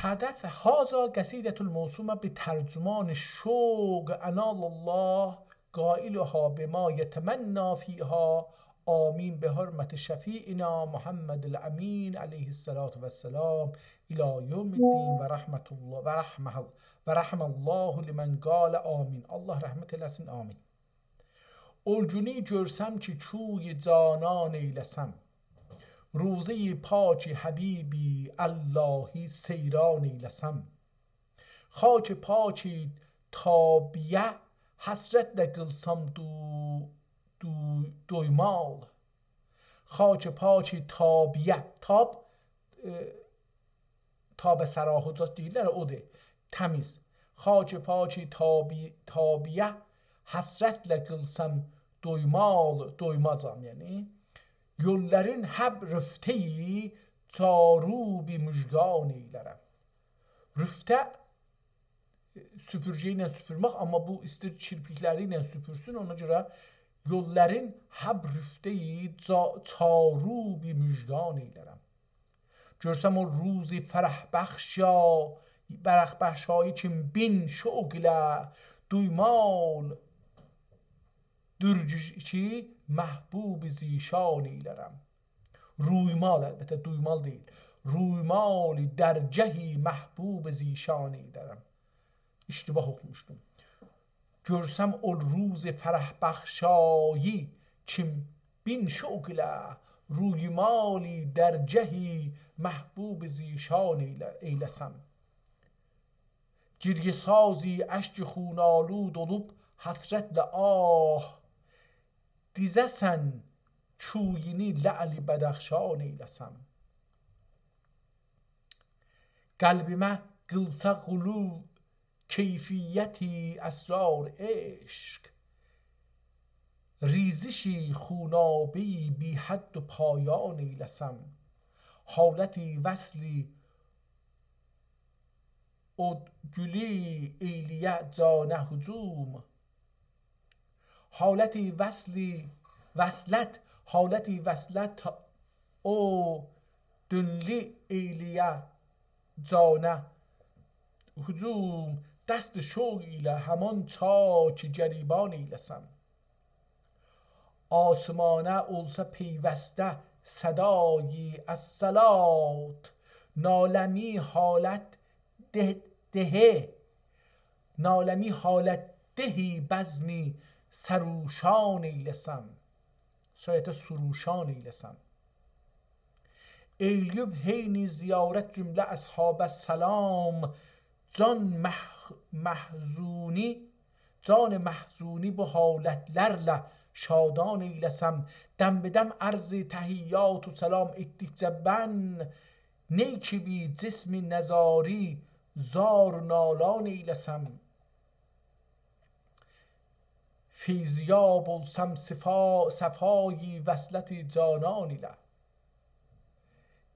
هدف: هذا قصیدة موسومة بترجمان شوق، انال الله قائلها بما یتمنی فیها، آمین بحرمة شفیعنا محمد الامین علیه الصلاة والسلام الی یوم الدین و رحمة الله، و رحمه، و رحم الله لمن قال آمین. الله رحمت ائله‌سین، آمین. اول گونو گؤرسم کی، کوی جانان ائیله‌سم، روضه‌ی پاک حبیب اللهی سیران ائیله‌سم، خاک پاک تابیه حسرتله قیلسام دو-، دو-، دویمال. خاک پاک تابیه، تاب، ائ، تاب سراحوجا دئییرلر، اودور، تمیز. خاک پاک تابی-، تابیه حسرتله قیلسام دویمال، دویماجام، یعنی. یوللارین هب رفته‌یی چاروب مژگان ائیله‌رم. رفته سوپورگه ایله سوپورمک، آمما بو ایستیر کیرپیکلری ایله سوپورسون، اونا گؤره یوللارین هب رفته‌یی جا-، چاروب مژگان ائیله‌رم. گؤرسم او روضه‌ی فرح‌بخشا، فرح‌بخشایی کیم بین شوق ایله دویمال، درگهی محبوب ذی‌شان ائیله‌رم. رویمال، البته، دویمال دئییل. رویمال درگهی محبوب ذی‌شان ائیله‌رم. اشتباه اوخوموشدوم. گؤرسم او روضه‌ی فرح‌بخشایی کیم بین شوق ایله، رویمال درگهی محبوب ذی‌شان ائیله-، ائیله‌سم. گریه‌سازی اشک خون‌آلود اولوب حسرتله آه، دیزه‌سن کویینی لعل بدخشان ائیله‌سم. قلبیمه قیلسا غلو کیفیتی اسرار عشق، ریزشی خونابه‌ی بی‌حد و پایان ائیله‌سم. حالتی وصلی او گولی ائیله‌یه جانه هجوم. حالتی وصلی، وصلت، حالتی وصلت او دونلی ائیله‌یه جانه هجوم، دست شوق ایله همان چاک گریبان ائیله‌سم. آسمانا اولسا پیوسته صدای الصلات، ناله‌می حالت ده-، دهه، ناله‌می حالت دهی بزمی سروشان ائیله‌سم. سویته سروشان ائیله‌سم. ائیله‌ییب حین زیارت جمله اصحابه سلام، جان مح-، محزونی، جان محزونی بو حالتلرله شادان ائیله‌سم. دم به دم عرض تحیات و سلام ائتدیکجه بن، نی کی بی جسم نزاری زار و نالان ائیله‌سم. فیض‌یاب اولسام صفا-، صفای وصلت جانان ایله،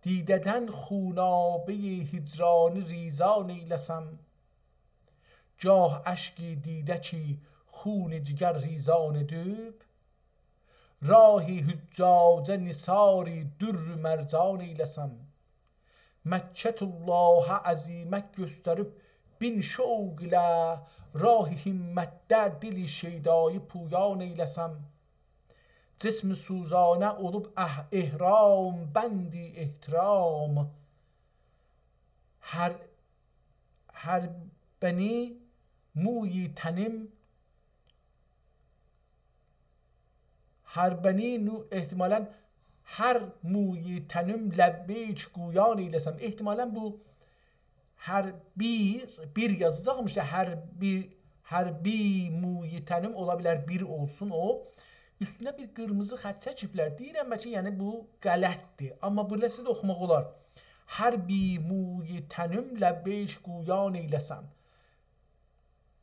دیده‌دن خونابهٔ هجرانی ریزان ائیله‌سم. گاه اشک دیده کی خون جگر ریزان ائدیب، راه حجاجه نثار در و مرجان ائیله‌سم. مکة الله عظیمه گؤستریب بین شوق ایله، راه همتده دل شیدایی پویان ائیله‌سم. جسم سوزانه اولوب اح-، احرام بند احترام، هر، هر بنی موی تنم، هر بنی نو-، احتمالاً هر موی تنم لبیک گویان ائیله‌سم. احتمالاً بو هر بیر، بیر یازاجاغمیش دا، هر بیر، هر بیر موی تنم، اولا بیلر بیر اولسون او. اوستونه بیر قیرمیزی خط چکیبلر. دئییرم بلکه، یعنی بو غلطدیر. آمما بئله ده اوخوماق اولار. هر بیر موی تنم لبیک گویان ائیله‌سم.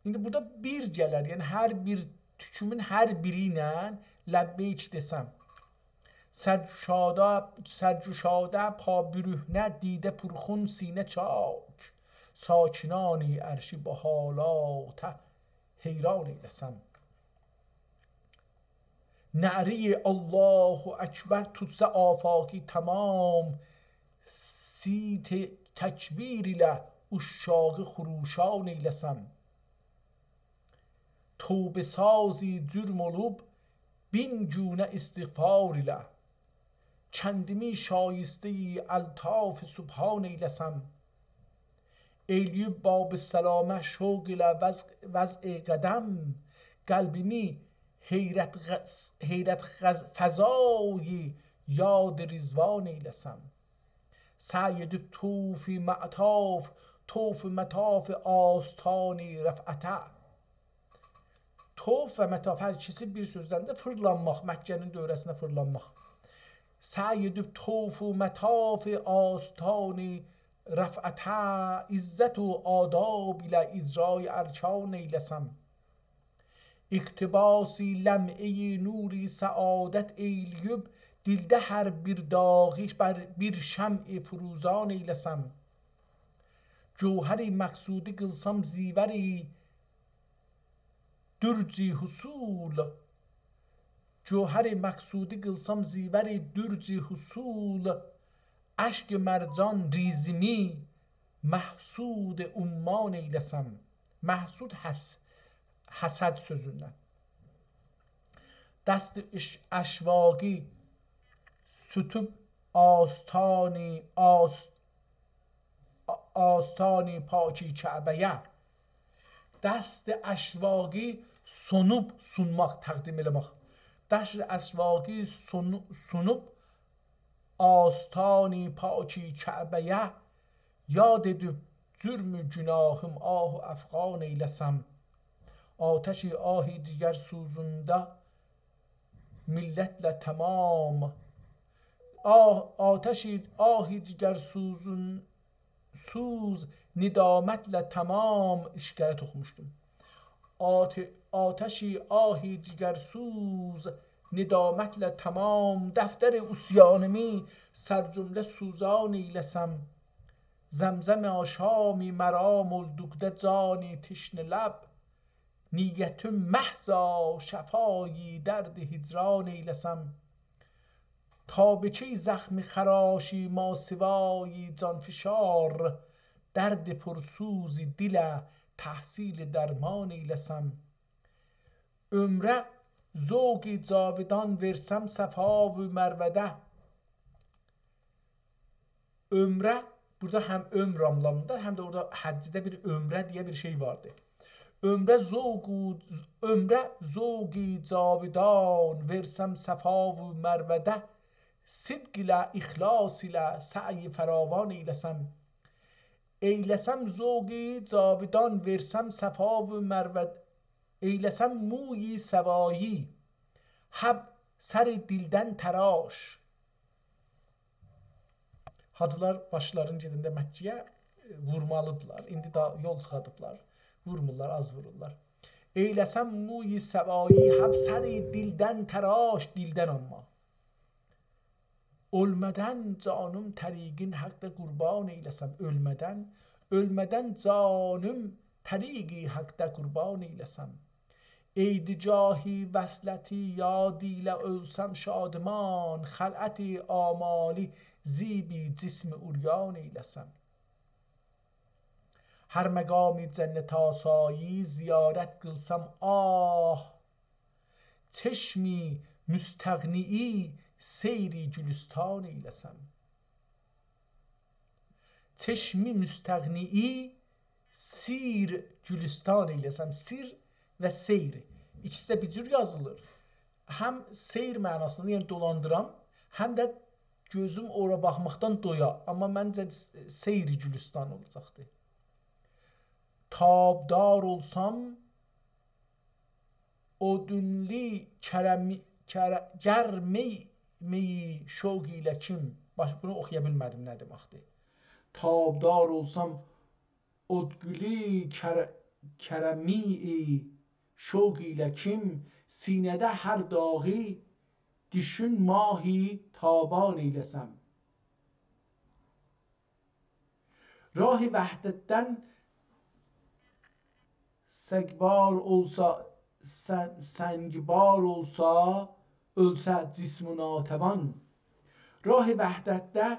ایندی بورادا بیر گلر، یعنی هر بیر توکومون هر بیری ایله لبیک دئسم. سرگشاده، سرگشاده پا برهنه، دیده پرخون، سینه چاک، ساکنان عرشی با حالات حیران ائیله‌سم. نعرهٔ الله اکبر توتسا آفاقی تمام، صیت تکبیر ایله عشاقی خروشان ائیله‌سم. توبه‌سازی جرم اولوب بین گونه استغفار ایله، کندیمی شایستهٔ الطاف سبحان ائیله‌سم. ائیله‌ییب باب سلامه شوق ایله وضع، وضع قدم، قلبیمی حیرت غ-، حیرت غز-، فضای یاد رضوان ائیله‌سم. سعی ائدیب طوف مطاف، طوف مطاف آستان رفعته. طوف و مطاف هر ایکیسی بیر سؤزدن ده فیرلانماق، مکه‌نین دؤوره‌سینه فیرلانماق. سعی ائدیب طوف و مطاف آستان رفعته، عزت و آداب ایله اجرای ارکان ائیله‌سم. اقتباس لمعهٔ نور سعادت ائیله‌ییب، دیلده هر بیر داغی بر بیر شمع فروزان ائیله‌سم. جوهر مقصودی قیلسام زیور درج حصول، جوهر مقصودی قیلسام زیور درج حصول، اشک مرجان ریزیمی محسود عمان ائیله‌سم. محسود حس-، حسد سؤزوندن. دست اش-، اشواقی ستوب آستانی، آس-، آ-، آستانی پاکی کعبه‌یه. دست اشواقی سونوب، سونماق، تقدیم ائله‌مک. دست اشواقی سونو-، سونوب آستانی پاکی کعبه‌یه، یاد ائدیب جرم و گناهیم آه و افغان ائیله‌سم. آتش آه جگرسوزوندا ملتله تمام. آه، آتش آه جگرسوزون، سوز ندامتله تمام، ایشکره توخوموشدوم. آت-، آتش آه جگرسوز ندامتله تمام، دفتر عصیانیمی سرجمله سوزان ائیله‌سم. زمزم آشامی مرام اولدوقدا جان تشنه لب، نیتیم محضا شفای درد هجران ائیله‌سم. تا به کی زخم خراشی ماسوای جانفشار، درد پرسوز دله تحصیل درمان ائیله‌سم. عمره ذوق جاودان وئرسم صفا و مروه‌ده. عمره، بورادا هم عمر آنلامیندا، هم ده اورادا حجده بیر عمره دئیه بیر شئی واردی. عمره ذوق، عمره ذوق جاودان وئرسم صفا و مروه‌ده، صدق ایله، اخلاص ایله سعی فراوان ائیله‌سم. ائیله‌سم ذوق جاودان وئرسم صفا و مروه، ائیله‌سم موی سوایی، هب سر دیلدن تراش. حاجیلار باشلارینی گئدنده مکه‌یه، ائ، وورمالیدیرلار. ایندی ده یول چیخاردیبلار. وورمورلار، آز وورورلار. ائیله‌سم موی سوایی، هب سر دیلدن تراش، دیلدن آمما. اؤلمه‌دن جانیم طریقین حقده قربان ائیله‌سم. اؤلمه‌دن، اؤلمه‌دن جانیم طریقی حقده قربان ائیله‌سم. ای دو جاهی وصلتی یا دیله، اؤلسم شادمان، خلعت آمالی زیب جسم عریان ائیله‌سم. هر مقامی جنت‌آسایی زیارت قیلسام، آه، چشم مستغنیی سیر گلستان ائیله‌سم. چشم مستغنیی سیر گلستان ائیله‌سم. سیر و سیر. ایکیسی ده بیر جور یازیلیر. هم سیر معناسیندا، یعنی دولاندیرام، هم ده گؤزوم اورا باخماقدان دویا. آمما منجه سیر گلستان اولاجاقدی. تابدار اولسام، اودونلو کرمی-، کره-، گرمی، میی شوق ایله کیم؟ باش، بونو اوخویا بیلمه‌دیم، نه دئمکدیر؟ تابدار اولسام، اودونلو کره-، کرمی شوق ایله کیم؟ سینه‌ده هر داغی دوشون ماه تابان ائیله‌سم. راه وحدتدن سگبار اولسا، سن-، سنگبار اولسا، اؤلسه جسم ناتوان. راه وحدتده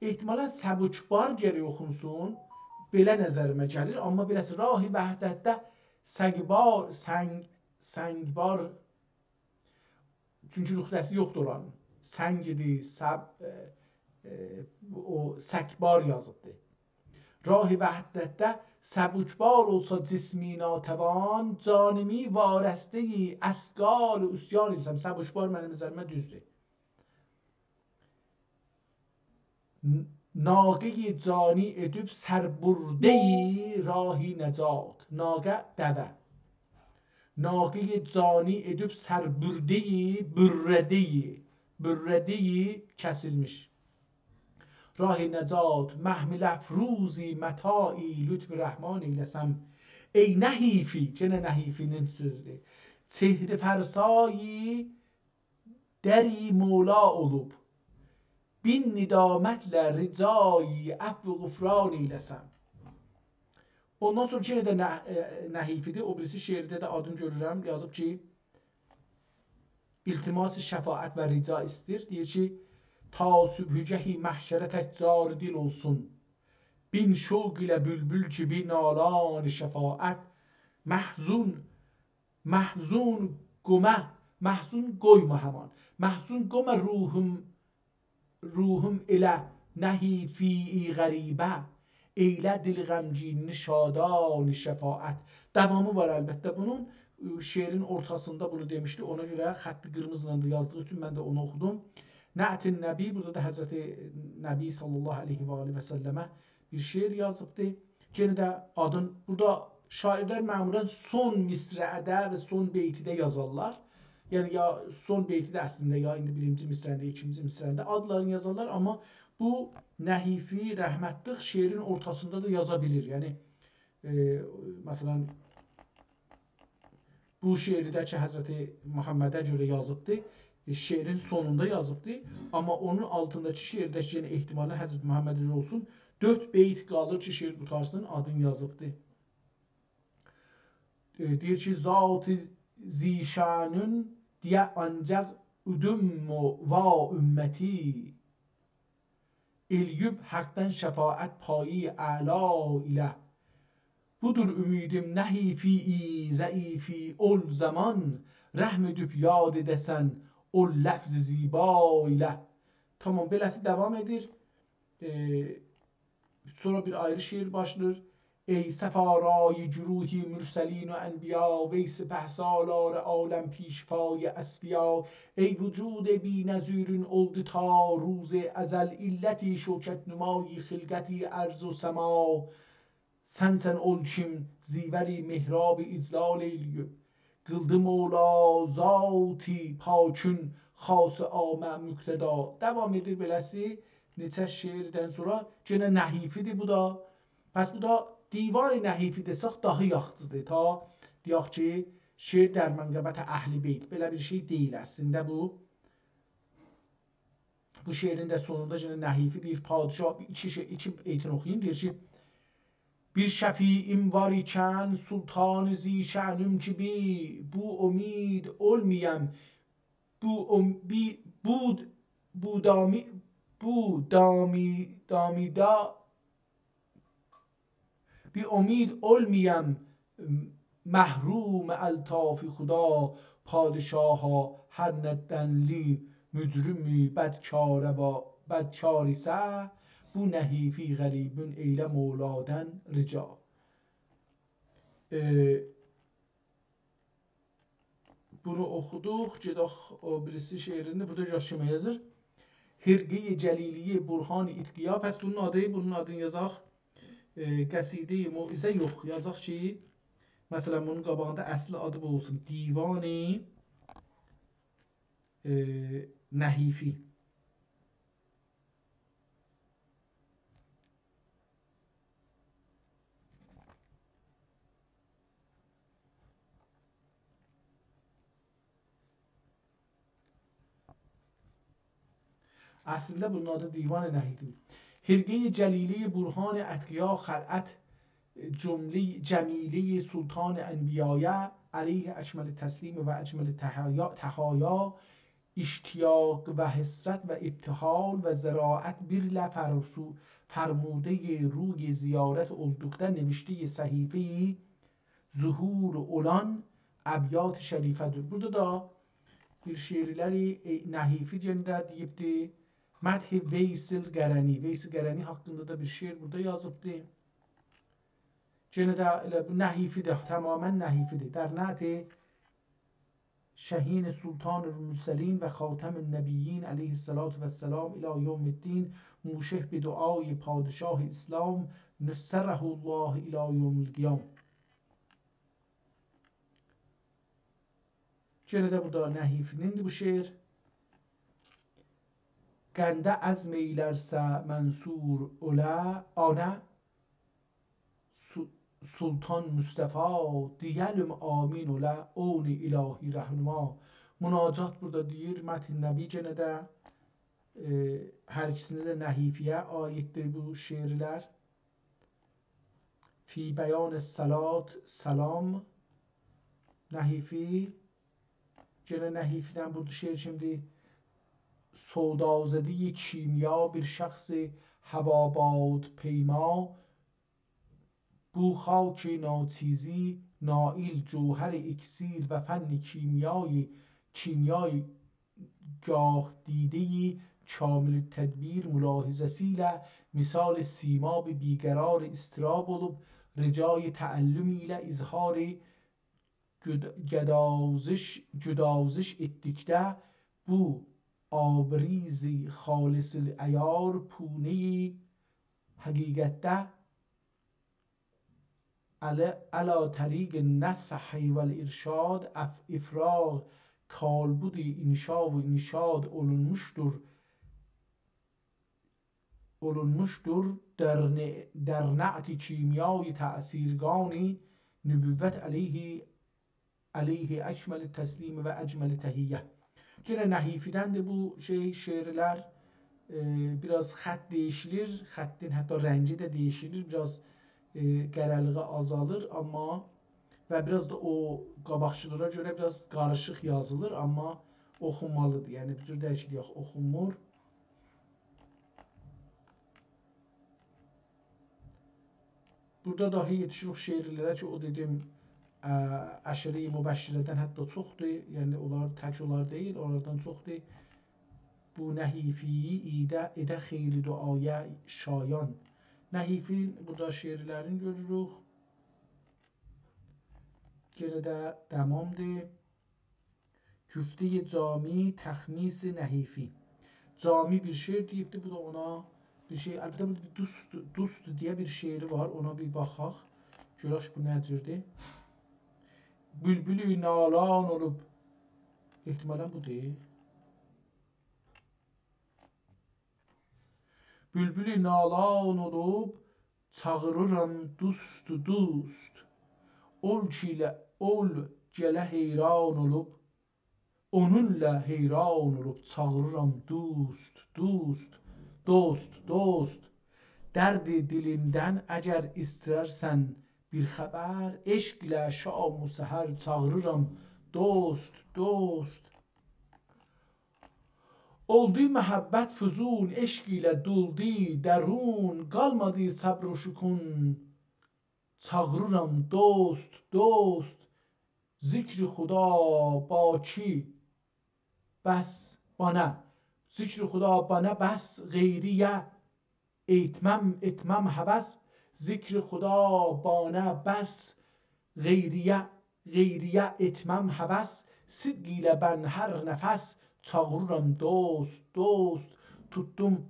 احتمالاً سبکبار گرک اوخونسون، بئله نظریمه گلیر، آمما بئله‌سی راه وحدتده سگبار، سنگ، سنگبار، چونکی نقطه‌سی یوخدور اورانین. سنگ ایدی، سب-، ائ، ائ، او سکبار یازیبدی. راه وحدتده سبکبار اولسا جسمی ناتوان، جانیمی وارسته‌ی اثقال عصیان ائیله‌سم. سبکبار منیم نظریمه دوزدور. ن-، ناقه‌ی جانی ائدیب سربرده‌ی راه نجات. ناقه، دوه. ناقه‌ی جانی ائدیب سربرده‌ی، بره‌ده‌ی، بره‌ده‌ی کسیلمیش. راه نجات، محمل افروزی متاعی لطف رحمان ائیله‌سم. ای نحیفی، یئنه نحیفی‌نین سؤزودور. چهره‌فرسایی دری مولا اولوب، بین ندامتله رجایی عفو و غفران ائیله‌سم. اوندان سونرا یئنه ده نه-، ائ، نحیفی‌دیر. او بیریسی شعرده ده آدینی گؤرورم، یازیب کی، التماس شفاعت و رجا ایسته‌ییر. دئییر کی، تا صبحگهی محشره تک زار دل اولسون، بین شوق ایله بلبل کیمی نالان شفاعت. محزون محزون قوما، محزون قویما همان. محزون قوما روحوم، روحوم ائله نحیفی‌ای غریبه، ائیله دل غمگینینی شادان شفاعت. داوامی وار البته بونون. شعرین اورتاسیندا بونو دئمیشدی. اونا گؤره خط قیرمیزی ایله ده یازدیغی اوچون من ده اونو اوخودوم. نعت نبی، بورادا دا حضرت نبی صلی الله علیه و آله و سلمه بیر شعر یازیبدی. یئنه ده آدین، بورادا شاعرلر معمولاً سون مصرعده و سون بیتیده یازارلار. یعنی، یا سون بیتیده اصلینده، یا ایندی بیرینجی مصرعده، ایکینجی مصرعده آدلارینی یازارلار، آمما بو نحیفی رحمتلیک شعرین اورتاسیندا دا یازا بیلیر. یعنی، ائ، مثلاً، بو شعری ده کی، حضرت محمده گؤره یازیبدی، ائ، شعرین سونوندا یازیبدی. آمما اونون آلتینداکی شعرده کی، یئنه احتمالاً حضرت محمده گؤره اولسون، دؤرد بیت قالیر کی، شعر قوتارسین، آدین یازیبدی. ائ، دئییر کی، ذات ذی‌شأنون دئیه آنجاق اودوم و وا امتی، ائله‌ییب حقدن شفاعت پایی اعلا ایله. بودور امیدیم نحیفی‌ای ضعیفی اول زمان، رحم ائدیب یاد ائده‌سن او لفظ زیبا ایله. تامام، بئله‌سی داوام ائدیر. ائ، سونرا بیر آیری شعر باشلاییر. ای صف‌آرای گروه مرسلین و انبیا، وی سپهسالار عالم پیشوای اصفیا، ای وجود بی‌نظیرین اولدو تا روز ازل، علت شوکت‌نمای خلقت ارض و سما. سنسن اول کیم زیوری محراب اجلال ائیله‌ییب، قیلدی مولا ذاتی پاکین خاص عامه مقتدا. داوام ائدیر بئله‌سی نئچه شعردن سونرا. یئنه نحیفی‌دیر بو دا. پس بو دا دیوان نحیفی دئسک داها یاخشی‌دیر. تا دئیک کی، شعر در منقبت اهل بیت. بئله بیر شئی دئییل اصلینده بو. بو شعرین ده سونوندا یئنه نحیفی دئییر، پادشاه، ایکی شئی، ایکی بیتین اوخویوم، دئییر کی، بیر شفیعیم وار ایکن، سلطان ذی‌شأنم کی بی، بو امید اولمایام، بو ام-، بی-، بود، بودامی، بودامی، دامیدا، بی امید اولمایام محروم الطاف خدا، پادشاها هر نه دنلی مجرمی بدکار و بدکار ایسه، بو نحیفی غریبین ائیله مولادان رجا. ائ، بونو اوخودوق. گئدک او بیریسی شعرینده. بورادا یاخشی یازیر. حرقه‌ی جلیلی برهان اتقیا. پس بونون آدی، بونون آدینی یازاق. ائ، قصیده‌ی موعظه یوخ. یازاق کی، مثلا، بونون قاباغیندا اصلی آدی بو اولسون. دیوان، ائ، نحیفی. اصلینده بونون آدی دیوان نحیفی. حرقه‌ی جلیلی برهان اتقیا، خلعت جمله جمیلی سلطان انبیایه، علیه اکمل تسلیم و اجمل تحایا، تحایا، اشتیاق و حسرت و ابتهال و ضراعت بیرله فرسو-، فرموده‌ی روی زیارت اولدوقدا نوشته‌ی صحیفه‌ی ظهور اولان ابیات شریفه‌دیر. بورادا دا بیر شعرلری، ائ، نحیفی گئنه ده دئییبدی. مدح ویس قرنی. ویس قرنی حاقیندا دا بیر شعر بورادا یازیبدی. گئنه ده ائله بو نحیفی‌دیر، تماما نحیفی‌دیر. در نعت شهین سلطان المرسلین و خاتم النبیین علیه الصلاة و السلام الی یوم الدین، موشح به دعای پادشاه اسلام، نصره الله الی یوم القیام. گئنه ده بورادا نحیفی‌نیندیر بو شعر. قنده عزم ائیلرسه منصور اوله، آنه سو-، سلطان مصطفی، دئیه‌لیم آمین اوله، عون الهی رهنما. مناجات بورادا دئییر، مدح نبی گئنه ده، ائ، هر ایکیسینده ده نحیفی‌یه عایددیر بو شعرلر. فی بیان الصلاة، سلام، نحیفی. گئنه نحیفی‌دن بورادا شعر کیمدیر؟ سودازده‌ی کیمیا، بیر شخص هوابادپیما، بو خاک ناچیزی، نائل جوهر اکسیر و فن کیمیای، کیمیای گاه دیده‌ی کامل التدبیر ملاحظه‌سی ایله مثال سیماب بی‌قرار اضطراب اولوب، رجای تعلم ایله اظهار گد-، گدازش، گدازش ائتدیکده بو آبریز خالص العیار پونه‌ی حقیقتده علی، علی طریق النصح و الارشاد اف-، افراغ کالبد انشا و انشاد اولونموشدور، اولونموشدور. در ن-، در نعت کیمیای تأثیرگان نبوت علیه، علیه اکمل تسلیم و اجمل تحیه. گئنه نحیفی‌دندیر بو شئی، شعرلر. ائ، بیر آز خط دییشیلیر، خطین حتی رنگی ده دییشیلیر، بیر آز، ائ، قره‌لیغی آزالیر، آمما و بیر آز دا او قاباقکیلارا گؤره بیر آز قاریشیق یازیلیر، آمما اوخونمالیدیر. یعنی، بو جور دئییل کی، یوخ، اوخونمور. بورادا داها یئتیشیریک شعرلره کی، او دئدیم، ا، عشره مبشره‌دن حتی چوخدور. یعنی، اونلار تک اونلار دئییل، اونلاردان چوخدور. بو نحیفی‌یی ایده، ائده خیلی دعایا شایان. نحیفی‌نین بورادا شعرلرینی گؤروروک. یئنه ده تمامدیر. گفته‌ی جامی تخمیس نحیفی. جامی بیر شعر دئییبدی، بو دا اونا بیر شئی. البته، بورادا بیر دوست، دوست دئیه بیر شعری وار، اونا بیر باخاق. گؤرک بو نه جوردور. بولبول نالان اولوب. احتمالاً بودور. بولبول نالان اولوب، چاغیریرام دوست، دوست. اول کی ائله، اول گله حیران اولوب، اونونلا حیران اولوب، چاغیریرام دوست، دوست، دوست، دوست. درد دیلیمدن اگر ایسترسن بیر خبر، عشق ایله شام و سحر چاغیریرام دوست، دوست. اولدو محبت فزون، عشق ایله دولدو درون، قالمادی صبر و شکون، چاغیریرام دوست، دوست. ذکر خدا با کی بس بانه، ذکر خدا بانه بس غیریه ائتمم، ائتمم هوس. ذکر خدا بانه بس غیریه، غیریه ائتمم هوس. صدق ایله بن هر نفس چاغیریرام دوست، دوست. توتدوم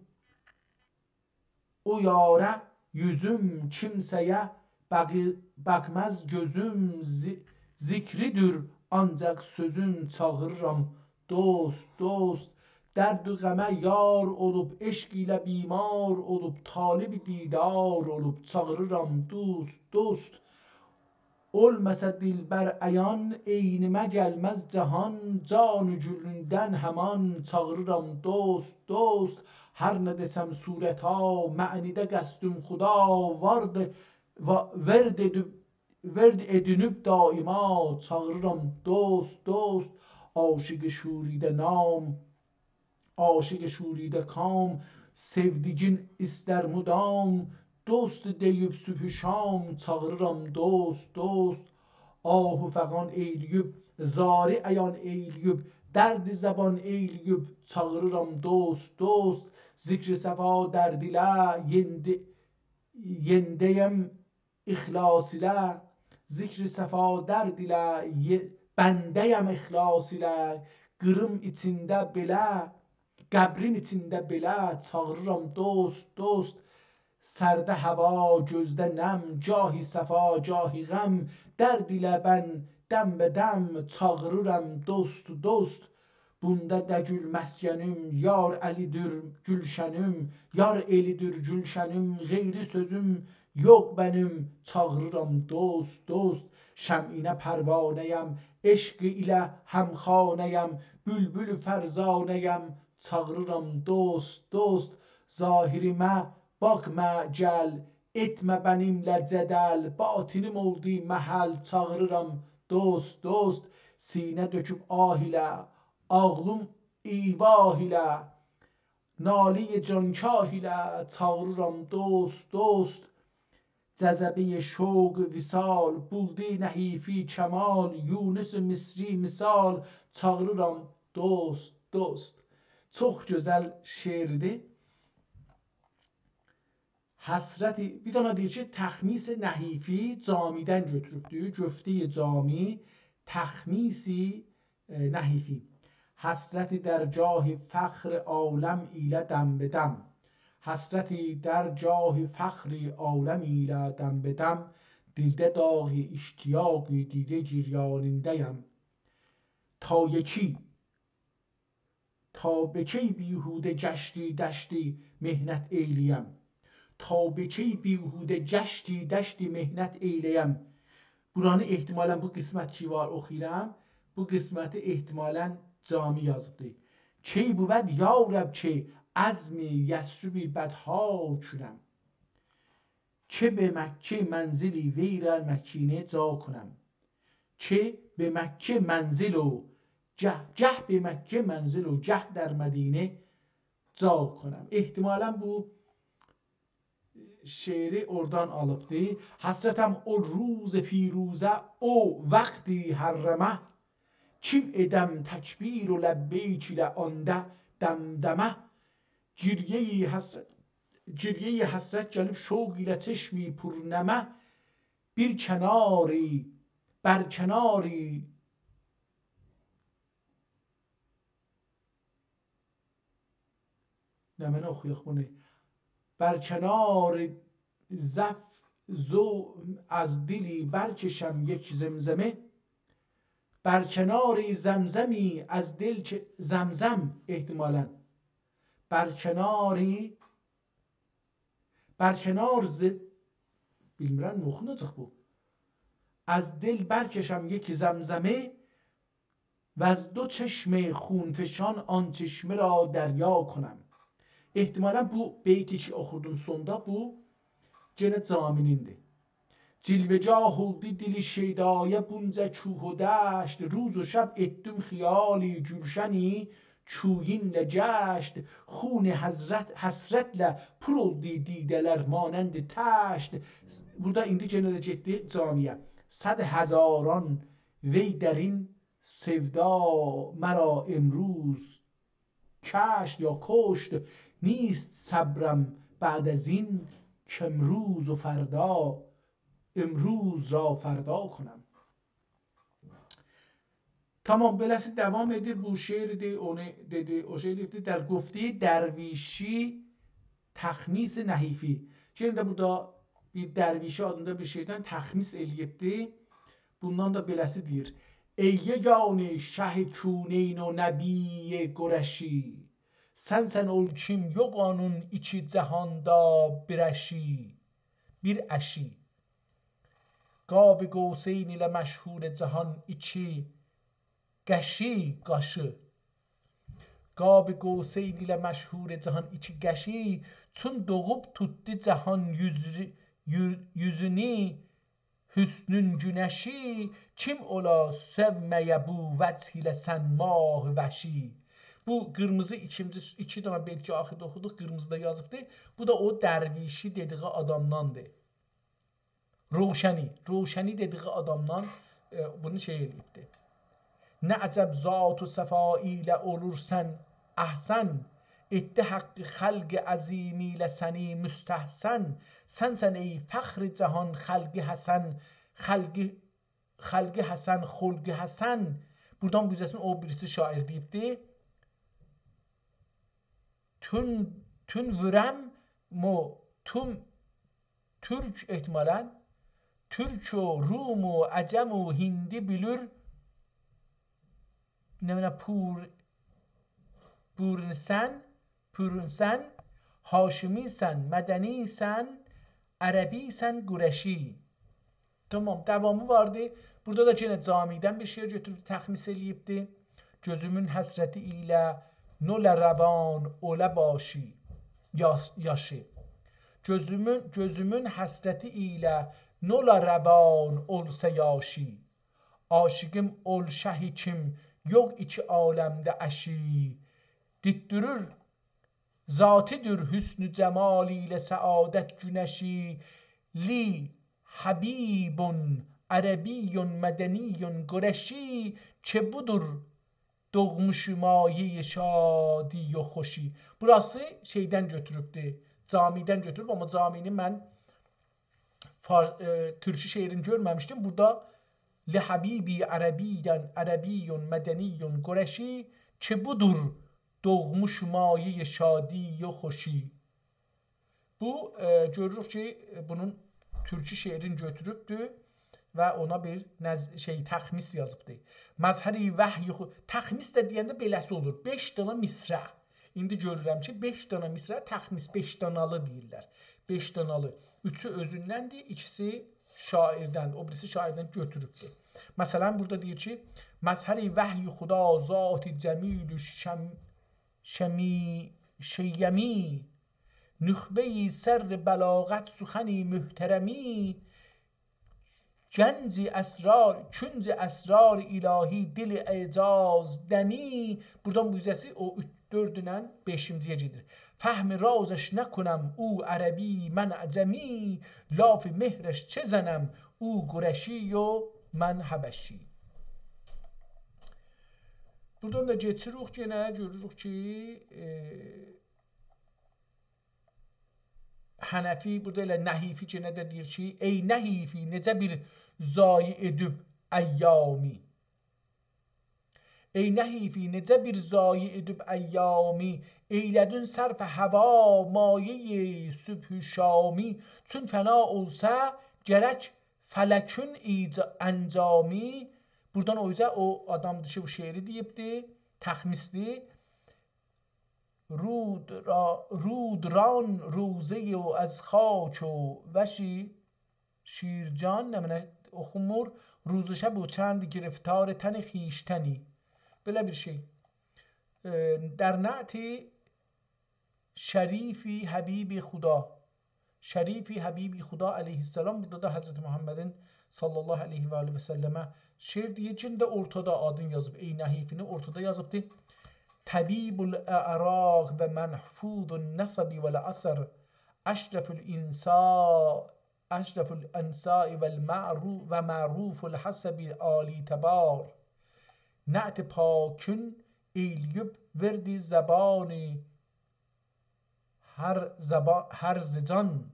او یاره یوزوم، کیمسه‌یه باغی-، باخماز گؤزوم، ذی-، ذکریدیر آنجاق سؤزوم، چاغیریرام دوست، دوست. درد و غمه یار اولوب، عشق ایله بیمار اولوب، طالب دیدار اولوب، چاغیریرام دوست، دوست. اولماسا دلبر عیان، عینیمه گلمز جهان، جان و گولوندن همان چاغیریرام دوست، دوست. هر نه دئسم صورتا، معنیده قصدیم خدا، وارد، وا-، ورد ائدیب، ورد ائدینیب دایما چاغیریرام دوست، دوست. عاشق شوریده نام، عاشق شوریده کام، سئودیگین ایستر مدام، دوست دئییب صبح و شام، چاغیریرام دوست، دوست. آه و فغان ائیله‌ییب، زاری عیان ائیله‌ییب، درد زبان ائیله‌ییب، چاغیریرام دوست، دوست. ذکر صفا درد ایله یئندی-، یئنده‌یم اخلاص ایله، ذکر صفا درد ایله، یئ-، بنده‌یم اخلاص ایله، قیریم ایچینده بئله، قبریم ایچینده بئله، چاغیریرام دوست، دوست. سرده هوا، گؤزده نم، گاهی صفا، گاهی غم، درد ایله بن دم به دم، چاغیریرام دوست، دوست. بوندا دگیل مسکنیم، یار الیدیر گولشنیم، یار ائلیدیر گولشنیم، غیری سؤزوم یوخ منیم، چاغیریرام دوست، دوست. شمعینه پروانه‌یم، عشق ایله همخانه‌یم، بولبول فرزانه‌یم، چاغیریرام دوست، دوست. ظاهریمه باخما گل، ائتمه منیمله جدل، باطنیم اولدو محل، چاغیریرام دوست، دوست. سینه تؤکوب آه ایله، عقلیم ایواه ایله، ناله‌ی جانکاه ایله، چاغیریرام دوست، دوست. جذبه‌ی شوق وصال، بولدو نحیفی کمال، یونس مصری مثال، چاغیریرام دوست، دوست. چوخ گؤزل شعردیر. حسرتی، بیر دنه دئییر کی، تخمیس نحیفی جامی‌دن گؤتوروبدور. گفته‌ی جامی، تخمیس، ائ، نحیفی. حسرتی درگاه فخر عالم ایله دم به دم. حسرتی درگاه فخر عالم ایله دم به دم. دیلده داغ اشتیاق، دیده گریانینده‌یم. تا یکی تا به کی بیهوده گشتی دشتی محنت ائیله‌یم؟ تا به کی بیهوده گشتی دشتی محنت ائیله‌یم؟ بورانی احتمالاً بو قسمت کی وار اوخویورام، بو قسمتی احتمالاً جامی یازیبدی. کی بود یا رب کی عزم یثربی بدها کونم. که به مکه منزلی ویرا مکینه جا کنم. که به مکه منزل و گه، گه به مکه منزل و گه در مدینه جا کنم. احتمالاً بو شعری اورادان آلیبدی. حسرتم او روز فیروزه، او وقتی حرمه، کیم ائدم تکبیر و لبیک ایله آندا دمدمه. گریه‌ی حسرت، گریه‌ی حسرت گلیب شوق ایله چشمی پرنمه، بیر کناری، بر کناری، نمنه اوخویاق بونو؟ بر کنار ضعف زو از دلی برکشم یک زمزمه. بر کنار زمزمی از دل که زمزم، احتمالاً. بر کناری، بر کنار ز، بیلمیرم نه اوخوناجاق بو. از دل برکشم یک زمزمه، وز دو چشم خونفشان آن چشمه را دریا کنم. احتمالاً بو بیتی کی اوخوردوم سوندا، بو گئنه جامی‌نیندیر. جلوه‌جاه اولدو دل شیدایه بونجا کوه و دشت، روز و شب ائتدیم خیالی گولشنی کویینله گشت، خون حضرت، حسرتله پر اولدو دیده‌لر مانند طشت. بورادا ایندی گئنه ده گئتدی جامی‌یه. صد هزاران وی درین سودا مرا امروز کشت یا کشت، نیست صبرم بعد از این کامروز و فردا، امروز را فردا کنم. تامام، بئله‌سی داوام ائدیر. بو شعر ایدی، اونو دئدی، او شئی دئدی. در گفتهٔ درویشی تخمیس نحیفی. یئنه ده بورادا بیر درویشی آدیندا بیر شئیدن تخمیس ائله‌ییبدی. بوندان دا بئله‌سی دئییر: «ای یگانه شه کونین و نبی قرشی، سنسن اول کیم یوخ اونون ایکی جهاندا بیر اشی، بیر اشی. قاب قوسین ایله مشهور جهان ایکی قشی، قاشی. قاب قوسین ایله مشهور جهان ایکی قشی، چون دوغوب توتدو جهان یوز-، یو-، یوزونو حسنون گونشی، کیم اولا سؤومه‌یه بو وجه ایله سن ماه وشی؟» بو قیرمیزی ایکینجی، ایکی دنه بیت کی آخیردا اوخودوق، قیرمیزیدا یازیبدی. بو دا او درویشی دئدیگی آدامداندیر. روشنی، روشنی دئدیگی آدامدان، ائ، بونو شئی ائله‌ییبدی. نه عجب ذات و صفا ایله اولورسان احسن، ائتدی حق خلق عظیم ایله سنی مستحسن. سنسن ای فخر جهان، خلق حسن، خلق، خلق حسن، خلق حسن. بورادان بو گؤزه‌سین او بیریسی شاعر دئییبدی. تون، تون وورم مو، تون، تورک احتمالاً، تورک و روم و عجم و هندی بیلور، نه، نه، پور، پورنسن، پورنسن، هاشمی‌سن، مدنی‌سن، عربی‌سن، قرشی. تامام، داوامی واردی. بورادا دا یئنه جامی‌دن بیر شعر گؤتوروب تخمیس ائله‌ییبدی. گؤزومون حسرتی ایله نولا روان اولا باشی، یاس-، یاشی. گؤزومون، گؤزومون حسرتی ایله نولا روان اولسا یاشی. عاشیقیم اول شهی کیم، یوخ ایکی عالمده اشی. دیتدیریر ذاتی‌دیر حسن و جمال ایله سعادت گونشی. لی حبیب عربی مدنی قرشی، که بودور دوغموش مایهٔ شادی و خوشی. بوراسی شئیدن گؤتوروبدور، جامی‌دن گؤتوروب، آمما جامی‌نی من فار-، ائ، تورکی شعرینی گؤرمه‌میشدیم. بورادا لحبیبی عربی‌دن، عربی مدنی قرشی، که بودور دوغموش مایهٔ شادی و خوشی. بو، ائ، گؤروروک کی، بونون تورکی شعرینی گؤتوروبدور و اونا بیر نظ-، شئی، تخمیس یازیبدی. مظهر وحی خو-، تخمیس ده دئینده بئله‌سی اولور. بئش دنه مصرع. ایندی گؤرورم کی، بئش دنه مصرع تخمیس، بئش دانالی دئییرلر. بئش دانالی. اوچو اؤزوندندیر، ایکیسی شاعردن، او بیریسی شاعردن گؤتوروبدور. مثلاً، بورادا دئییر کی، مظهر وحی خدا ذات جمیل شم-، شمی-، شیمی، نخبهٔ سر بلاغت سخن محترمی، گنج اسرار، کنج اسرار الهی دل اعجاز دمی. بورادان بو گؤزه‌سی او اوچ، دؤردونن بئشینجی‌یه گئدیر. فهم رازش نکنم او عربی، من عجمی، لاف مهرش چه زنم او قرشی و من حبشی. بورادان دا کئچیریک یئنه، گؤروروک کی، ائ، حنفی، بورادا ائله نحیفی یئنه ده دئییر کی، ای نحیفی، نئجه بیر ضایع ائدیب ایامی. ای نحیفی، نئجه بیر ضایع ائدیب ایامی، ائیله‌دین صرف هوا، مایهٔ صبح و شامی. چون فنا اولسا گرک فلکون ایجا-، انجامی، بورادان او اوزه او آدامدیر کی، بو شعری دئییبدی، تخمیسدیر. رود را، رودران روضه‌ی و از خاک و وشی شیرجان، نمنه اوخونمور، روز و شب و چند گرفتار تن خویشتنی. بئله بیر شئی. ائ، در نعت شریفی حبیب خدا. شریفی حبیب خدا علیه السلام، بورادا دا حضرت محمدین صلی الله علیه و آله و سلمه شعر دئییر، یئنه ده اورتادا آدین یازیب، ای نحیفی‌نی اورتادا یازیبدی. طبیب الاعراق و محفوظ النسب و الاثر، اشرف الانسا-، اشرف الانساء و المعرو-، و معروف الحسب عالی تبار. نعت پاکین ائیله‌ییب وئردی زبانی هر زبا-، هر زجان.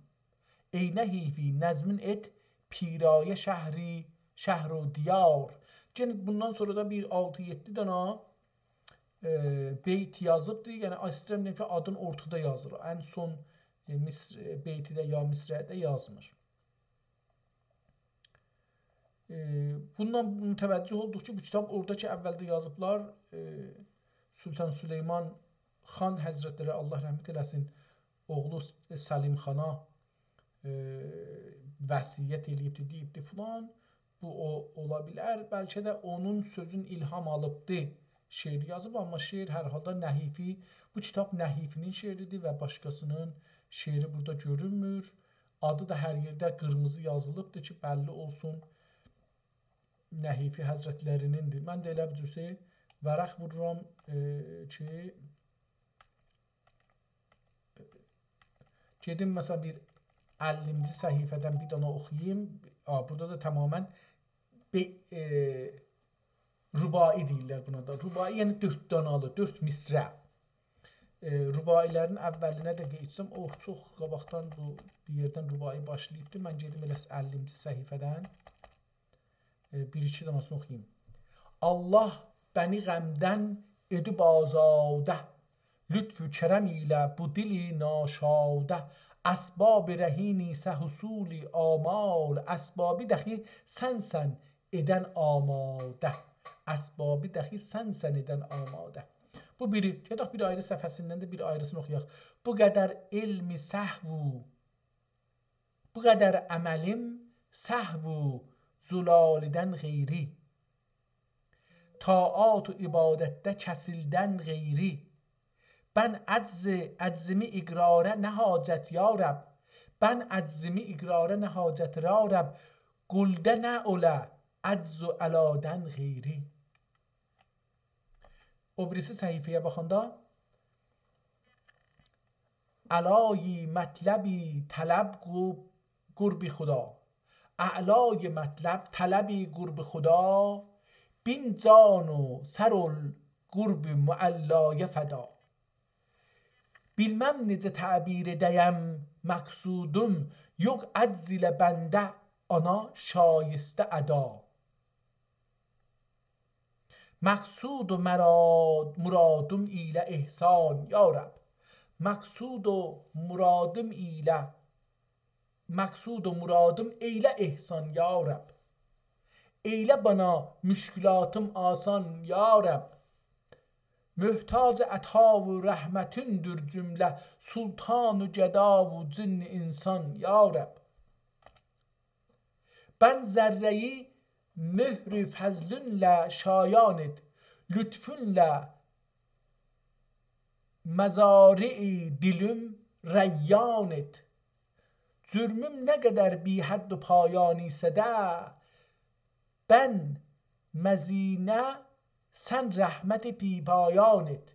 ای نحیفی، نظمین ائت پیرایه شهری، شهر و دیار. یئنه بوندان سونرا دا بیر آلتی-یئددی دانا، ائ، بیت یازیبدی. یعنی، ایسته‌ییرم دئییم کی، آدین اورتادا یازیر. ان سون، ائ، مصر-، ائ، بیتی ده یا مصرعی ده یازمیر. ائ، بوندان متوجه اولدوق کی، بو کیتاب اورادا کی، اولده یازیبلار، ائ، سلطان سلیمان خان حضرتلری، الله رحمت ائله‌سین، اوغلو س-، سلیم خانا، ائ، وصیت ائله‌ییبدی، دئییبدی فلان، بو او، اولا بیلر. بلکه ده اونون سؤزون الهام آلیبدی، شعر یازیب، آمما شعر هر حالدا نحیفی، بو کیتاب نحیفی‌نین شعریدیر و باشقاسی‌نین شعری بورادا گؤرونمور. آدی دا هر یئرده قیرمیزی یازیلیبدیر کی، بللی اولسون نحیفی حضرتلری‌نیندیر. من ده ائله بیر جور شئی ورق وورورام، ائ، کی، گئدیم، مثلا، بیر الینجی صفحه‌دن بیر دانا اوخویوم. آ، بورادا دا تماما بئ-، ائ، رباعی دئییرلر بونا دا. رباعی، یعنی دؤرد دانالی، دؤرد مصرع. ائ، رباعی‌لرین اوّلینه ده قئییتسم، اوه، چوخ قاباقدان بو بیر یئردن رباعی باشلاییبدی. من گئدیم ائله الینجی صفحه‌دن، ائ، بیر-ایکی داناسینی اوخویوم. الله بنی غمدن ائدیب آزاده، لطف و کرم ایله بو دلی ناشاده. اسباب رهین ایسه حصول آمال، اسبابی دخی سنسن ائدن آماده. اسبابی دخی سنسن ائدن آماده. بو بیری. گئدک بیر آیری صفحه‌سیندن ده بیر آیریسینی اوخویاق. بو قدر علم سهو، بو قدر عملیم سهو و زلالیدن غیری، طاعات و عبادتده کسیلدن غیری. بن عجز، عجزیمی اقراره نه حاجت یا رب؟ بن عجزیمی اقراره نه حاجت یا رب؟ قولده نه اوله عجز و علادن غیری. او بیریسی صفحه‌یه باخاندا، اعلای مطلبی طلب قو-، قرب خدا. اعلای مطلب طلبی قرب خدا، بین جان و سر القرب معلایه فدا. بیلمم نئجه تعبیر ائده‌یم مقصودوم، یوخ عجز ایله بنده آنا شایسته ادا. مقصود و مراد-، مرادیم ایله احسان یا رب. مقصود و مرادیم ایله، مقصود و مرادیم ائیله احسان یا رب. ائیله بنا مشکلاتیم آسان یا رب. محتاج عطا و رحمتیندیر جمله، سلطان و گدا و جن انسان یا رب. بن ذره‌یی مهر فضلینله شایان ائت، لطفونلا مزارع دیلیم ریان ائت. جرموم نه قدر بی‌حد و پایان ایسه ده، بن مزینه سن رحمت بی‌پایان ائت.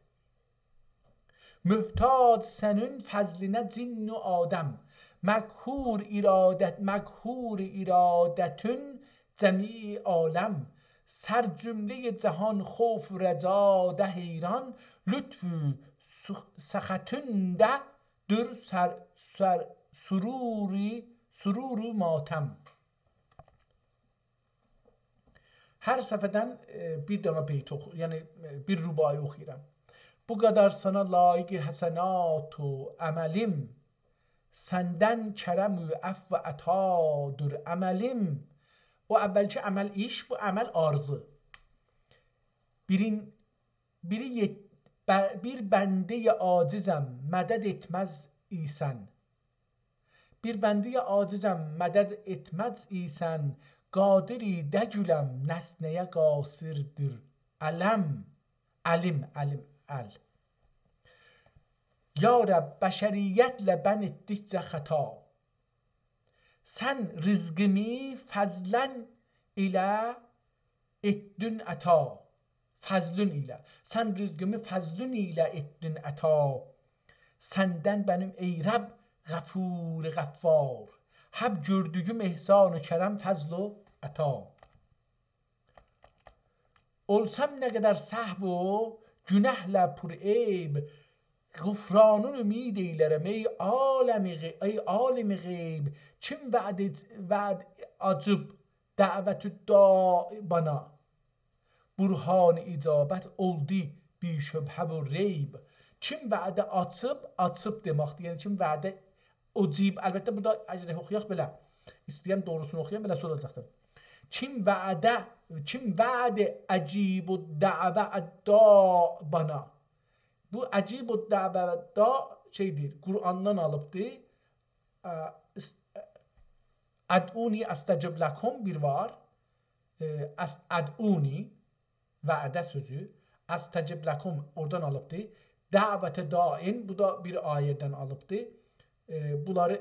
محتاج سنین فضلینه جن و آدم، مقهور ارادت، مقهور ارادتین جمیع عالم. سر جمله‌ی جهان خوف و رجاده حیران، لطف و سخ-، سخطینده‌دیر سر-، سر-، سروری، سرور و ماتم. هر صفحه‌دن، ائ، بیر دنه بیت اوخو-، یعنی، ائ، بیر رباعی اوخویورام. بو قدر سنه لایق حسنات و عملیم، سندن کرم و عفو و عطادیر املیم. او اوّلکی امل ایش، بو امل آرزو. بیرین، بیری یئت-، ب-، بیر بنده‌ی عاجزم، مدد ائتمز ایسن. بیر بنده‌ی عاجزم، مدد ائتمز ایسن، قادری دگیلم، نسنه‌یه قاصردیر الم. الیم، الیم، ال. یا رب، بشریتله بن ائتدیکجه خطا، سن رزقیمی فضلن ایله ائتدین عطا. فضلون ایله. سن رزقیمی فضلون ایله ائتدین عطا. سندن منیم، ای رب، غفور غفار، هب گؤردویوم احسان و کرم، فضل و عطا. اولسام نه قدر سهو و گوناهلا پرعیب، غفرانین امید ائیلرم، ای عالم غی-، ای عالم غیب. کیم وعده، وعده آچیب دعوت داعی بانا، برهان اجابت اولدو بی‌شبهه و ریب. کیم وعده آچیب، آچیب دئمکدیر. یعنی کیم وعده اجیب، البته بورادا اگر اوخویاق بئله، ایسته‌یم دوغروسونو اوخویام، بئله سوراجاقدیم. کیم وعده، کیم وعده اجیب الدعوة الداعی بانا. بو اجیب الدعوة دا شئیدیر، قرآندان آلیبدیر. ا، اس-، ادعونی استجب لکم بیر وار. ائ، اس-، ادعونی، وعده سؤزو. استجب لکم اورادان آلیبدی. دعوت داعین، بو دا بیر آیه‌دن آلیبدی. ائ، بونلاری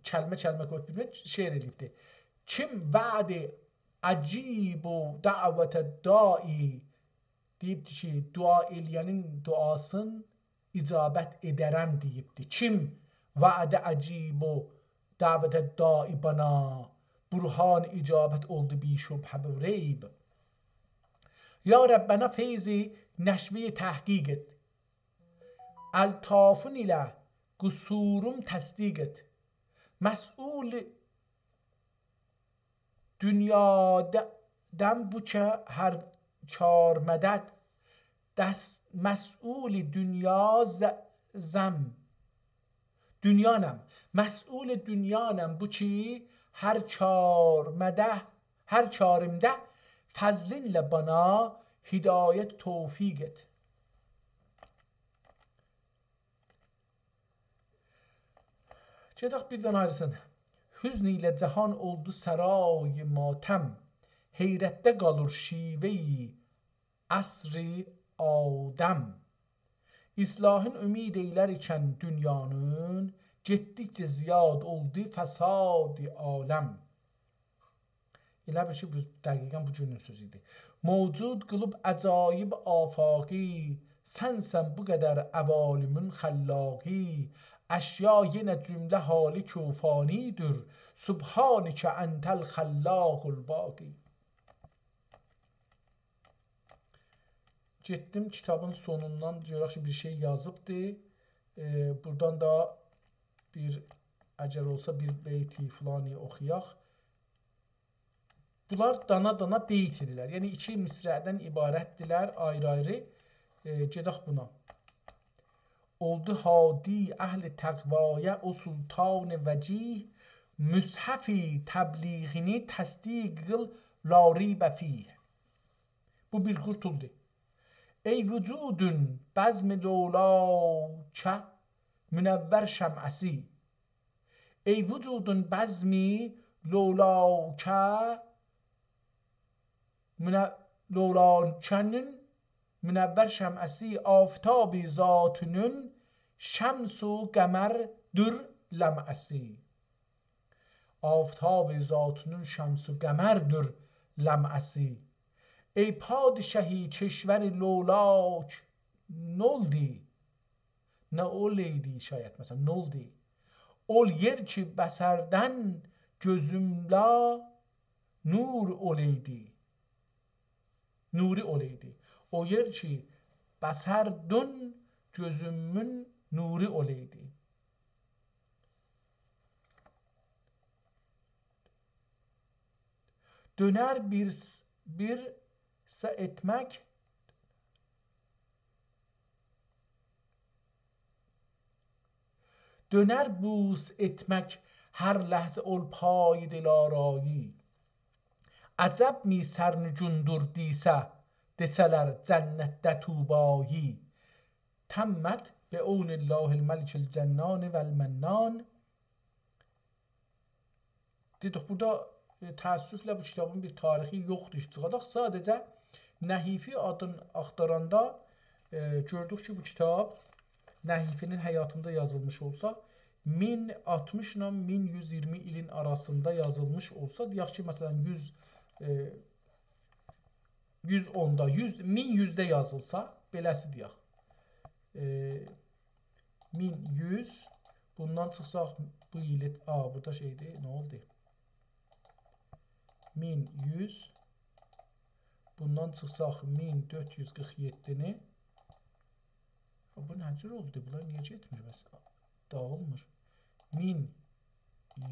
کلمه-کلمه قویوب بیر شعر ائله‌ییبدی. کیم وعده اجیب دعوت داعی، دئییبدی کی، دعا ائله‌ینین دعاسین اجابت ائدرم دئییبدی. کیم وعده اجیب دعوت داعی بانا، برهان اجابت اولدو بی‌شبهه و ریب. یا رب، منه فیض نشوه‌ی تحقیق ائت، الطافون ایله قصوروم تصدیق ائت. مسئول دونیادم بو کی هر کار مدد، دس-، مسئول دونیا ز-، زم. دونیانام. مسئول دونیانام بو کی هر کار مده، هر کاریمدا فضلینله بانا هدایت توفیق ائت. گئدک بیر دنه آیریسین. حزن ایله جهان اولدو سرای ماتم، حیرتده قالیر شیوه‌ی عصر آدم. اصلاحین امید ائیلر ایکن دونیانین، گئتدیکجه زیاد اولدو فساد عالم. ائله بیل کی، بو، دقیقاً بو گونون سؤزو ایدی. موجود قیلیب عجایب آفاقی، سنسن بو قدر عوالمین خلاقی. اشیا یئنه جمله هالک و فانی‌دیر، سبحانک انت الخلاق الباقی. گئتدیم کیتابین سونوندان، گؤرک کی، بیر شئی یازیبدی. ائ، بورادان دا بیر، اگر اولسا بیر بیتی فلانی اوخویاق. بونلار دانا-دانا بیت ایدیلر. یعنی ایکی مصرعدن عبارتدیلر، آیری-آیری. ائ، گئدک بونا. اولدو هادی اهل تقوایا او سلطان وجیه، مصحف تبلیغینی تصدیق قیل لا ریب فیه. بو بیر قورتولدو. ای وجودون بزم لولاکه منور شمعه‌سی. ای وجودون بزم لولاکه، منه-، لولاکه‌نین منور شمعه‌سی، آفتاب ذاتینین شمس و قمردیر لمعه‌سی. آفتاب ذاتینین شمس و قمردیر لمعه‌سی. ای پادشاهی کشور لولاک، نولدی؟ نه اولئیدی، شاید، مثلا، نولدی؟ اول یئر کی بصردن گؤزوملا نور اولئیدی. نوری اولئیدی. او یئر کی بصردن گؤزومون نوری اولئیدی. دؤنر بیر س-، بیر سه ائتمک، دؤنر بوس ائتمک هر لحظه اول پای دل‌آرایی. عجب می سرنگوندور دیسه دئسه‌لر جنتده طوبایی، تمت بعون الله الملک الجنان والمنان. دئدیک، بورادا، ائ، تأسفله بو کیتابین بیر تاریخی یوخدور کی، چیخاجاق. ساده‌جه نحیفی آدین آختاراندا، ائ، گؤردوک کی، بو کیتاب نحیفی‌نین حیاتیندا یازیلمیش اولسا، مین آلتمیش ایله مین یوز ایگیرمی ایلین آراسیندا یازیلمیش اولسا، دئیک کی، مثلا، یوز، ائ، یوز اوندا، یوز، مین یوزده یازیلسا، بئله‌سی دئیک. ائ، مین یوز، بوندان چیخساق بو ایلی، آ، بورادا شئیدیر، نه اولدو؟ مین یوز، بوندان چیخساق مین دؤرد یوز قیرخ یئددینی. بو نه جور اولدو؟ بونلار نییه گئتمیر بس؟ داغیلمیر. مین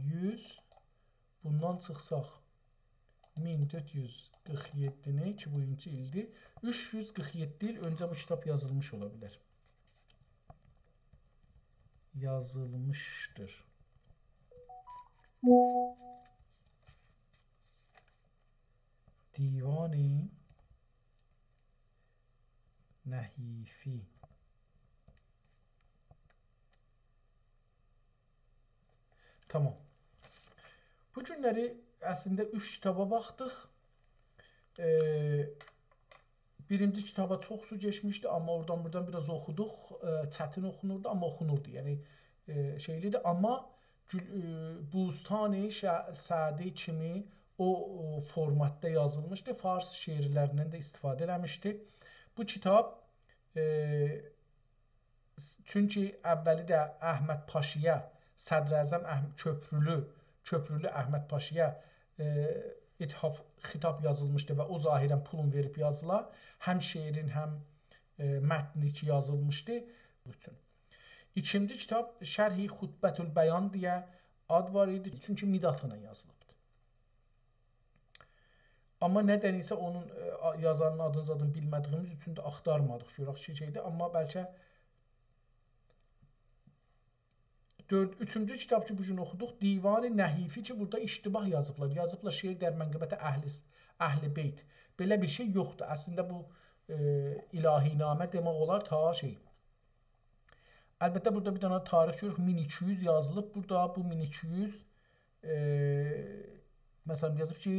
یوز، بوندان چیخساق مین دؤرد یوز قیرخ یئددینی کی، بوگونکو ایلدیر. اوچ یوز قیرخ یئددی ایل اؤنجه بو کیتاب یازیلمیش اولا بیلر. یازیلمیشدیر. دیوان نحیفی. تامام. بو گونلری اصلینده اوچ کیتابا باخدیق. ائ، بیرینجی کیتابا چوخ سو کئچمیشدی، آمما اورادان بورادان بیر آز اوخودوق. ائ، چتین اوخونوردو، آمما اوخونوردو. یعنی، ائ، شئیلی‌دیر. آمما گول-، ائ، بوستان ش-، سعدی کیمی او، او فورماتدا یازیلمیشدی. فارس شعرلریندن ده استفاده ائله‌میشدی. بو کیتاب، ائ، چونکی اوّلی ده احمد پاشایا، صدراعظم احم-، کؤپرولو، کؤپرولو احمد پاشایا، ائ، اتحاف، خطاب یازیلمیشدی و او ظاهراً پولون وئریب یازیلا، هم شعرین، هم، ائ، متنی کی یازیلمیشدی. بوتون. ایکینجی کیتاب شرح خطبة البیان دئیه آد وار ایدی، چونکی مداد ایله یازیلیبدی. آمما ندن ایسه اونون، ائ، آ-، یازانین آدینی زادین بیلمه‌دیییمیز اوچون ده آختارمادیق. گؤرک کی، شئیدیر، آمما بلکه دؤرد، اوچونجو کیتاب کی، بو گون اوخودوق، دیوان نحیفی کی، بورادا اشتباه یازیبلار. یازیبلار شعر در منقبت اهل س-، اهل بیت. بئله بیر شئی یوخدور. اصلینده بو، ائ، الهی‌نامه دئمک اولار تا شئی. البته، بورادا بیر دنه تاریخ گؤروروک، مین ایکی یوز یازیلیب بورادا. بو مین ایکی یوز، ائ، مثلا، یازیب کی،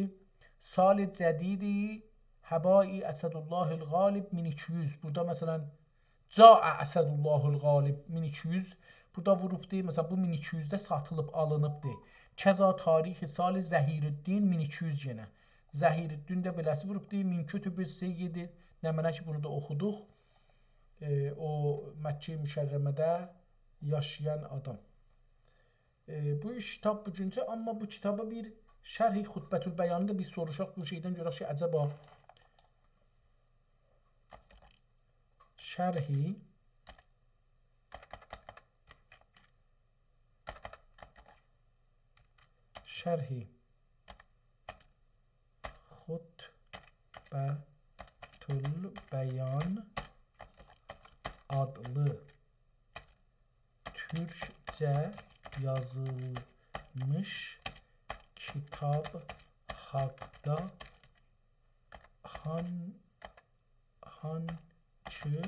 سال جدید هبایی اسدالله الغالب مین ایکی یوز. بورادا، مثلا، جاء اسدالله الغالب مین ایکی یوز. بورادا ووروبدو، مثلا، بو مین ایکی یوزده ساتیلیب، آلینیبدی. کذا تاریخ سال ظهیرالدین مین ایکی یوز یئنه. ظهیرالدین ده بئله‌سی ووروبدو، من کتب سید، نمنه کی، بونو دا اوخودوق. ائ، او مکه مکرمه‌ده یاشایان آدام. ائ، بو اوچ کیتاب بوگونکو، آمما بو کیتابا بیر شرح خطبة البیانی دا بیر سوروشاق بو شئیدن، گؤرک کی، عجبا شرح، شرح خطبة البیان آدلی تورکجه یازیلمیش کیتاب حاقدا هان-، هانسی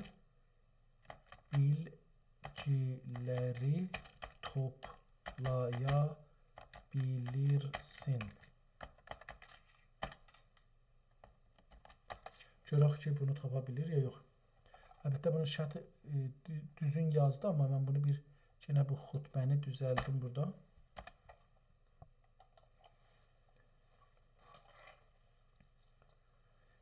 بیلگی‌لری توپلایا بیلیرسن؟ گؤرک کی، بونو تاپا بیلیر یا یوخ. البته، بونو شرح، ائ، دو-، دوزون یازدی، آمما من بونو بیر، یئنه بو خطبه‌نی دوزلدیم بورادا.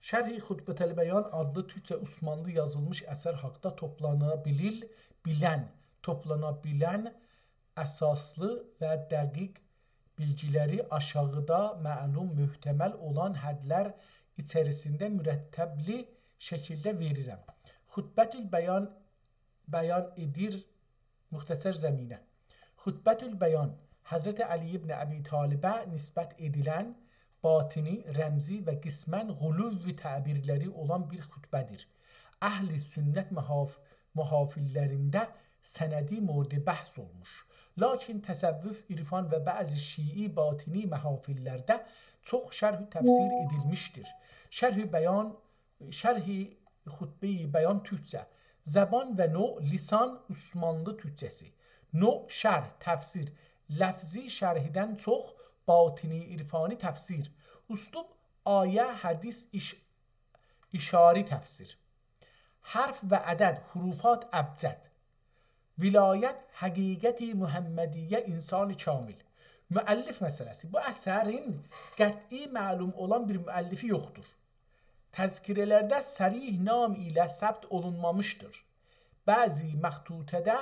شرح خطبة البیان آدلی تورکجه عثمانلی یازیلمیش اثر حاقدا توپلانا بیلیل-، بیلن، توپلانا بیلن اساسلی و دقیق بیلگی‌لری آشاغیدا معلوم، محتمل اولان حدلر ایچریسینده مرتبلی شکیلده وئریرم. خطبة البیان بیان ائدیر. مختصر زمینه. خطبة البیان حضرت علی ابن ابی‌طالبه نسبت ائدیلن باطنی، رمزی و قسماً غلوی تعبیرلری اولان بیر خطبه‌دیر. اهل سنت محاف-، محافل‌لرینده سندی مورد بحث اولموش. لاکین تصوف، عرفان و بعضی شیعی باطنی محافل‌لرده چوخ شرح تفسیر ائدیلمیشدیر. شرح بیان شرح خطبه‌ی بیان تورکجه. زبان و نوع لسان عثمانلی تورکجه‌سی. نوع شرح، تفسیر. لفظی شرحدن چوخ باطنی عرفانی تفسیر. اسلوب آیه، حدیث، اش-، اشاری تفسیر. حرف و عدد، حروفات، ابجد. ولایت، حقیقت محمدیه، انسان کامل. مؤلف مسئله‌سی. بو اثرین قطعی معلوم اولان بیر مؤلفی یوخدور. تذکره‌لرده صریح نام ایله ثبت اولونمامیشدیر. بعضی مخطوطه‌ده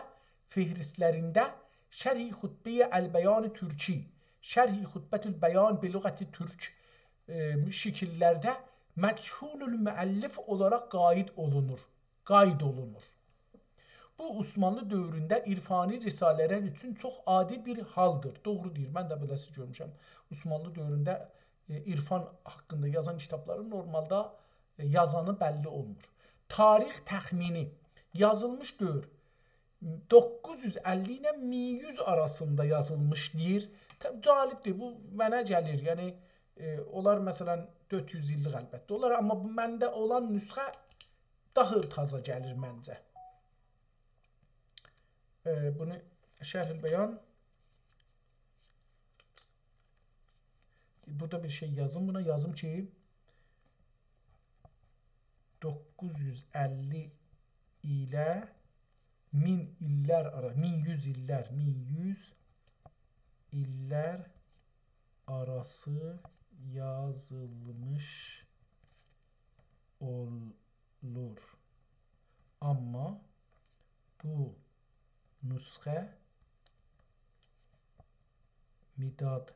فهرست‌لرینده شرح خطبه‌ی البیان تورکی، شرح خطبة البیان به لغت تورک، ائ، شکیل‌لرده مجهول المؤلف اولاراق قاید اولونور. قاید اولونور. بو، عثمانلی دؤورونده عرفانی رساله‌لر اوچون چوخ عادی بیر حالدیر. دوغرو دئییر، من ده بئله‌سی گؤرموشم. عثمانلی دؤورونده، ائ، عرفان حاقیندا یازان کیتابلارین نورمالدا، ائ، یازانی بللی اولمور. تاریخ تخمینی. یازیلمیش دؤور. دوققوز یوز اللی ایله مین یوز آراسیندا یازیلمیش دئییر. طب-، جالبدیر، بو منه گلیر. یعنی، ائ، اونلار، مثلا، دؤرد یوز ایللیک البته اولار، آمما بو منده اولان نسخه داها تازا گلیر منجه. ائ، بونو شرح البیان، بورادا بیر شئی یازیم، بونا یازیم کی، دوققوز یوز اللی ایله مین ایللر آرا-، مین یوز ایللر، مین یوز ایللر آراسی یازیلمیش اولور. آمما بو نسخه مدادلا،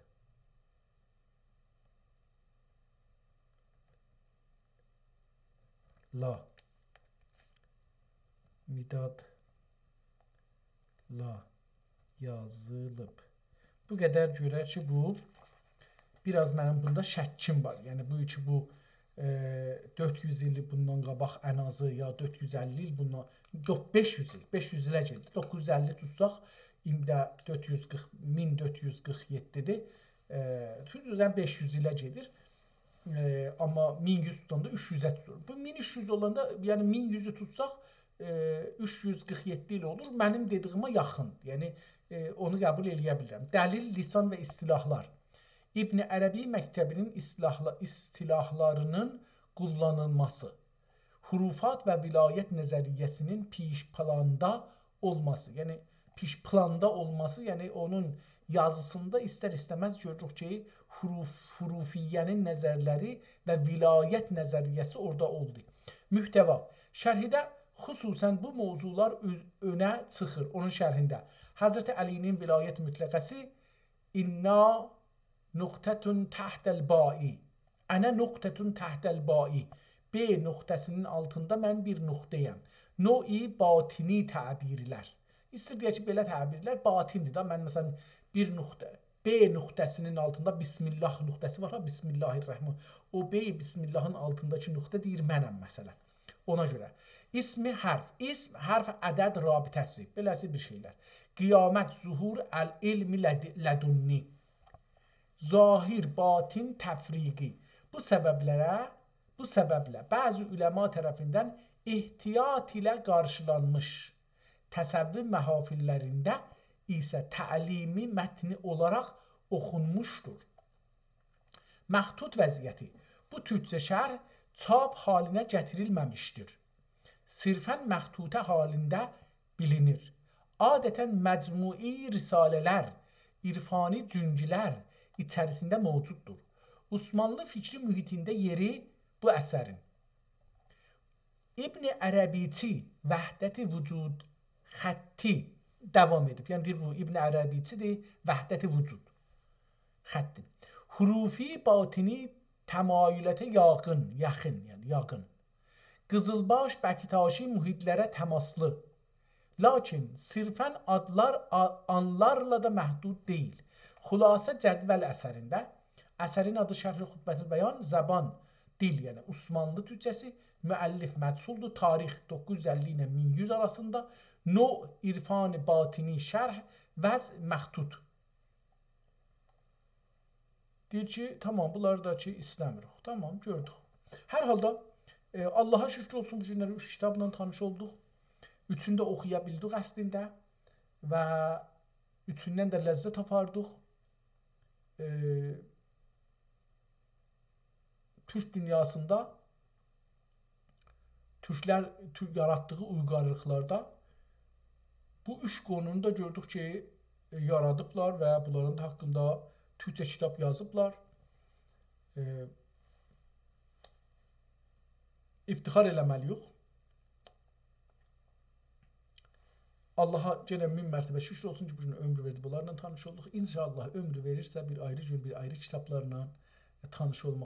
مدادلا یازیلیب. بو قدر گؤرر کی، بو بیر آز منیم بوندا شکیم وار. یعنی بو کی، بو، ائ، دؤرد یوز ایل بوندان قاباق ان آزی، یا دؤرد یوز اللی ایل بوندان، یوخ، بئش یوز ایل، بئش یوز ایله گئدیر. دوققوز یوز اللی توتساق، ایندی دؤرد یوز قیرخ، مین دؤرد یوز قیرخ یئددی‌دیر. ائ، حدوداً بئش یوز ایله گئدیر. ائ، آمما مین یوز توتاندا اوچ یوزه توتور. بو مین اوچ یوز اولاندا، یعنی مین یوزو توتساق، ائ، اوچ یوز قیرخ یئددی ایل اولور. منیم دئدیگیمه یاخین. یعنی، ائ، اونو قبول ائله‌یه بیلیرم. دلیل، لسان و اصطلاحلار. ابن عربی مکتبی‌نین اصطلاحلا-، اصطلاحلارینین قوللانیلماسی. حروفات و ولایت نظریه‌سی‌نین پیش پلاندا اولماسی، یعنی پیش پلاندا اولماسی، یعنی اونون یازیسیندا ایستر-ایسته‌مز گؤروروک کی، حروف، حروفیه‌نین نظرلری و ولایت نظریه‌سی اورادا اولدو. محتوا. شرحده خصوصاً بو موضوعلار اؤ-، اؤنه چیخیر، اونون شرحینده. حضرت علی‌نین ولایت مطلقه‌سی، «انا نقطة تحت الباء. انا نقطة تحت الباء.» «ب» نقطه‌سی‌نین آلتیندا من بیر نقطه‌یم. نوع باطنی تعبیرلر. ایستیر دئیه کی، بئله تعبیرلر باطن‌دیر دا. من، مثلا، بیر نقطه، «ب» نقطه‌سی‌نین آلتیندا «بسم الله» نقطه‌سی وار ها، «بسم الله الرحمن». او «ب»، «بسم الله»ین آلتینداکی نقطه دئییر منم، مثلا. اونا گؤره. اسم حرف. اسم حرف عدد رابطه‌سی. بئله‌سی بیر شئیلر. قیامت، ظهور، العلم لد-، لدنی. ظاهر، باطن، تفریقی. بو سببلره، بو سببله بعضی علما طرفیندن احتیاط ایله قارشیلانمیش تصوف محافل‌لرینده ایسه تعلیمی متنی اولاراق اوخونموشدور. مخطوط وضعیتی. بو تورکجه شرح چاپ حالینه گتیریلمه‌میشدیر. صرفاً مخطوطه حالینده بیلینیر. عادتاً مجموعی رساله‌لر، عرفانی جونگولر ایچریسینده موجوددور. عثمانلی فکری محیطینده یئری بو اثرین. ابن عربی‌چی وحدت وجود خطی داوام ائدیب. یعنی دئییر، بو ابن عربی‌چی‌دیر، وحدت وجود خطی. حروفی باطنی تمایلات یاقین، یاخین، یعنی یاقین. قیزیلباش، بکتاشی محیط‌لره تماسلی. لاکین صرفاً آدلار، آ-، آنلارلا دا محدود دئییل. خلاصه جدول اثرینده، اثرین آدی شرح خطبة البیان، زبان، دیل، یعنی عثمانلی تورکجه‌سی، مؤلف مجهولدور، تاریخ دوققوز یوز اللی ایله مین یوز آراسیندا، نوع عرفان باطنی، شرح، وضع مخطوط. دئییر کی، تامام، بونلاری دا کی، ایسته‌میریک. تامام، گؤردوک. هر حالدا، ائ، آللاها شوکور اولسون، بو گونلری اوچ کیتابلا تانیش اولدوق. اوچونو ده اوخویا بیلدیک اصلینده و اوچوندن ده لذت آپاردیق. ائ، تورک دونیاسیندا تورکلر تو-، یاراتدیغی اویغارلیقلاردا بو اوچ قونونو دا گؤردوک کی، ائ، یارادیبلار و بونلارین دا حاقیندا تورکجه کیتاب یازیبلار. ائ، افتخار ائله‌مه‌لی‌ییک. آللاها یئنه مین مرتبه شوکور اولسون کی، بو گون عؤمور وئردی، بونلارلا تانیش اولدوق. ان‌شاءالله عؤمور وئریرسه، بیر آیری گون، بیر آیری کیتابلارلا تانیش اولماق